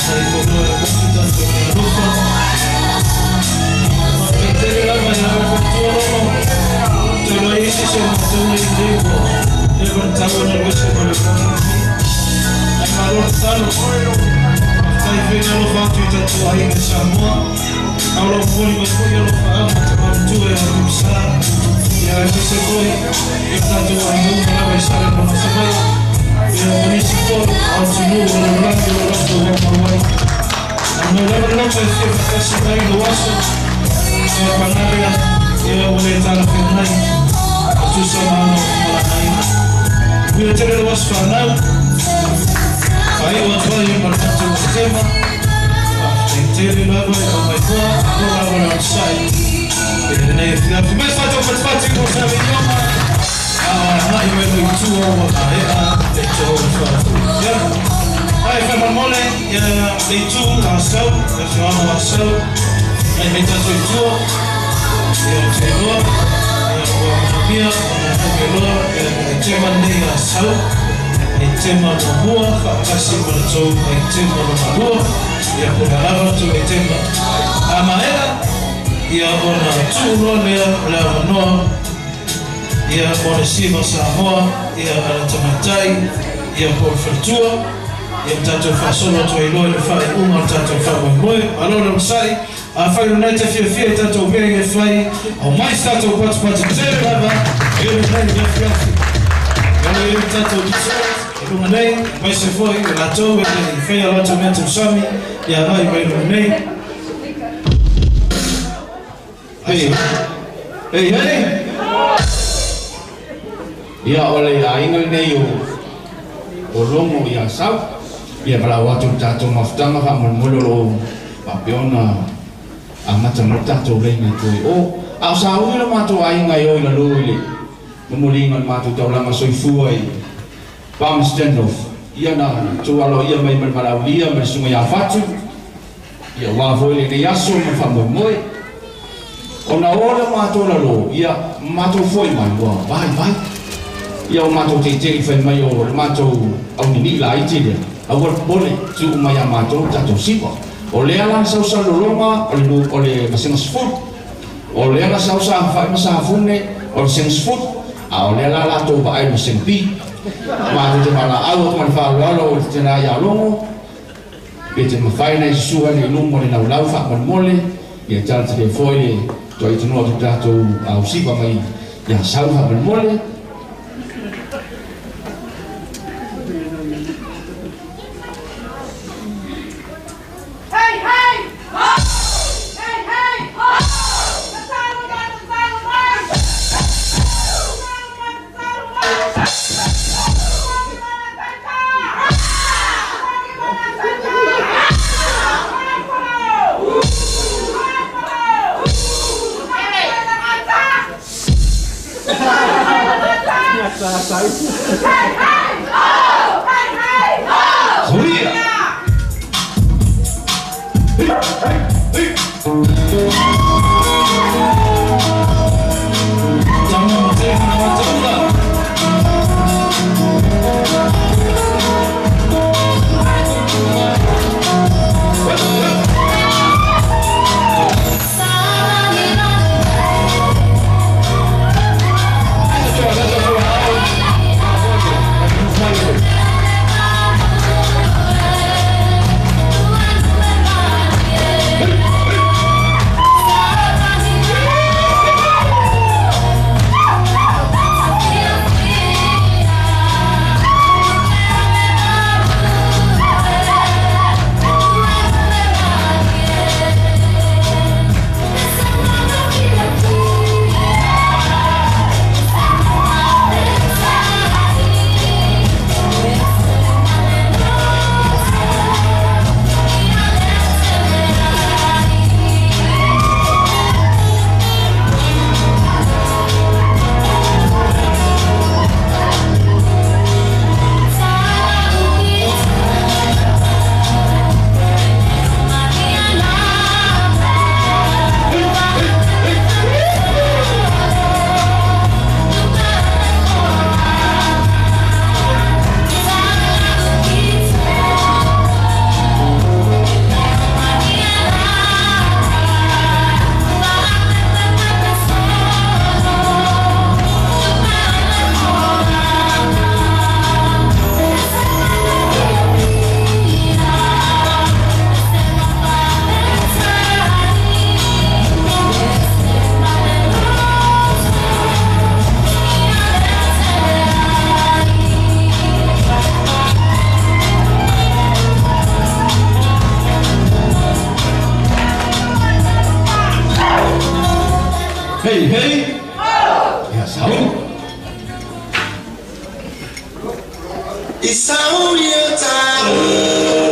Faafetai foi loa e motu tatou le alofa. Faafetai tele lava ia oe faletua Logo. Ou te iloa ai se isi o matou nei lenei ua leva ona taua ona alu ese mai le olaga lenei. Ae malo le tatalo. Faafetai foi le alofa atu i tatou aiga i Samoa. A o lo o momoli mai foi alofaaga i tama matua ia Tuisa, ia aemaise foi i o tatou aiga uma lava i Salega ma Savaii, ia ma nisi foi o atunuu o le lalolagi o lo o latou aumau ai. A mau lava le loto e fia faatasi mai i lou aso, ia paga lea, ia ua le talafeagai, e tusa ma ana malagaina. Manuia tele lou aso fanau, faaiu atu ai ma le tatou Anatema. Faafetai tele lava i lau maimoa, malo lava le onosai i lenei afiafi. Mai se tatou fatufatu mo Savignoma, a o agai mai lou itua ua maea le tou faafoi. Ia, ae faamolemole ia le itu Asau, le afioaga o Asau, agai mai tatou i tua, ia ou te iloa, ia ua manaomia ona agai mai loa le aitema lenei a Asau. Aitema muamua faatasi ma le tou aitema lona lua, ia po o le a lava le tou aitema. A maea, ia ona tuu loa lea o le avanoa, ia mo le Siva Samoa, ia a le tamaitai, ia po o le faletua, ia ma tatou faasolo atu ai loa i le faaiuga o le tatou faamoemoe. Malo le onosai. Afai o lena e te fiafia i tatou mea ia e fai, aumai se tatou patupatu tele lava i lenei afiafi. E ala i le tatou dessert i luga nei, aemaise foi o latou e le i faia latou mea tausami ia agai mai luga nei. Hei, hei, hei! Ia, o le aiga lenei o Logo i Asau, ia valaau atu i le tatou mafutaga faamolemole o lo o faapea ona amata mai le tatou laina i tua i o. A o sauni lo matou aiga e o i lalo i le momoliga o le matou taulaga soifua i Palmerston North, ia na tou aloaia mai ma le valaaulia ma le susuga ia Fatu, Ia aua foi lenei aso ma le faamoemoe. Ona o lea o matou lalo, ia, matou foi mai, ua vaivai. Ia o matou teitei fai mai o le matou auninii laiti lea, aua le popole, tuu mai ia matou le tatou siva. O lea la na sau Salelologa, o le, o le vasega sefulu. O lea na sau Safai ma Safune, o le vasega sefulu. A o lea la latou vaai i le vasega B. Matou te valaau atu ma le faaaloalo i le tina ia Logo, Pe te mafai ona e susu ane i luma o le laulau faamolemole, ia tala tele foi le toaitanoa atu tatou ausiva mai ia Sau faamolemole. Hey, hey, ho! Hey, hey, ho! Tatalo mai, tatalo mai! Tatalo mai, tatalo mai! Hey, hey! Ho! Ia sau! Isau ia tau.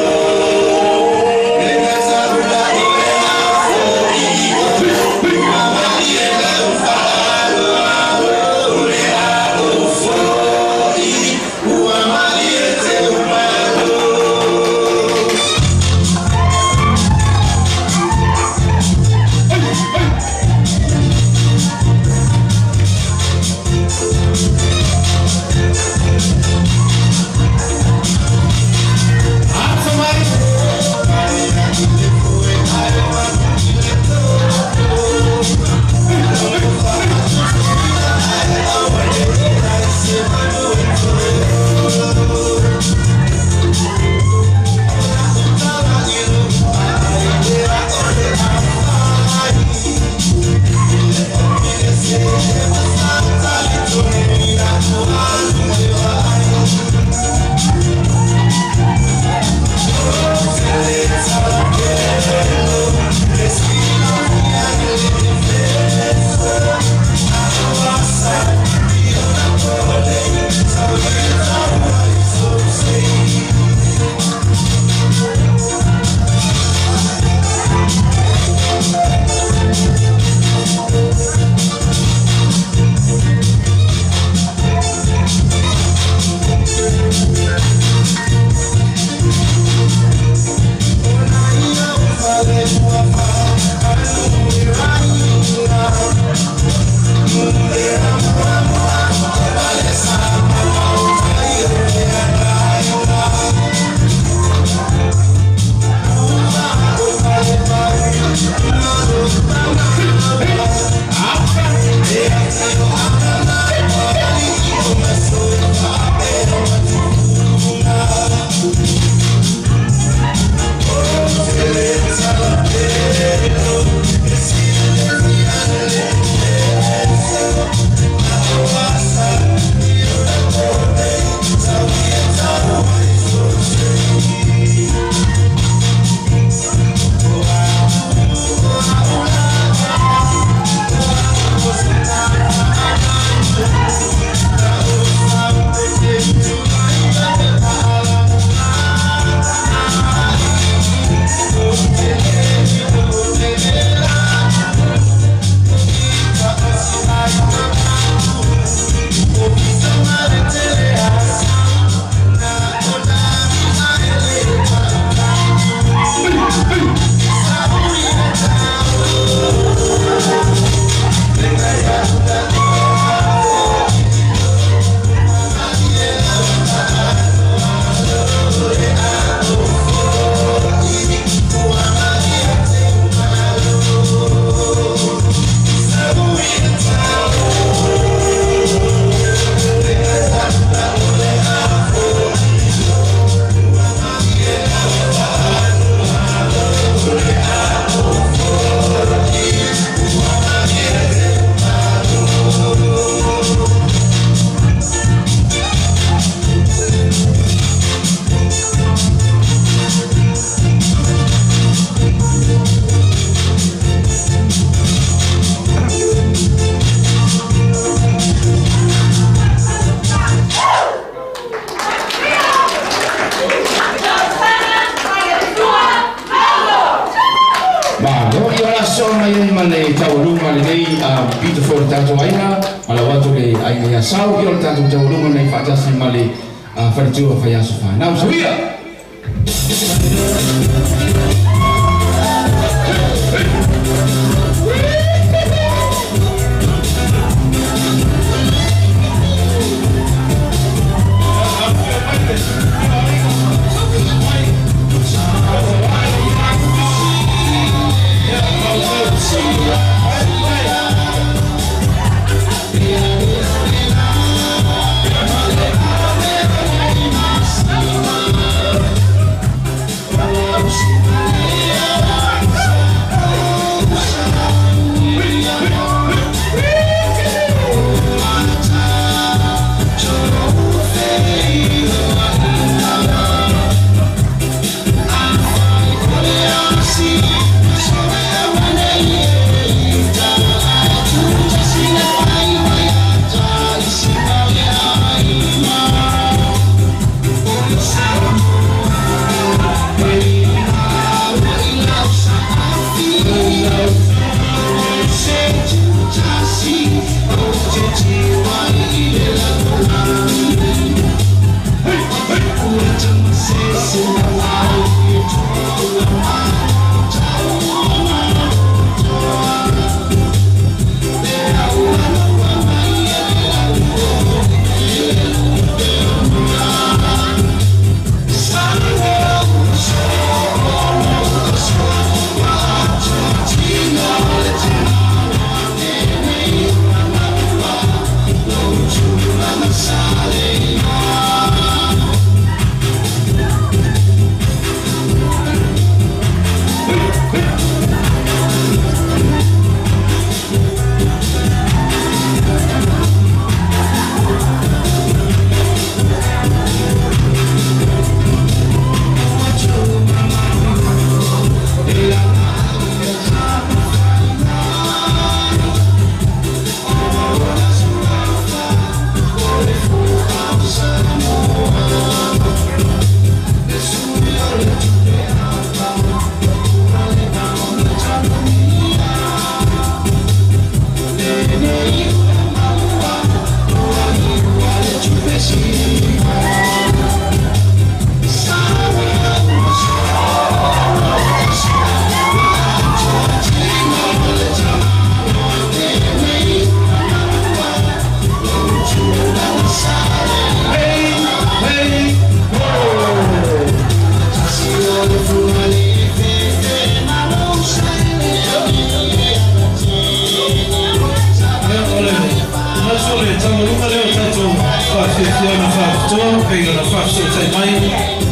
pei ona faafesootai mai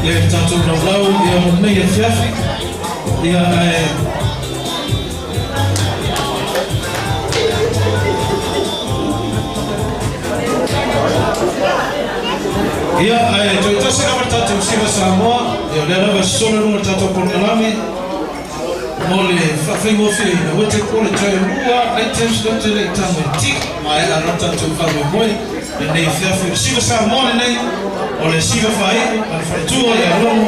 ia i le tatou laulau ia mo lenei afiafi. Ia ae Ia, ae toe tasi lava le tatou Siva Samoa, ia o lea lava e sosolo i luga o le tatou polokalame mo le faafaigofieina, ua te pole toe lua items lea ou te le i tago e tick, maea loa le tatou faamoemoe lenei afiafi. O le Siva Samoa lenei, o le siva faaiu a le faletua ia Logo,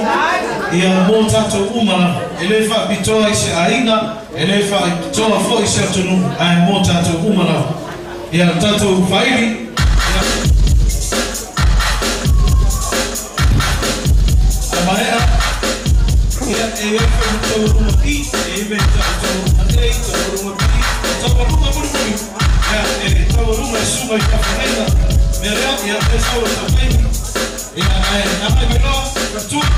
ia mo tatou uma lava. E le faapitoa i se aiga, e le faapitoa foi i se atunuu, ae mo tatou uma lava. Ia le tatou faili, ia. A maea, ia, e i ai foi ma taualuga B, e i ai me taualuga A, taualuga B, taualuga mulimuli, ia, e taualuga e susuga i faafeagaiga. Mea lea, ia, lea sau lo tatou taimi, ia, ae agai mai loa, faletua.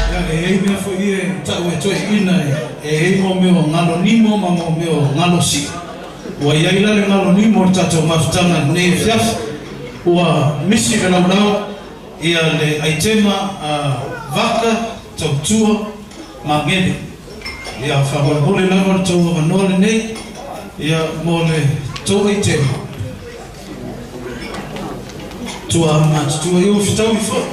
Ia, e i ai mea foi ia e tau e toeaiina e i ai mo mea o galo nimo ma mo mea o galo si'i. Ua i ai la le galo nimo o le tatou mafutaga i lenei afiafi. Ua misi le laulau ia le aitema a vaka, tautua ma gele. Ia, faamolemole lava le tou avanoa lenei ia mo le tou aitema. Tua matutua ia ua fetaui foi.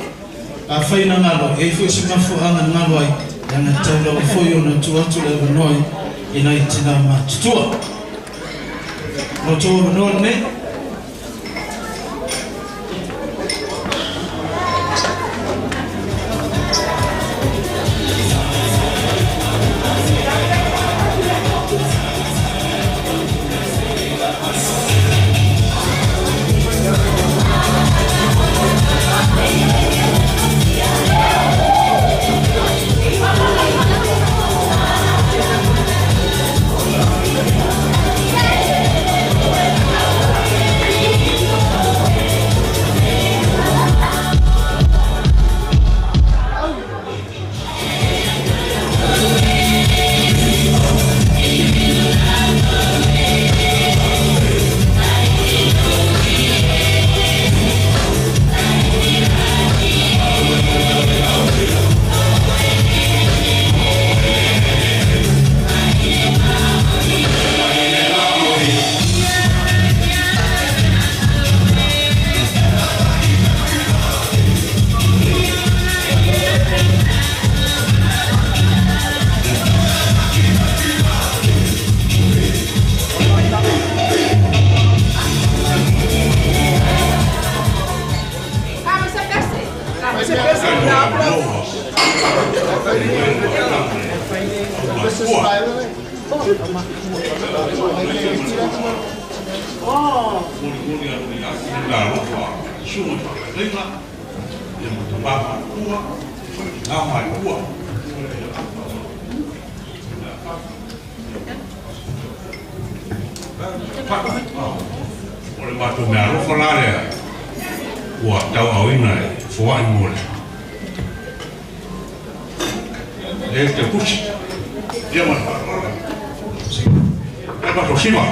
Afai na galo, e i ai foi se mafuaaga na galo ai, leaga e tatau lava foi ona tuu atu le avanoa i nai tina matutua. Lo outou avanoa lenei. O le matou mea alofa la lea ua tauaaoina e foa'i mo le lē tautusi ia ma le faaaloalo le matou siva.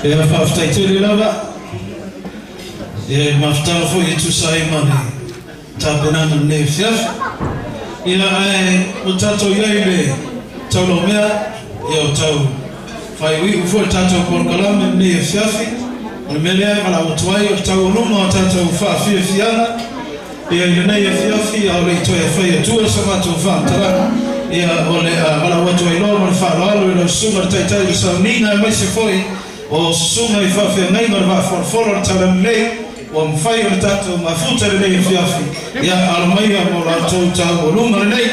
Ia faafetai tele lava ia i le mafutaga foi e tusa ai ma le tapenaga o lenei afiafi. Ia ae ua tatou i ai i le taulaumea, ia ua tau faaiuiu foi le tatou polokalame i lenei afiafi. O le mea lea e valaau atu ai o le taualuga o tatou faafiafiaga ia i lenei afiafi, a o le i toe fai atua sa matou faamatalaga, ia o le a valaau atu ai loa ma le faaaloalo i lau susuga le Taitai o le Sauniga aemaise foi o susuga i faafeagaiga o le vaafolofolo o le Talalelei ua mafai ona tatou mafuta i lenei afiafi, ia alo maia mo la outou taualuga lenei.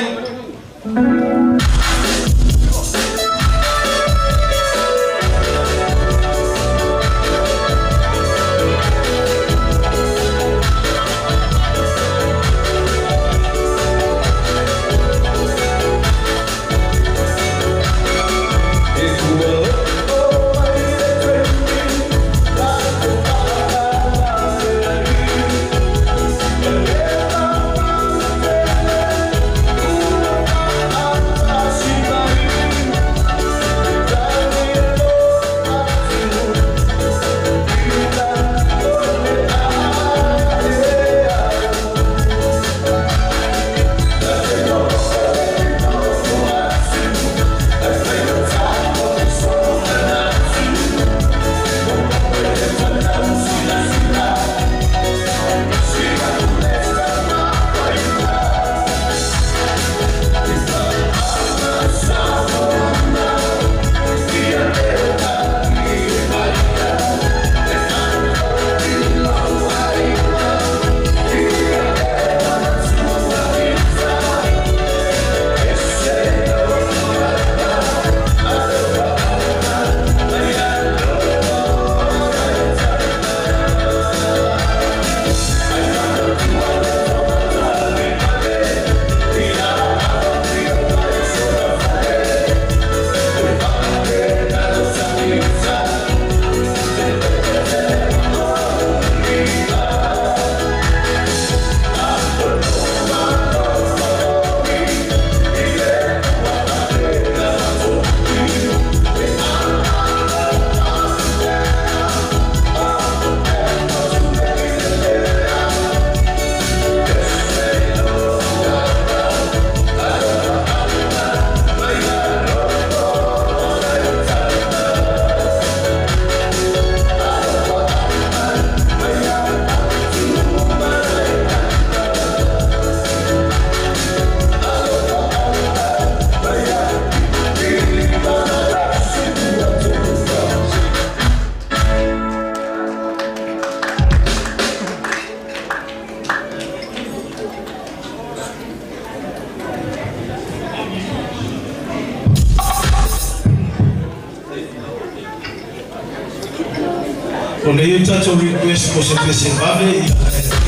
O le ia tatou request mo se pese vave ia e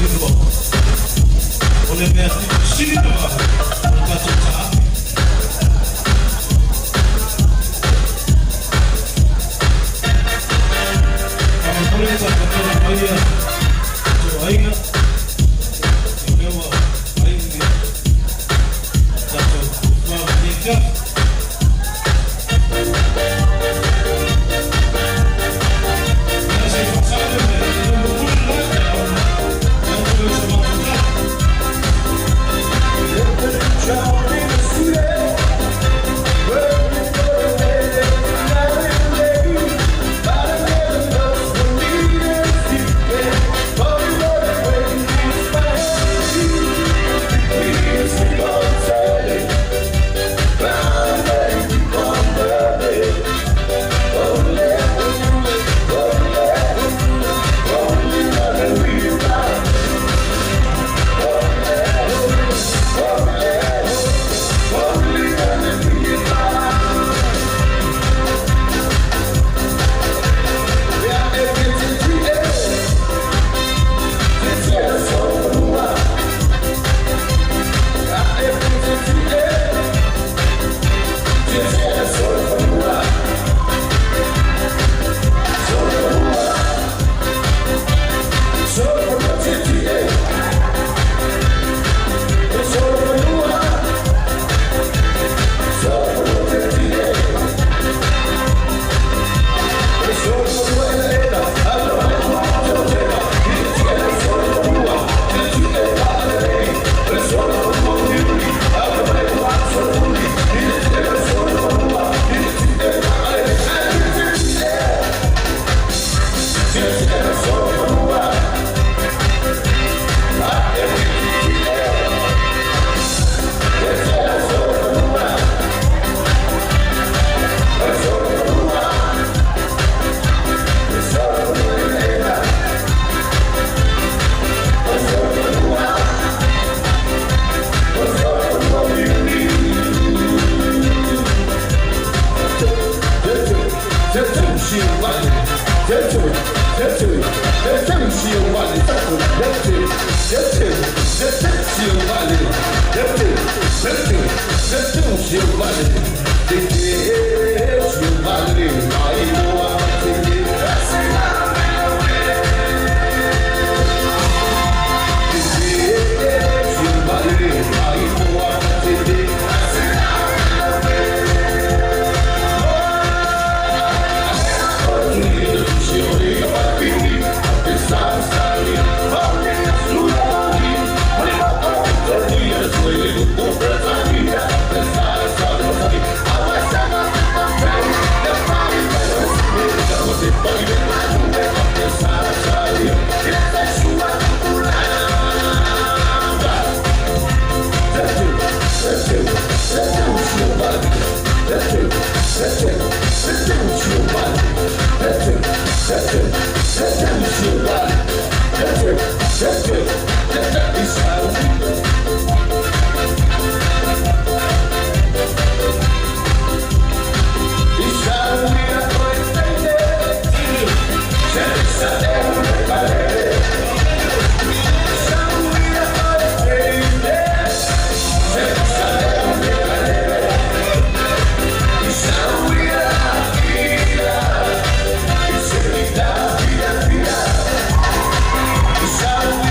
iloa. O le mea sili na vave o le tatou taape. Faamolemole tafatolu mai ia tou aiga ia lea ua ai le tatou tofa lenei afiafi.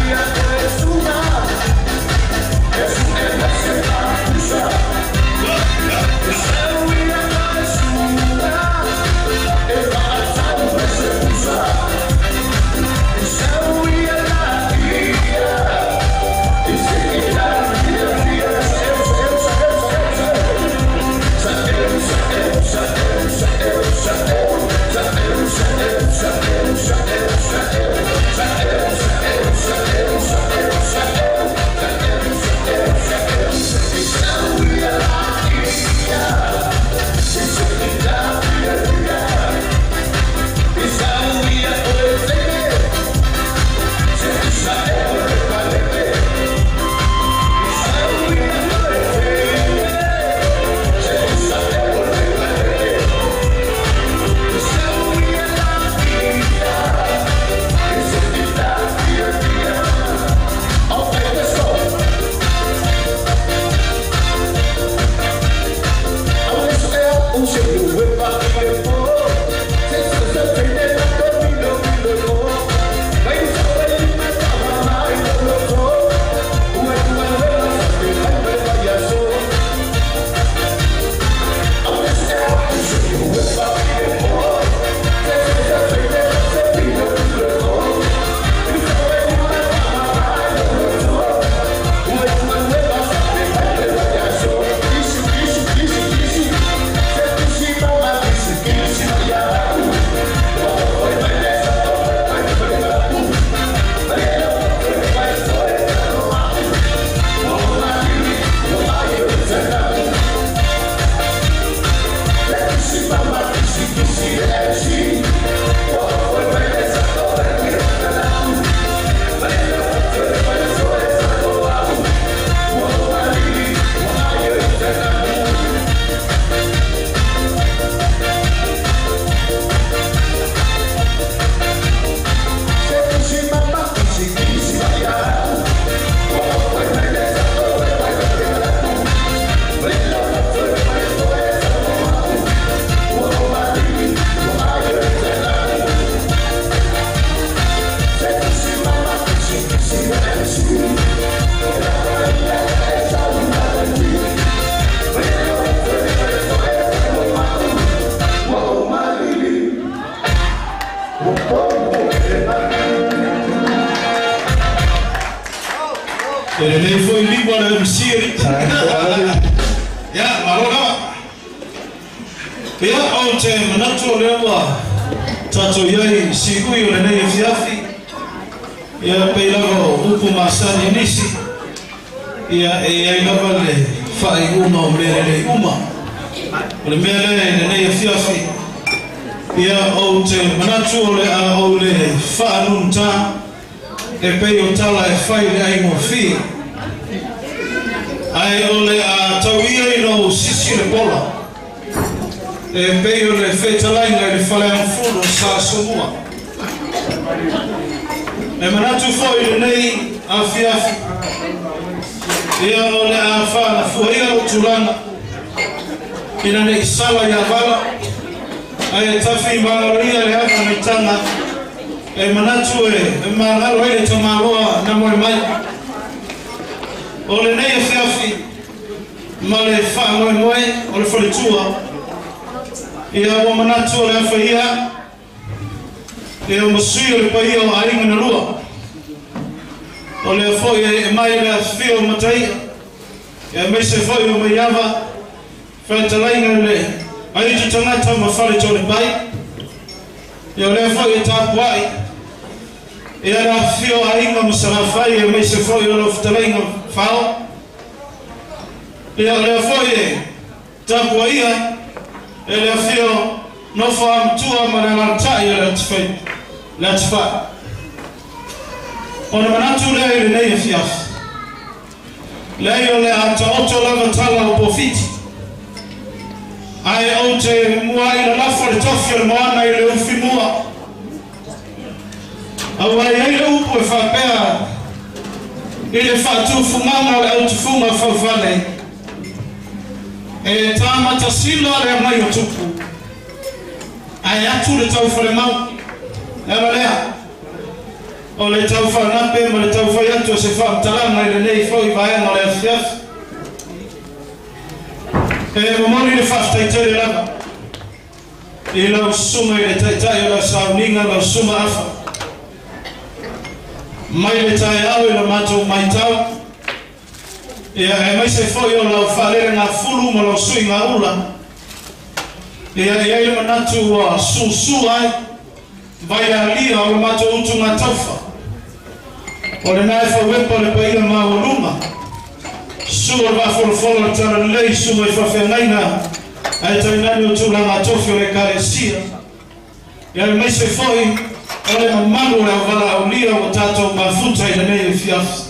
Yeah. E lelei foi lima le MC ali. Ia, malo lava. Ia, ou te manatu o lea ua tatou i ai siui o lenei afiafi. Ia, pei lava o upu masani a nisi. Ia, e i ai lava le faaiuga o mea lelei uma. O le mea lea i lenei afiafi, ia, ou te manatu o le a ou le faanunutā e pei o tala e fai i le aigofie. Ae o le a tau ia ina ou sisi le pola e pei o le fetalaiga i le faleagafulu o Sa Asomua. E manatu foi i lenei afiafi, ia o le a faalafuaia lou tulaga ina ne i sala ia vala, ae tafi magaloia le ava nai taga e manatu e magalo ai le tamaloa na moe mai. O lenei afiafi ma le faamoemoe o le faletua, ia ua manatu o le a faia ia ma sui o le paia o aiga na lua. O lea foi e mai le afifio o Mataia, ia aemaise foi o Maiava, fetalaiga i le aitu tagata ma fale tolepai. Ia o lea foi e tapuai ia le afifio o aiga ma Salafai, aemaise foi o lau fetalaiga Fao. Ia o lea foi e tapuaia e le afio nofo a matua ma le alaalatai o le Atifai, le Atifai. Ona manatu lea i lenei afiafi, leai o le a taoto lava tala o pofiti, ae ou te muai lalafo le tofi o le moana i le ufi mua. Aua e i ai le upu e faapea i le faatufugaga o le autufuga faufale, e tāmatasila le agai o tupu, ae atu le taufalemau. Le ala lea o le taufaanape ma le taufai atu o se faamatalaga i lenei foi vaega o le afiafi. E momoli le faafetai tele lava i lau susuga i le taitai o lau sauniga, lau susuga Afa. Mai le taeao i la matou maitau, ia aemaise foi o lau faalelegafulu ma lau suigaula, ia e i ai le manatu ua susu ai vaialia o le matou utugataufa. O lena e fauepa le paia maualuga, susu o le vaafolofolo o le talalelei, susuga i faafeagaiga ae tainane o tulaga tofi o le Ekalesia, ia aemaise foi o le mamalu o le auvalaaulia ua tatou mafuta i lenei afiafi.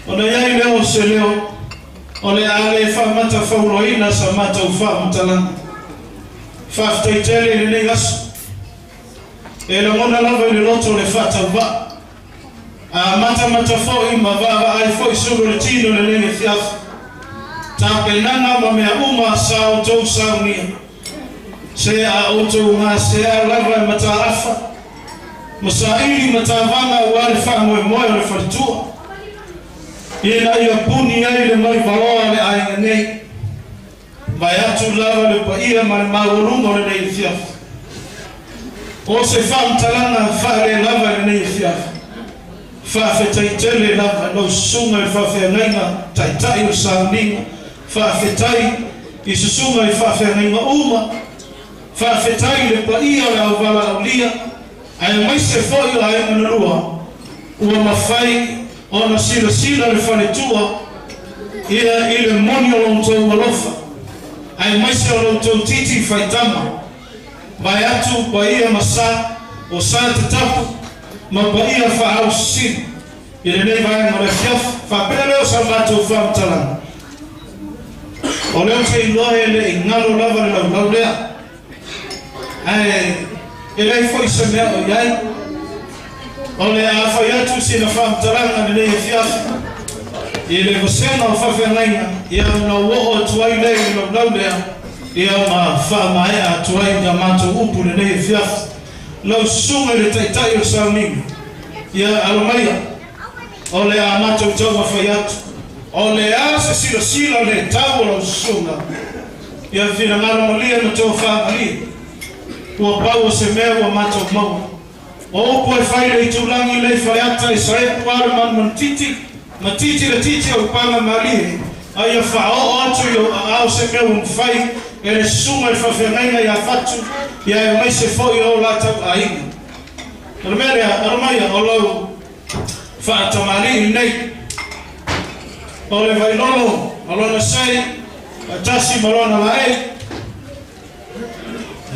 Ona i ai lea o se leo o le a le faamatafauloaina sa matou faamatalaga. Faafetai tele i lenei aso. E lagona lava i le loto le faatauvaa. A matamata foi ma vaavaai foi sulu le tino i lenei afiafi. Tapenaga ma mea uma sa outou saunia. Se a outou gasea lava e mataafa ma saili matavaga aua le faamoemoe o le faletua, ina ia puni ai le maivaloa o le aiga nei. Vaeatu lava le paia ma le maualuga o lenei afiafi. O se faamatalaga faalelava i lenei afiafi. Faafetai tele lava i lau susuga i le faafeagaiga taitai o le sauniga. Faafetai i susuga i faafeagaiga uma. Faafetai i le paia o le auvalaaulia, aemaise foi o aiga na lua ua mafai ona silasila le faletua ia i le moni o lo outou alofa, aemaise o lo outou titi faitama. Vaeatu paia ma sa o sa tatapu ma paia faahausisili i lenei vaega o le afiafi. Faapea lea o sa matou faamatalaga, o lea ou te iloa e le i galo lava le laulau lea, ae e leai foi se mea o i ai. O le a fai atu sina faamatalaga lenei afiafi i le vasega o faafeagaiga, ia ona ou oo atu ai lea i le laulau lea, ia ma faamaea atu ai ia matou upu lenei afiafi. Lau susuga i le taitai o le sauniga, ia alo maia, o le a matou taumafai atu. O le a se silasila le tau o lau susuga, ia finagalo malie ma tofa malie. Ua pau o se mea ua matou maua. O upu e fai le itulagi lei faleata e saepu a le manumanutiti ma titi le titi o upaga malie a ia faaoo atu i ou aao se mea ua mafai e le susuga i le faafeagaiga ia Fatu ia aemaise foi o latou aiga. O le mea lea, alo maia o lau faatamalii lenei. O le Vailolo ma lona sei, faatasi ma lona laei.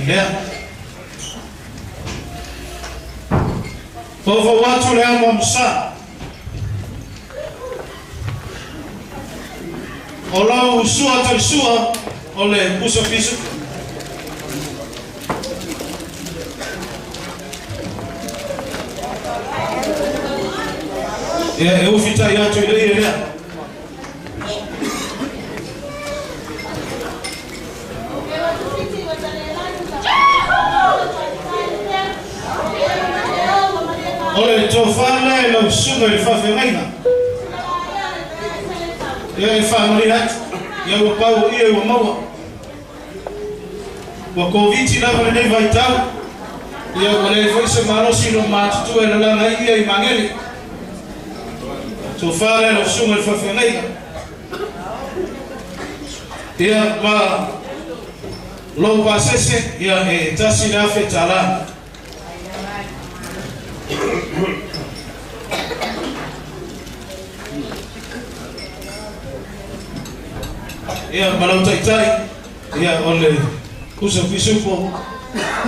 Lea. Faufau atu le amo amasa. O lau sua talisua o le pusa piso. Ia e ufi tai atu i le lea. O le tofana e lau suga i le faafeagaiga. Ia e faamalia atu. Ia ua pau ia ua maua. Ua koviti lava lenei vaitau. Ia ua leai foi se malosi lo matutua e lalaga ai ia i magele. Tofa lea lau susuga i le faafeagaiga. Ia ma lou pasese ia e $1,000 tālā. Ia ma lau taitai ia o le pusa pisupo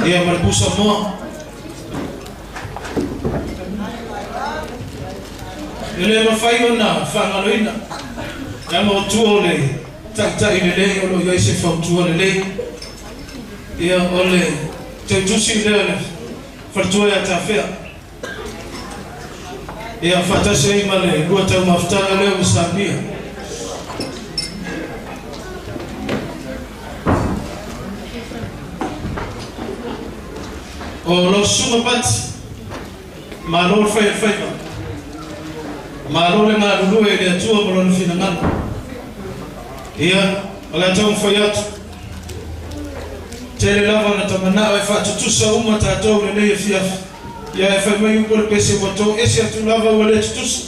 ia ma le pusa moa. E le mafai ona faagaloina leaga o tua o le taitai lelei o loo i ai se fautua lelei. Ia o le teutusi lea le faletua ia Tafea. Ia faatasi ai ma le lua taumafutaga lea ua samia. O lau susuga Pati, malo le fai o le faiva. Malo le galulue i le Atua ma lona finagalo. Ia, o le a taumafai atu. Tele lava na tamanao e faatutusa uma tatou lenei afiafi. Ia e fai mai upu o le pese ua tou ese atu lava ua le tutusa.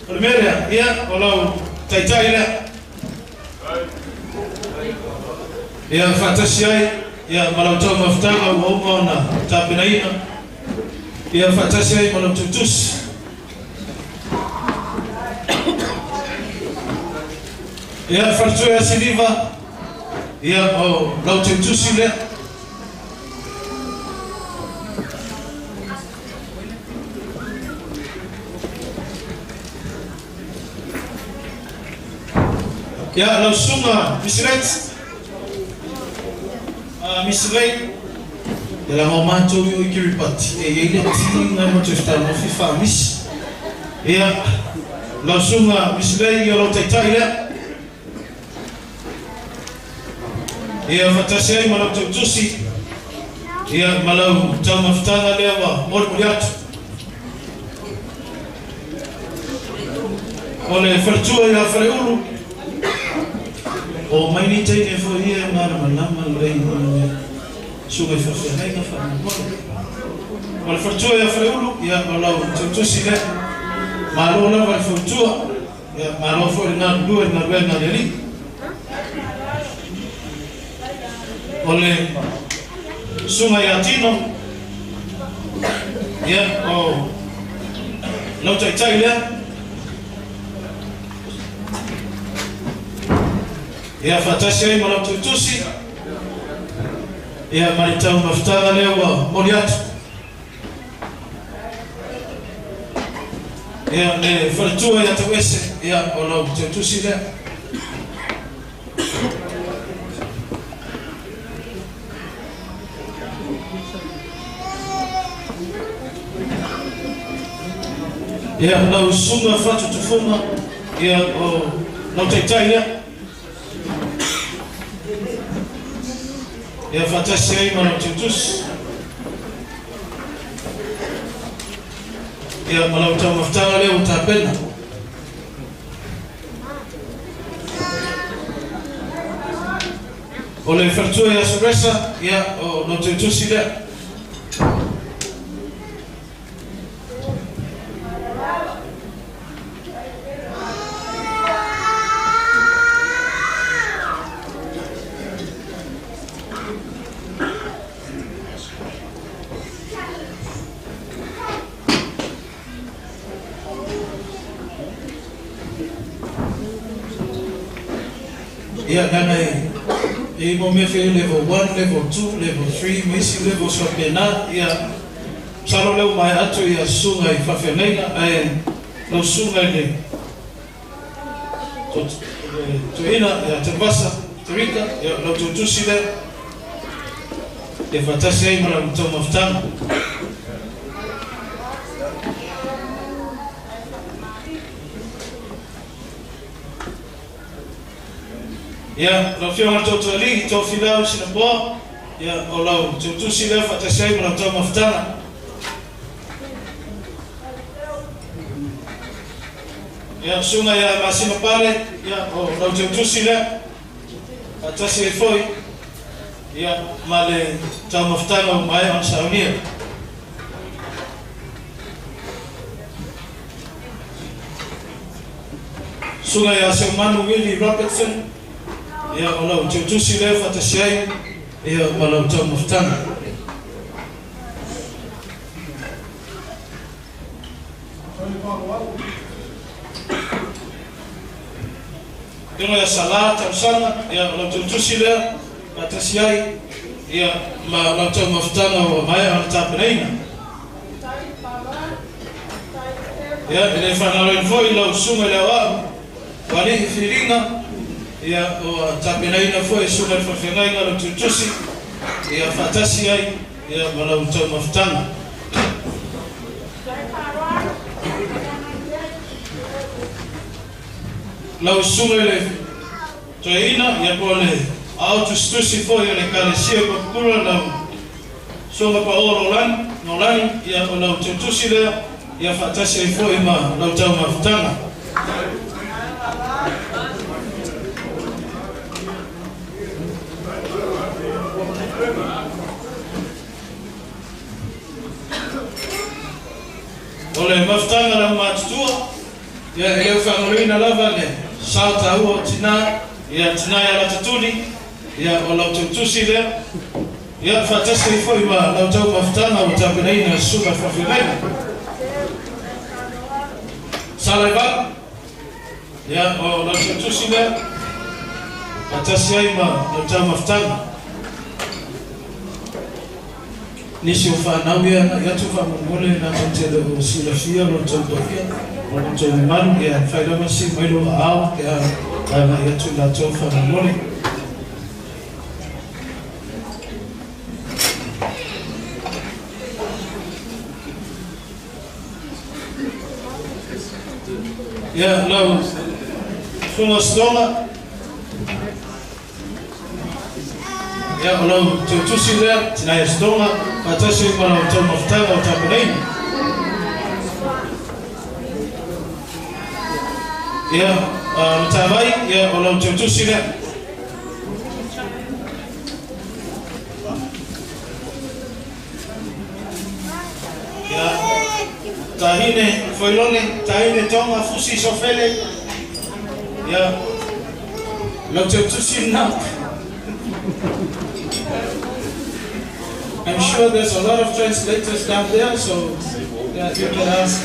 O le mea lea, ia, o lau taitai lea. Ia faatasi ai, ia, ma lau taumafataga ua uma ona tapenaina. Ia faatasi ai ma lau tutusi. Ia faletua ia Siliva, ia o lau teutusi lea. Ia lau susuga Misilet, Misilei, ia laga o matou i o i Kiribati, e i ai le tiga ma toe fetalofi faamisi. Ia lau susuga Misilei, ia lau taitai lea. Ia faatasi ai ma lau tautusi, ia ma lau taumafataga lea ua molimoli atu. O le faletua ia Faleulu, o mai ni teine foi ia e malamalama lelei i le susuga i faafeagaiga faamolemole. O le faletua ia Faleulu, ia o lau tautusi lea. Malo lava le fautua, ia malo foi le galulue i le galuega a le Alii. O le susuga ia Tino, ia o lau taitai lea. Ia faatasi ai ma lau tutusi, ia ma le taumafataga lea ua moli atu. Ia le faletua ia Tauese, ia o lau tautusi lea. Ia lau susuga Fatutufuga, ia o lau taitai lea. Ia faatasi ai ma lau tautusi. Ia ma lau taumafataga lea ua tapena. O le faletua ia Suresa, ia, o lau teutusi lea. Ia, nana e mo mea fe level 1, level 2, level 3, ma isi level faapena. Ia, masalo lea ua maea atu ia susuga i faafeagaiga, ae lau susuga i le toeaina ia Televasa Terika, ia lau tautusi lea ia faatasi ai ma lau taumafataga. Ia, lau afioga i le Tootooalii, Tofilau Sinapoa, ia, o lau teutusi lea faatasi ai ma lau taumafataga. Ia, susuga ia Masina Pale, ia, o lau teutusi lea faatasi ai foi, ia, ma le taumafataga ua maea ona saunia. Susuga ia Seumanu Willie Robertson, ia, o lau teutusi lea faatasi ai, ia, ma lau taumafataga. Afioga ia Salā Tausaga, ia, o lau teutusi lea faatasi ai, ia, ma lau taumafataga ua maea ona tapenaina. Ia, e le faagaloina foi lau susuga i le aoao, o alii filiga, ia, ua tapenaina foi e susuga i le faafeagaiga lau teutusi, ia, faatasi ai, ia, ma lau taumafataga. Lau susuga i le toeaina, ia, po o le ao tusitusi foi o le Ekalesia o Papakura, lau susuga Paoa Nolani, ia, o lau teutusi lea, ia, faatasi ai foi ma lau taumafataga. O le mafutaga lau matutua, ia, e leu faagaloina lava le sa taua o tinā, ia, tinā ia Latatuli, ia, o lau teutusi lea, ia, faatasi ai foi ma lau taumafataga ua tapenaina e susuga i le faafeagaiga. Salaivalu, ia, o lau teutusi lea, faatasi ai ma lau taumafataga. Nisi o whanau ia na i atu whaamomole na tou te le o silafia lo tou paia o lo tou mamalu, ia fai lava si mai lo aao pe a agai atu i latou whaamomole. Ia, lau susuga Sitoga, ia, o lau teutusi lea, tinā ia Sitoga, faatasi ai ma lau taumafataga o tapenaina. Ia, Matavai, ia, o lau teutusi lea. Ia, Tahine Foilone, Tahine Tonga, Fusi Sofele, ia, lau teutusi lena. I'm sure there's a lot of translators down there, so yeah, you can ask.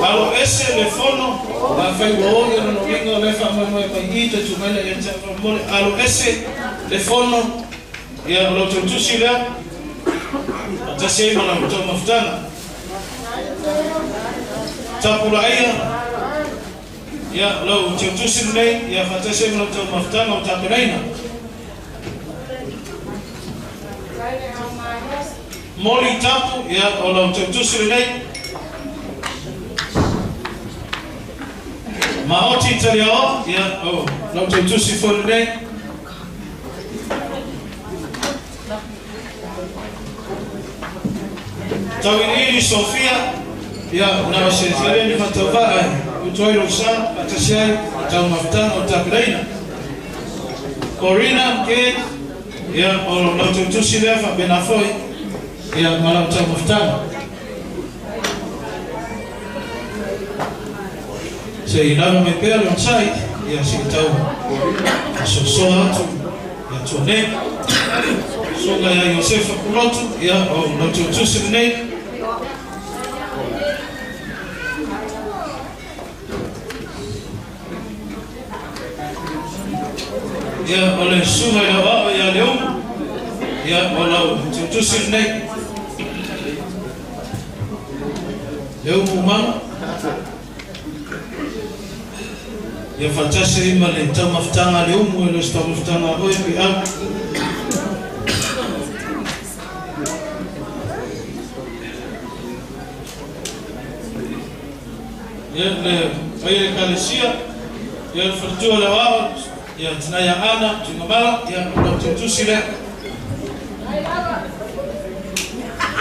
Alo ese le fono, afai ua o ia lona uiga o le faamoemoe mai i te tumaina ia te faamolemole. Alo ese le fono, ia, o lau tautusi lea, faatasi ai ma lau taumafataga. Tapulaaia, ia, lau teutusi lenei, ia, faatasi ai ma lau taumafataga o tapenaina. Moli Tapu, ia, o lau teutusi lenei. Maoti Taliaoa, ia, o lau teutusi foi lenei. Tauiliili Sofia, ia, na o se tele ni faatauvaa e utu ai lou sa, faatasi ai ma taumafataga o tapenaina. Corina Ken, ia o lau tautusi lea faapena foi ia ma lau taumafataga. Se i lava mai pea le onosai, ia se i tau faasoasoa atu ia Tuanei. Susuga ia Iosefa Pulotu, ia o lau tautusi lenei. Ia, o le susuga i lau aao ia Leumu, ia, o lau tautusi lenei. Leumu Umaga. Ia faatasi ai ma le taumafataga a Leumu e le o se taumafataga a oe Piau. Ia, le paia i Ekalesia, ia, le faletua o le aoao, ia, tina ia Ana, Tuigamala, ia, o lau tautusi lea.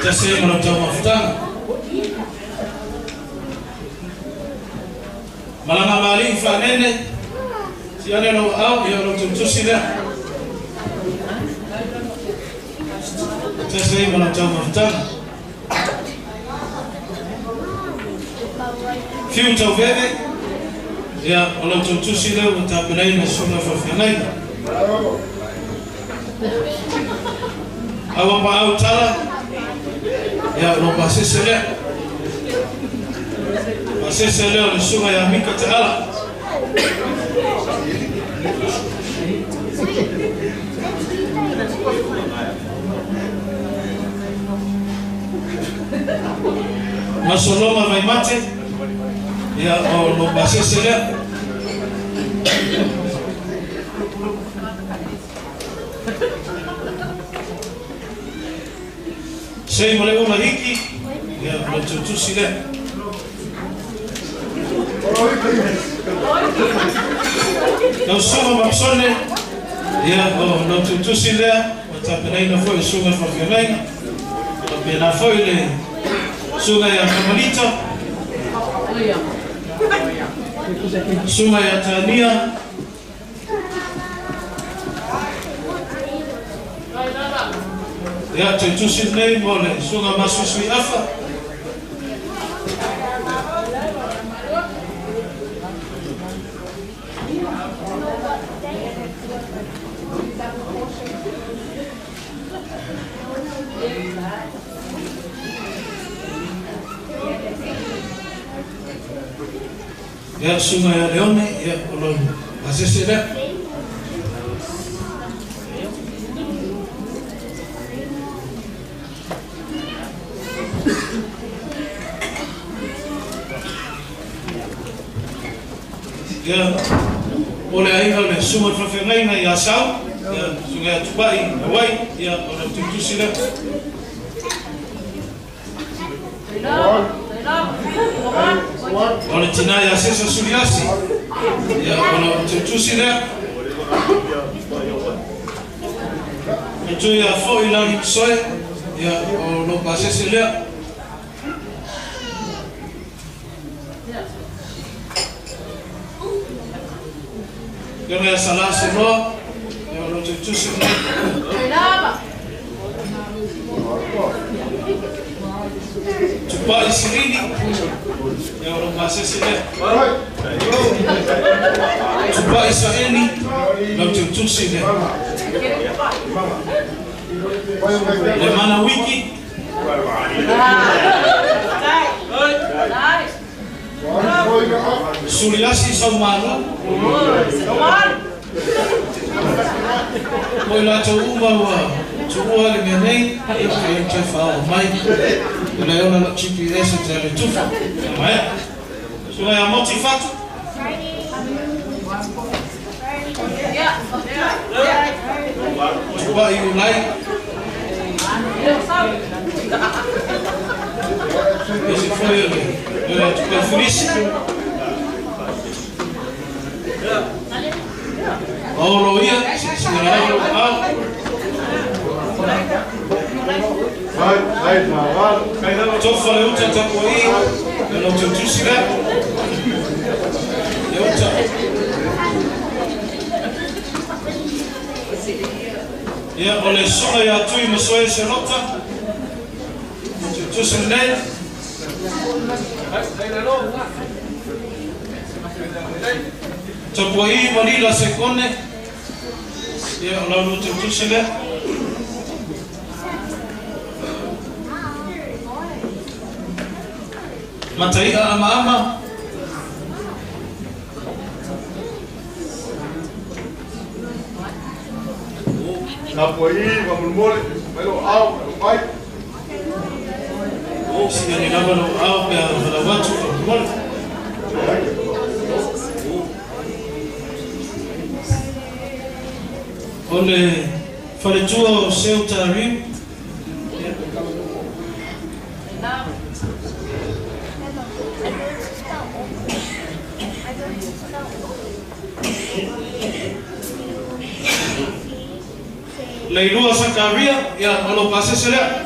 Tasi ai ma lau taumafataga. Malaga Maali'i Faanene, si ane lou aao, ia, o lau tautusi lea. Tasi ai ma lau taumafataga. Fiu Tauveve, ia, o lau tautusi lea ua tapenaina susuga faafeagaiga. Auapaau Tala, ia, o lou pasese lea. Pasese lea o le susuga ia Mika Taala. Masoloma Vaimate, ia, o lou pasese lea. Sei ma le ula hiki, ia, o lou tautusi lea. Lau susuga Mapsone, ia, o lou tautusi lea, ua tapenaina foi e susuga faafeagaiga. Faapena foi le susuga ia Kamalita, susuga ia Tania, ia, tautusi lenei mo le susuga Masuisui Afa. Ia, susuga ia Leone, ia, o lou pasese lea. Ia, o le aiga o le susuga i le faafeagaiga ia Sau, ia, susuga ia Tupai, Hawaii, ia, o lau tautusi lea. O le tina ia Sesa Suliasi, ia, o lau tautusi lea. E tui ia foi Lagi Masoe, ia, o lou pasese lea. Afioga ia Sala Seloa, ia, o lau tautusi lenei. Tupai Silini, ia, o lou pasese lea. Tupai Saeni, lau tautusi lea. Le Mana Wiki, Suliasi Saumalu, o i latou uma ua tuua le mea nei, ia pe ou toe faaoo mai. E le ona lau GPS e te alu tufa. Ia maea. Susuga ia Moti Fatu. Tupai Ulai. Ese foi o le Tupai Filisi. Paolo ia, silasila lava lou aao. Tofa le uta tapuai, e lau tautusi lea. Le uta. Ia, o le susuga ia Tui Masoe Selota, o Teutusi lenei. Tapuai ma Lila Sekone, ia, o la ulua Teutusi lea. Matai'a Amaama. Tapuai, faamolemole, mai lou aao, mai lou mai. Sina ni lava lou aao pe a valaau atu faamolemole. O le faletua o Seu Tariu. Leilua Sakaria, ia, o lou pasese lea.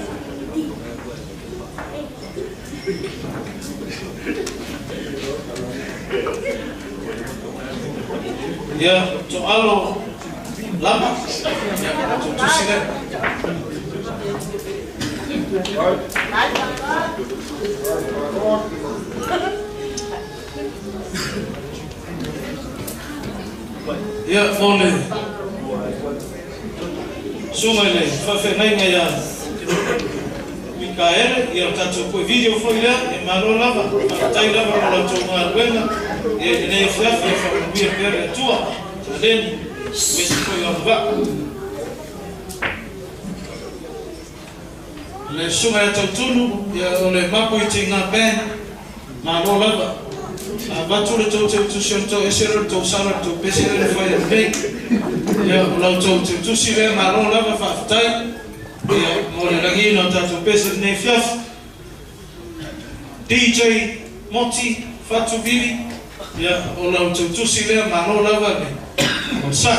Ia, Toalo Lama, ia, tutusi lea. Ia, mo le susuga i le faafeagaiga ia Mikaele, ia o tatou poe video foi lea, e malo lava, faafetai lava mo la outou galuega, ia i lenei afiafi, ia faamanuia pea le Atua, taleni, aemaise foi o agavaa. Le susuga ia Tautunu, ia o le Mapu i Tiga Band, malo lava. A avatu le tou teutusi ona tou ese lea o le tou sala le tou pese lea na fai atu nei. Ia o la outou teutusi lea malo lava faafetai ia mo le lagiina o tatou pese i lenei afiafi. DJ Moti Fatu Vili, ia o la outou tusi lea malo lava le onosai.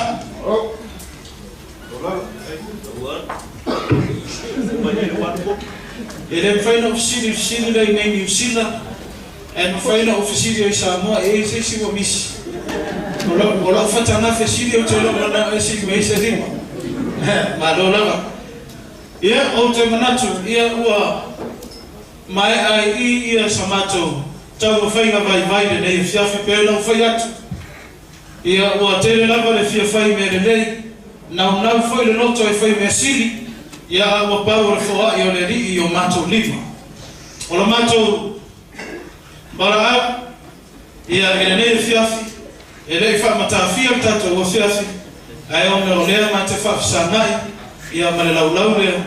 E le mafai ona ou fesili i le fesili lea i nei Niu Sila, ae mafai ona ou fesili ai i Samoa e i ai se isi ua misi. O lau fatagafe fesili ou te le o manao e sii mai ai se lima. Malo lava. Ia, ou te manatu, ia ua maea ai i ia sa matou taumafaiga vaivai lenei afiafi pei ona ou fai atu. Ia, ua tele lava le fia fai mea lelei, naunau foi le loto e fai mea sili, ia a ua pau o le foai o le Alii i o matou lima. O la matou valaau, ia, i lenei afiafi, e le i faamatafia le tatou afiafi, ae ona o lea ma te faafesagai, ia, ma le laulau lea,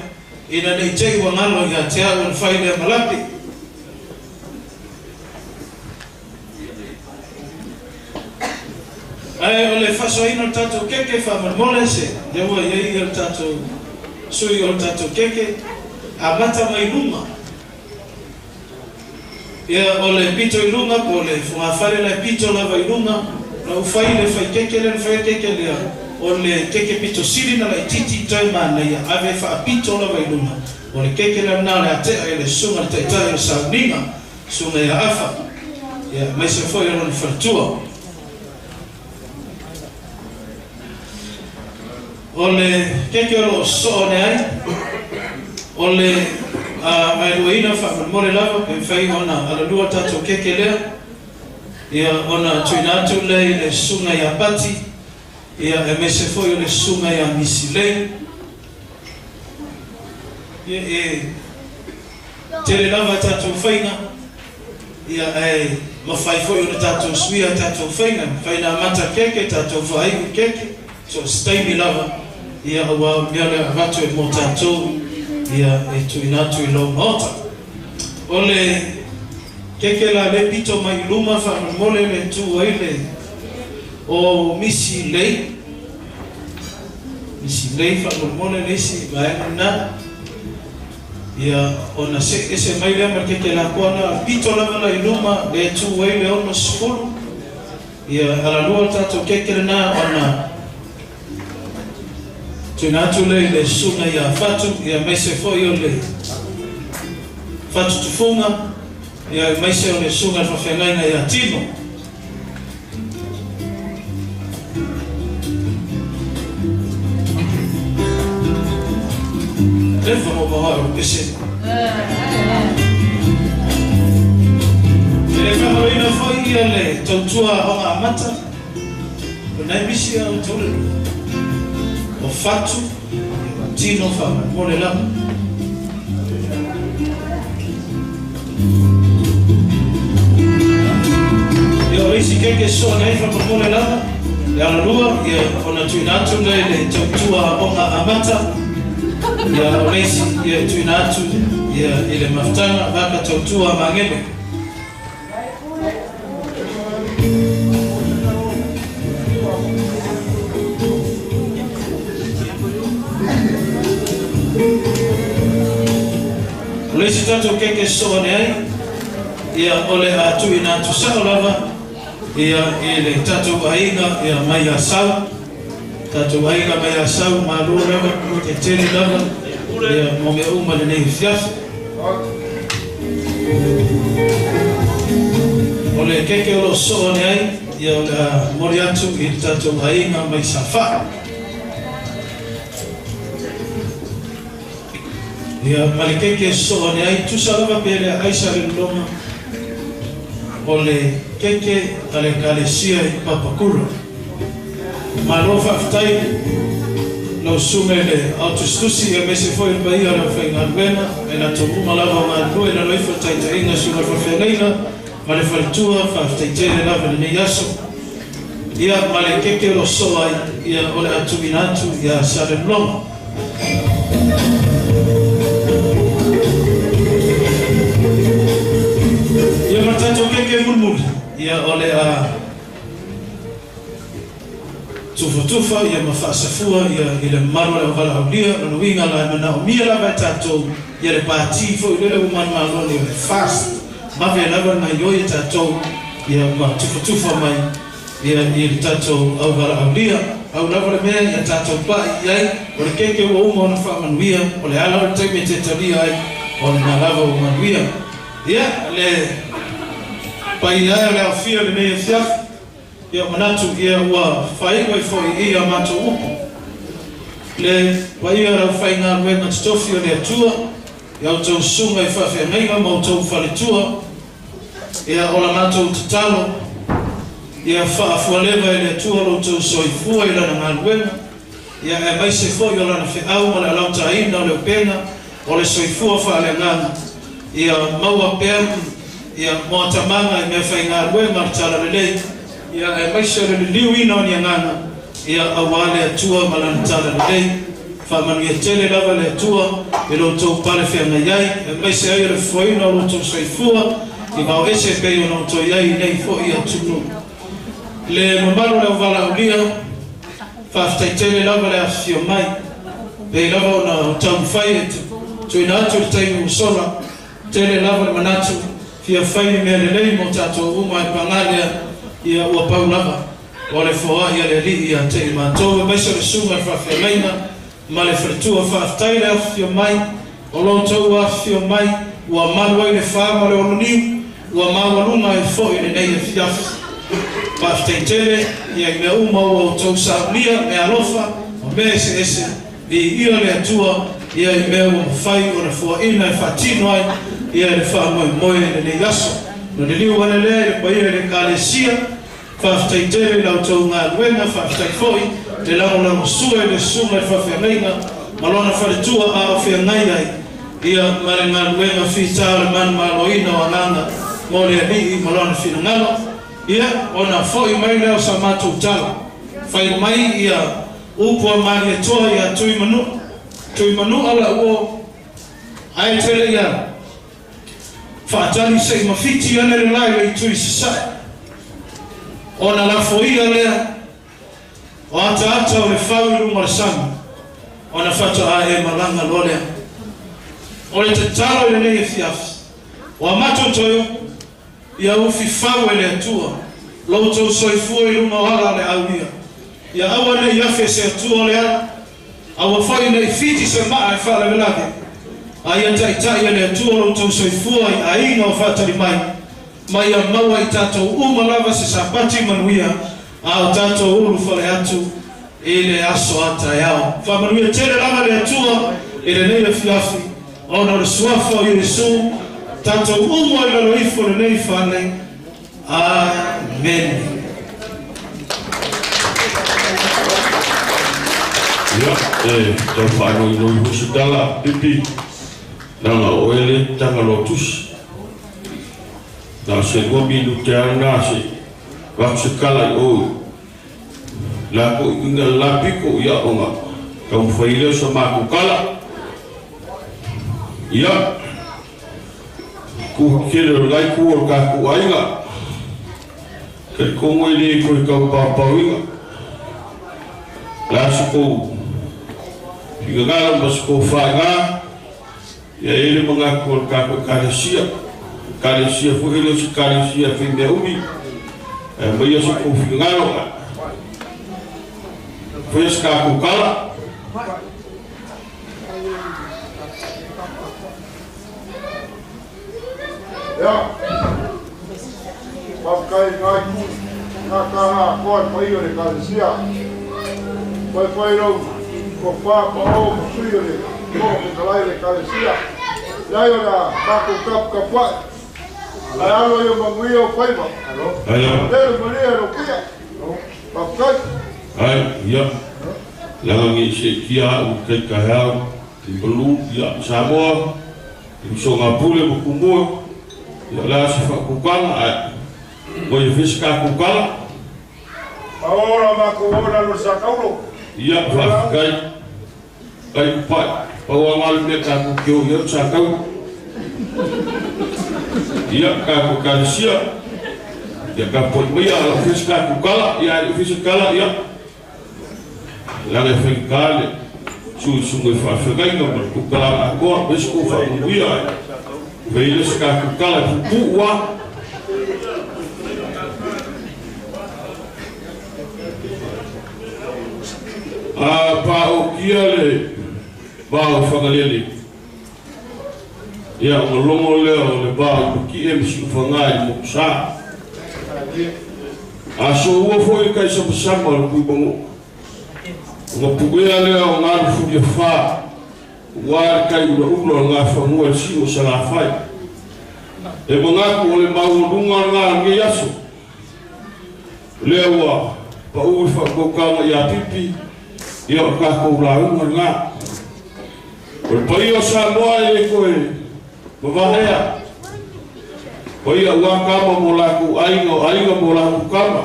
ina ne i te i ua galo ia te au ona fai lea ma lape. Ae o le faasoaina o le tatou keke faamolemole se lea ua i ai le tatou sui o le tatou keke amata mai luga. Ia o le pito i luga po o le fogafale la e pito lava i luga na ou fai le fai keke lea na fai ai le keke lea o le keke pito sili na laitiiti toe manaia ave faapito lava i luga o le keke lea lena o le atea i le susuga i le taitai o le sauniga Susuga ia Afa, ia, aemaise foi o lona faletua. O le keke o lo o sosoo ane ai, o le vaeluaina faamolemole lava pe mafai ona alalua le tatou keke lea, ia, ona tuuina atu lea i le susuga ia Pati, ia, aemaise foi o le susuga ia Misilei. Ia, e Tele lava a tatou faiga, ia, ae mafai foi ona tatou suia a tatou faiga, mafai ona amata keke, tatou faaiu keke, so o se taimi lava, ia, aua o le mea lea avatu e mo tatou, ia, e tuuina atu i lou Maota. O le keke la le pito mai i luma faamolemole le tuu ai le o Misi Lei, Misi Lei faamolemole le isi vaega lena. Ia, ona see ese mai lea ma le keke lapoa na pito lava la i luma le tu ai le 60. Ia, alalua le tatou keke lena ona tuuina atu lea i le susuga ia Fatu, ia aemaise foi o le Fatu Tufuga, ia aemaise o le susuga i le faafeagaiga ia Tino. pesega. E le faamaloina foi ia le tautua aoga amata, o nai misi a outou le lua. O fatu, ia ma tino faamolemole lava. Ia o le isi keke soa nei faamolemole lava, le alalua, ia ona tuuina atu lea i le tautua aoga amata, ia o le isi ia e tuuina atu ia i le mafutaga vaka tautua magele. O le isi tatou keke soa ane ai, ia o le a tuuina atu sao lava ia i le tatou aiga ia mai Asau, tatou aiga mai Asau, malo lava, e tele lava ia mo mea uma lenei afiafi. O le keke o lo o soo ane ai, ia o le a momoli atu i le tatou aiga mai Safaa. Ia, ma le keke e sosoo ane ai, tusa lava pe le aisa le lologa o le keke a le Ekalesia i Papakura. Malo faafetai lau susuga i le aotusitusi aemaise foi le paia o le aufaigaluega ma i latou uma lava o galulue i lalo ifo o le taitaiga a Susuga i le Faafeagaiga ma le faletua, faafetai tele lava i lenei aso. Ia, ma le keke o lo o sosoo ai, ia, o le a tuuina atu ia Salelologa. Ia ma le tatou keke mulimuli, ia o le a tufatufa ia ma faasafua ia i le mamalu o le auvalaaulia, lona uiga la e manaomia lava e tatou ia le pati foi lele ua manumalo nei o le fast, vave lava le gaioi e tatou ia ma tufatufa mai ia i le tatou auvalaaulia. Pau lava le mea ia tatou pai i ai, o le keke ua uma ona faamanuia, o le ala o le taimi e te talia ai, o lena lava ua manuia. Ia, le paia e o le aofia i lenei afiafi, ia manatu ia ua faaiu ai foi i i a matou upu. Le paia o le aufaigaluega totofi o le Atua, i a outou susuga i faafeagaiga ma outou faletua, Ia o la matou tatalo, ia faafualeva e le Atua lo outou soifua i Lana galuega, ia aemaise foi o Lana feau ma le alautaina o le upega o le soifua faaleagaga, ia maua pea ia moatamaga i meafaigaluega o le Talalelei, ia aemaise o le liliuina o ni agaga, ia aua le Atua ma Lana Talalelei. Faamanuia tele lava le Atua i lo outou pale feagai ai, aemaise ai o le fofoina o lo outou soifua i vaoese e pei ona outou i ai i nei foi atunuu. Le mamalu o le auvalaaulia, faafetai tele lava le afifio mai. Pei lava ona taumafai e tuuina atu i le taimi ua sola, tele lava le manatu fia fai ni mea lelei mo tatou uma, ae paga lea, ia ua pau lava. O le foai a le Alii ia te i matou, aemaise o le susuga i le faafeagaiga ma le faletua. Faafetai le afifio mai, o lo outou afifio mai ua malu ai le fa ma le oloniu, ua maualuga ai foi lenei afiafi. Faafetai tele ia i mea uma ua outou saunia, mea alofa ma mea eseese, viia le Atua ia i mea ua mafai ona foaina e faatino ai ia le faamoemoe i lenei aso. Na liliu ane lea i le paia i le Ekalesia. Faafetai tele i la outou galuega, faafetai foi le lagolagosua i le susuga i le faafeagaiga ma lona faletua a o feagai ai ia ma le galuega fita o le manumaloina o agaga mo le Alii ma lona finagalo. Ia, ona foi mai lea o sa matou tala, fai mai ia upu a Malietoa ia Tuimanua, Tuimanua la uo ae tele ia Faatali se i mafiti ane le lae o le itu i sasae, ona lafoia lea o ataata o le fau i luga o le sami, ona faatoa e malaga loa lea. O le tatalo i lenei afiafi, o a matou toe upu, ia ufi fau e le Atua lo outou soifua i luga o ala o le aulia. Ia aua ne i afe se Atua o le ala, aua foi ne i fiti se maa e faalavelave, a ia taitai e le Atua lo outou soifua i aiga o faatali mai, ma ia maua i tatou uma lava se Sapati manuia a o tatou ulufale atu i le aso a taeao. Faamanuia tele lava le Atua i lenei afiafi. Ona o le suafa o Iesu, tatou uma i lalo ifo lenei fale. Amene. Ia, e tau faanoinoi foi se tala, Pipi, leaga o oe le taga loa tusi. Na o se 2 minute lava lena se avatu se tala i o i la toeaiina le la pito, ia ona taumafai lea o sa matou tala. Ia, tu tele o lenai itu o le tatou aiga, talitonu e le toe tau paopaoina. La se tou finagalo ma se tou faaiga, ia e i ai le manatu o le tatou Ekalesia, Ekalesia foi e le o se Ekalesia faimea umi, ae aumaia se tou finagalo, faia se tatou tala. Ia, faafetai i lena itu, lena taga atoa i le paia o le Ekalesia. Faifai lau tofa pao ma sui o le Fofoga Fetalai o le Ekalesia. Leai o le a tatou taputapuai. Ae alo ia manuia ou faiva. Lele malie lou pia. Faafetai. Ai, ia, leaga ne i seetia au i tai taeao, i malu, ia, Samoa, i usoga pule ma tumua, ia, o le a se faatutaga, ae, ua ia fai se tatou tala. Paola matou ona lo sa taulo. Ia, faafetai, kai kupai, pau lava le mea tatou te o i ai o le sa taulo. Ia, tatou Ekalesia, ia tapuai maia, a o le i fai se tatou tala, ia, ae le i fai se tala, ia, leaga e faigata le suisuga i faafeagaiga ma le tukalama atoa, aemaise kou faamanuia ae fai ai lea se tatou tala e puupuu lava. A paokia le vao i Fagalele, ia ona logo lea o le vao i Matie ma Siufaga i le Motusa. A soua foi le tai samasama o le Tuimanua, ona puea lea o galu fuliafa, ua le tai ulaula o le gafanua i le siu o Salafai. E manatu o le maualuga lena o lenei aso, lea ua pau i faatautaga ia Pipi, ia o tatou lauga lena. O le paia o Samoa e le toe mavaea, paia aua tama mo latou aiga, o aiga mo latou tama,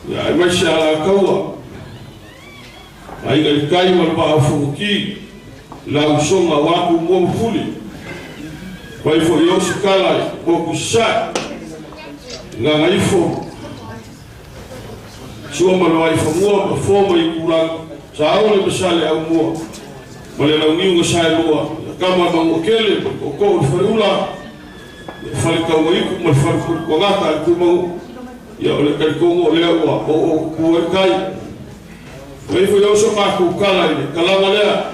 ia aemaise Alataua, aiga i le tai ma le vaa o Fonoti, la usoga aua Tumua ma Pule, fai foi o se tala i motu i Sasae, Gagaifo, Sua ma le Vaifanua ma Fo ma Itulagi, Saole ma Saleaaumua ma le Launiu na Saelua, ia Tama ma Manuatele ma le Tootoo o le Faleula, ia Faletauaitu ma le Falepuipugata a le Tuimanua, ia o le talitonu o lea ua oooo tutu ai le tai. Fai foi au so matou tala i le talaga lea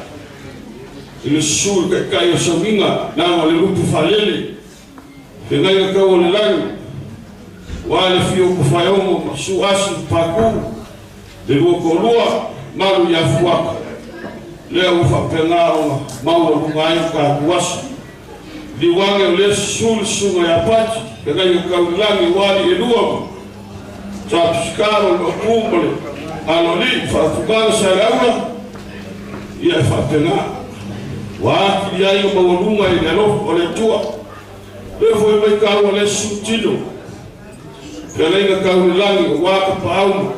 i le susu i le taitai o Sauniga, leaga o le lupe faalele, feagaiga tau o le lagi, ua le fia o Tafaeono ma Susu Asi ma Paku, le lua toalua, malu ia Fuata. Lea ua faapena ona maualuga ai le tatou aso. Liu ane o lea susu le susuga ia Pati, feagaiga tau i le lagi ua alii e lua ma Sa Pisicalo le Maopu ma le Aloalii, faafugaga sa le aula, ia e faapena. Ua atili ai ona maualuga i le alofa o le Atua. Lea foi mai taua lea susu tino, feagaiga tau i le lagi aua tapaau ma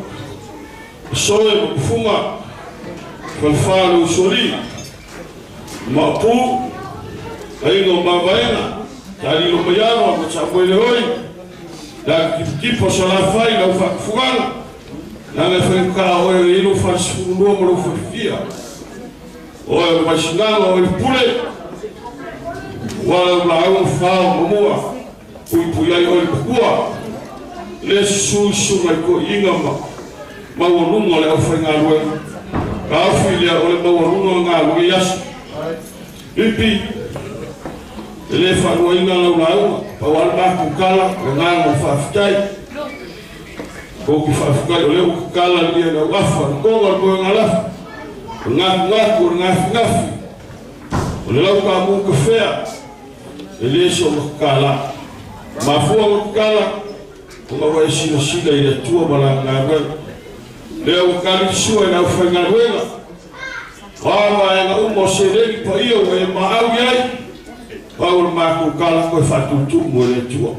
soe ma tufuga, falefa o le usoalii, Maopu, aiga o Mavaega, Talilo Maiava ma Samoelehoi, le atu tipitipa o Salafai, lau faatufugaga, leaga e faigata o oe e i ai lou fale 12 ma lou falefia. Oe o le Vaisinaga, oe le Pule, ua lau lauga fao ma mua, puipui ai oe le matua, le susu i susuga i toeaiina ma maualuga o le aufaigaluega. Taofi lea o le maualuga o lena lenei aso. Pipi, e le faaluaina lau lauga, pau lava le matou tala, o le agaga o le faafetai. Kou te faafetai o lea ua tatala le lia i le auafa, le toga o le moegalafi, o le gafugafu, o le gafigafo. O le lau ka mu ka fea e le so makala. Mafua makala o nga wai sila sila i le tua ma la ngā lea ua kalisua i le aufaigaluega o a vaega uma o seleni paia ua e maau i ai pau o le makou kala koe faatutumu e le Atua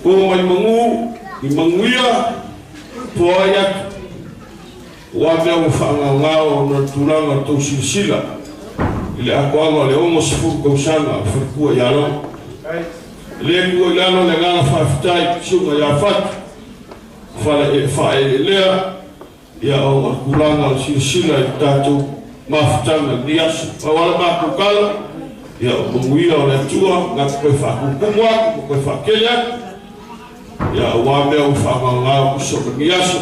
o mai magū i maguia toai atu ua mea ua faagaogao ona le tulaga o tou silasila i le atoaga o le 60 tausaga o falekua iā Logo le tua i lalo le agaga faafetai suga iā Fatu faaeleelea ia ona o le tulaga o le silasila i le tatou mafutaga i lenei aso pau lava le matou kala ia o manuia o le Atua gata toe faakukumu atu ma toe faakele atu ia ua mea ua faagaogao uso o lenei aso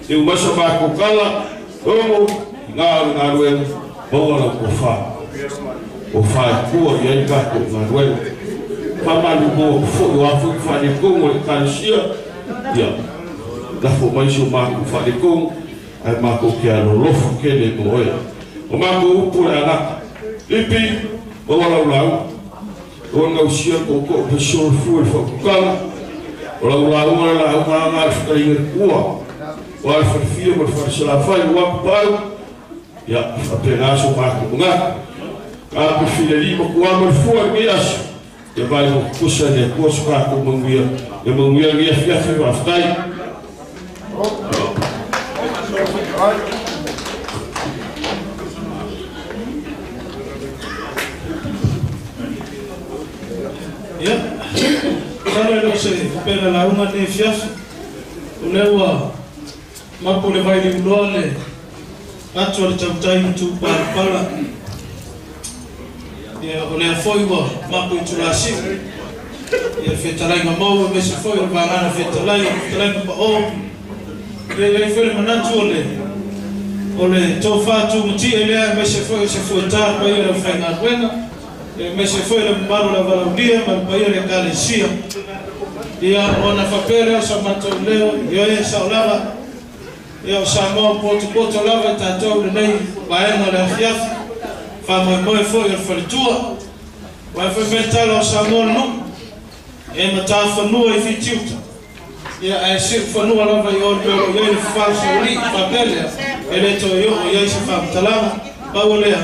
e umai sa matou kala ogo i gā o le galuega maua lau tofa tofa e tua i ai tatou galuega faamalumoa fo'i o a fo'i faaletonu o le Ekalesia ia lafo mai so matou faaletonu ae matou te alolofa tele mo oe o matou upu le agata lipi maua lau lauga o gausia tootoo pesolofua i le faututaga o lau lauga le lauga aga a le fetalaiga le tua o a le falefia ma le falesalafai ua paau ia faapena so matou manatu ka pe filali ma tua ma le fua i lenei aso ia vai mo kusa le Atua so tatou manuia ia manuia lenei afiafi faafetai. Ia, salo e leo se pena lauga nei fiafi. O lea ua mapu le vai liuloa le atu a le tautai ma tupalapala. Ia, o lea foi ua mapu i tulasiu. Ia, fetalaiga mau e mese foi o le vagana fetalai, o le fetalaiga pao. Ia, iai foi le manatu o le tofa tumatie lea e mese foi o se fuetā paia le aufaigaluega. E mese foi le mamalu o le avalaulia ma le paia le Ekalesia. Ia, ona faapea lea o sa matou leo, ioe sao lava. Ia, o Samoa potopoto lava i tatou lenei vaega o le afiafi. Faamoemoe foi o le faletua. Uae foi mai le tala o Samoa le nuu. E matafanua i Fitiuta. Ia, ae siufanua lava i o le mea o lo o i ai le fafao saulii faapea lea. E le toe oo i ai se faamatalaga. Pau o lea,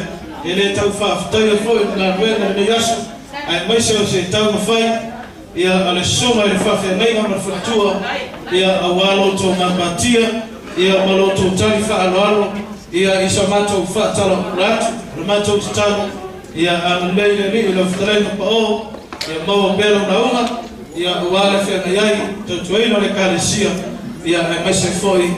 e le tau faafetaia foi le galuega lenei aso. Aemaise o se taumafai ia a le susuga i le faafeagaiga ma le faletua ia auā lo outou gapatia ia ma lo outou tali faaaloalo ia i sa matou faatalaula atu. O le matou tatalo ia agalelei le Alii i lau fetalaiga paō ia maua pea lau lauga ia auā le feagai ai tautuaina o le Ekalesia ia aemaise foi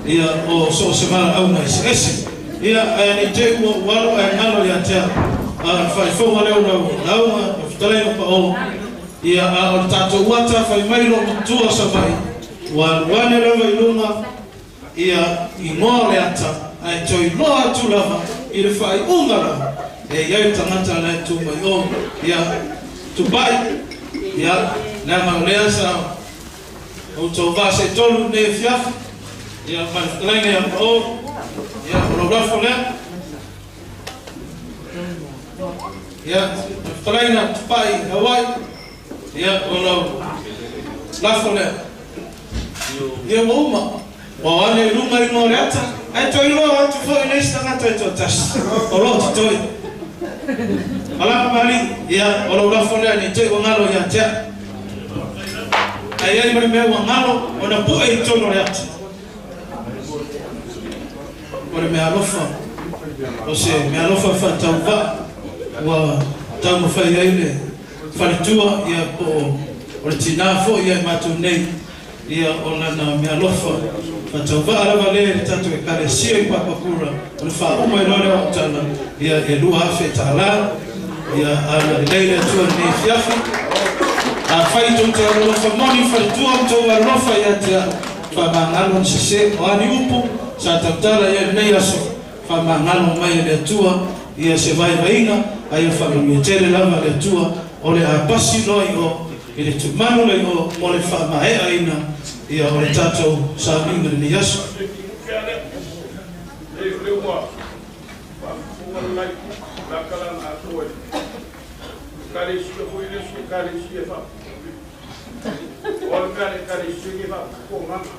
ia o so o se valaauga eseese. Ia, ae nei te i ua ou alu ae galo ia te au. A o le faaifoga lea o lau lauga, lau fetalaiga paō, ia a o le tatou ata fai mai lou matua o Savaii, ua alu ane lava i luga ia igoa o le ata, ae toe iloa atu lava i le faaiuga lava e i ai le tagata la e tu mai o. Ia, Tupai, ia, leaga o lea sa outou vaa se tolu lenei afiafi, ia ma le fetalaiga ia paō, ia o lau lafo lea. Ia, le fetalaiga Tupai Hawaii, ia o lau lafo lea. Ia ua uma, ua o ane i luga igoa o le ata, ae toe iloa atu foi le isi tagata e toatasi o lo o totoe. Malama ma alii, ia o lau lafo lea nei te i ua galo ia te au. Ae i ai ma le mea ua galo ona pu'e i totonu o le ata. O le meaalofa, o se meaalofa faatauvaa ua taumafai ai le faletua ia po o le tinā foi ia i matou nei ia o lana meaalofa faatauvaa lava lea i le tatou Ekalesia i Papakura o le faauma ai loa lea o au tala ia e $2,000 ia agalelei le Atua i lenei afiafi. Afai tou te alolofa moni i faletua ma tou alolofa ia te au, faamagalo ni sesē o a ni upu sa tautala i ai lenei aso, faamagalo mai e le Atua ia se vaivaiga, a ia faamanuia tele lava le Atua o le a pasi loa i o i le tumanu le i o mo le faamaeaina ia o le tatou sauniga i lenei aso. foi. Ekalesia foi le isi Ekalesia e O le mea le Ekalesia e faafofogaga.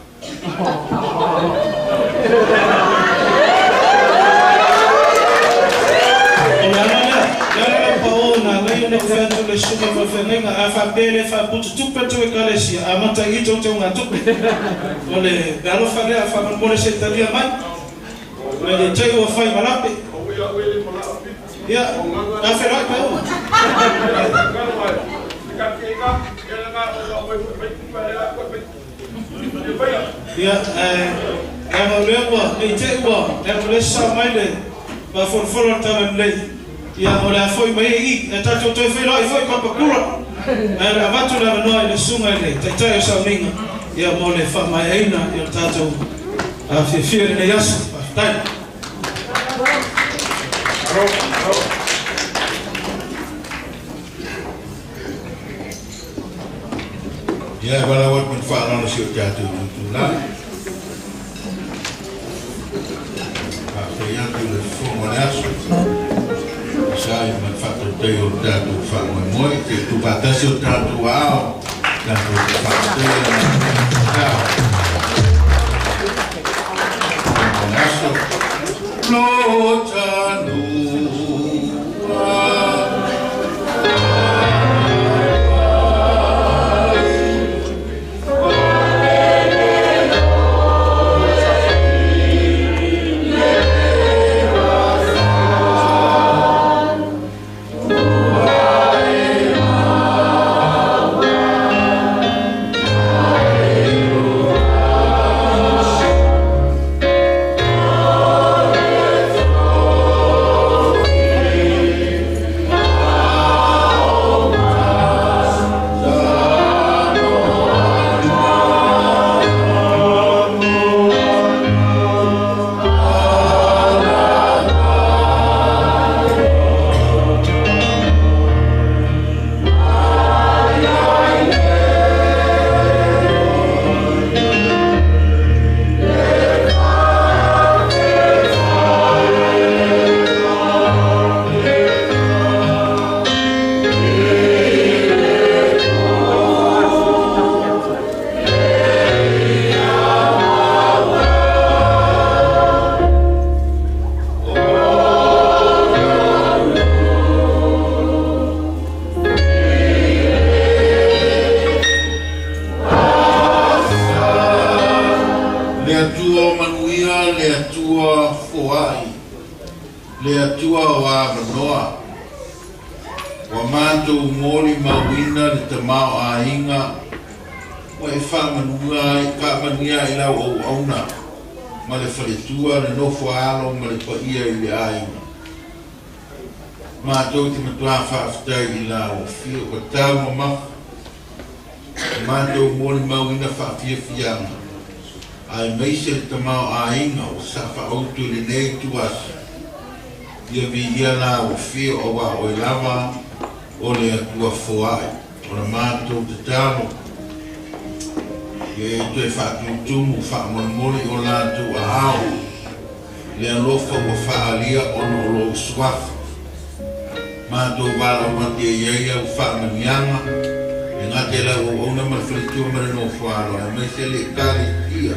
O le ala lea, le ala lea pao na alai ona ou fai atu i le susuga faafeagaiga, a faapea e le faapututupe atu Ekalesia, amata i i teuteuga-tupe. O le meaalofa lea, faamolemole se i talia mai. Nai le te i ua fai ma lape. Ia, a feiloai pao. Ia, ae leaga o lea ua, ne i te i ua, leaga o lea e sasao mai le faafolafolo a le Talalelei, ia, o le a foi mai ai i i, ae tatou toe feiloai foi Papakura. Ae o le a avatu le avanoa i le susuga i le Taitai o Sauniga, ia, mo le faamaeaina o le tatou fiafia i lenei aso. Faafetai. Ia, e valaau atu ma le faaaloalo i si o tatou tutulā. Faafetai atu i le fofoga o le aso e tusa ai ma le faatautaiga o le tatou faamoemoe. Se i tuufaatasi o tatou aao, tatou te faafetaia le matou tatao. Fofoga o le aso. Lo tanua. Le Atua o manuia, le Atua foai, le Atua o avanoa, ua matou molimauina le tamaoaiga ua e faamanuia ai i lau auauna ma le faletua, le nofo a alo ma le paia i le aiga. Matou te matuā faafetai i la afio ua tau mamafa, ua matou molimauina faafiafiaga, aemaise le tamaoaiga ua safaautu i lenei ituaso. Ia viia la afio auā oe lava o le Atua foai. O le matou tatalo, ia e toe faatutumu faamolemole i o latou aao le alofa ua faaalia ona o lou suafa. Matou valaau atu e i ai lau faamanuiaga, e gata i lau auauna ma le faletua ma le nofo alo, aemaise le Ekalesia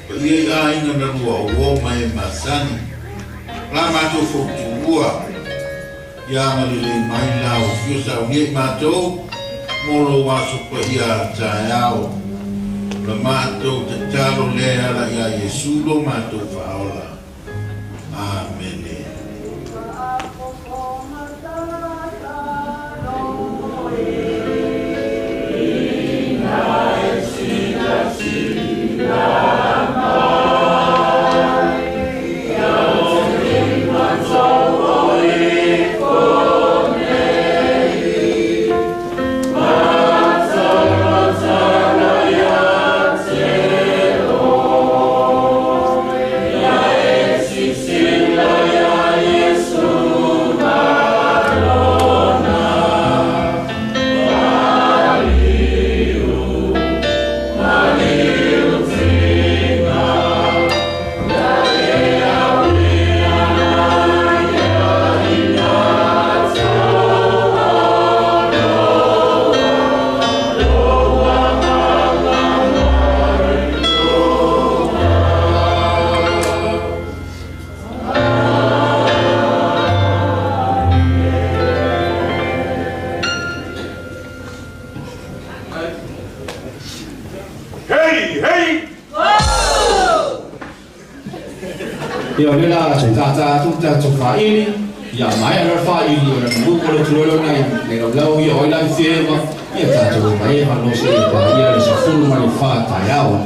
paia i aiga na lua o uo ma e masani. O la matou fautuua, ia agalelei mai lau afio saunia i matou mo lou aso paia a taeao. O la matou tatalo lea e ala iā Iesu lo matou Faaola. Amene. Ia o le la tata atu tatou faaili ia maea loa le faaili ona nuku le tulolo nai le laulau ia oi la fieva ia tatou mai e faalose e paia le 14 taeao.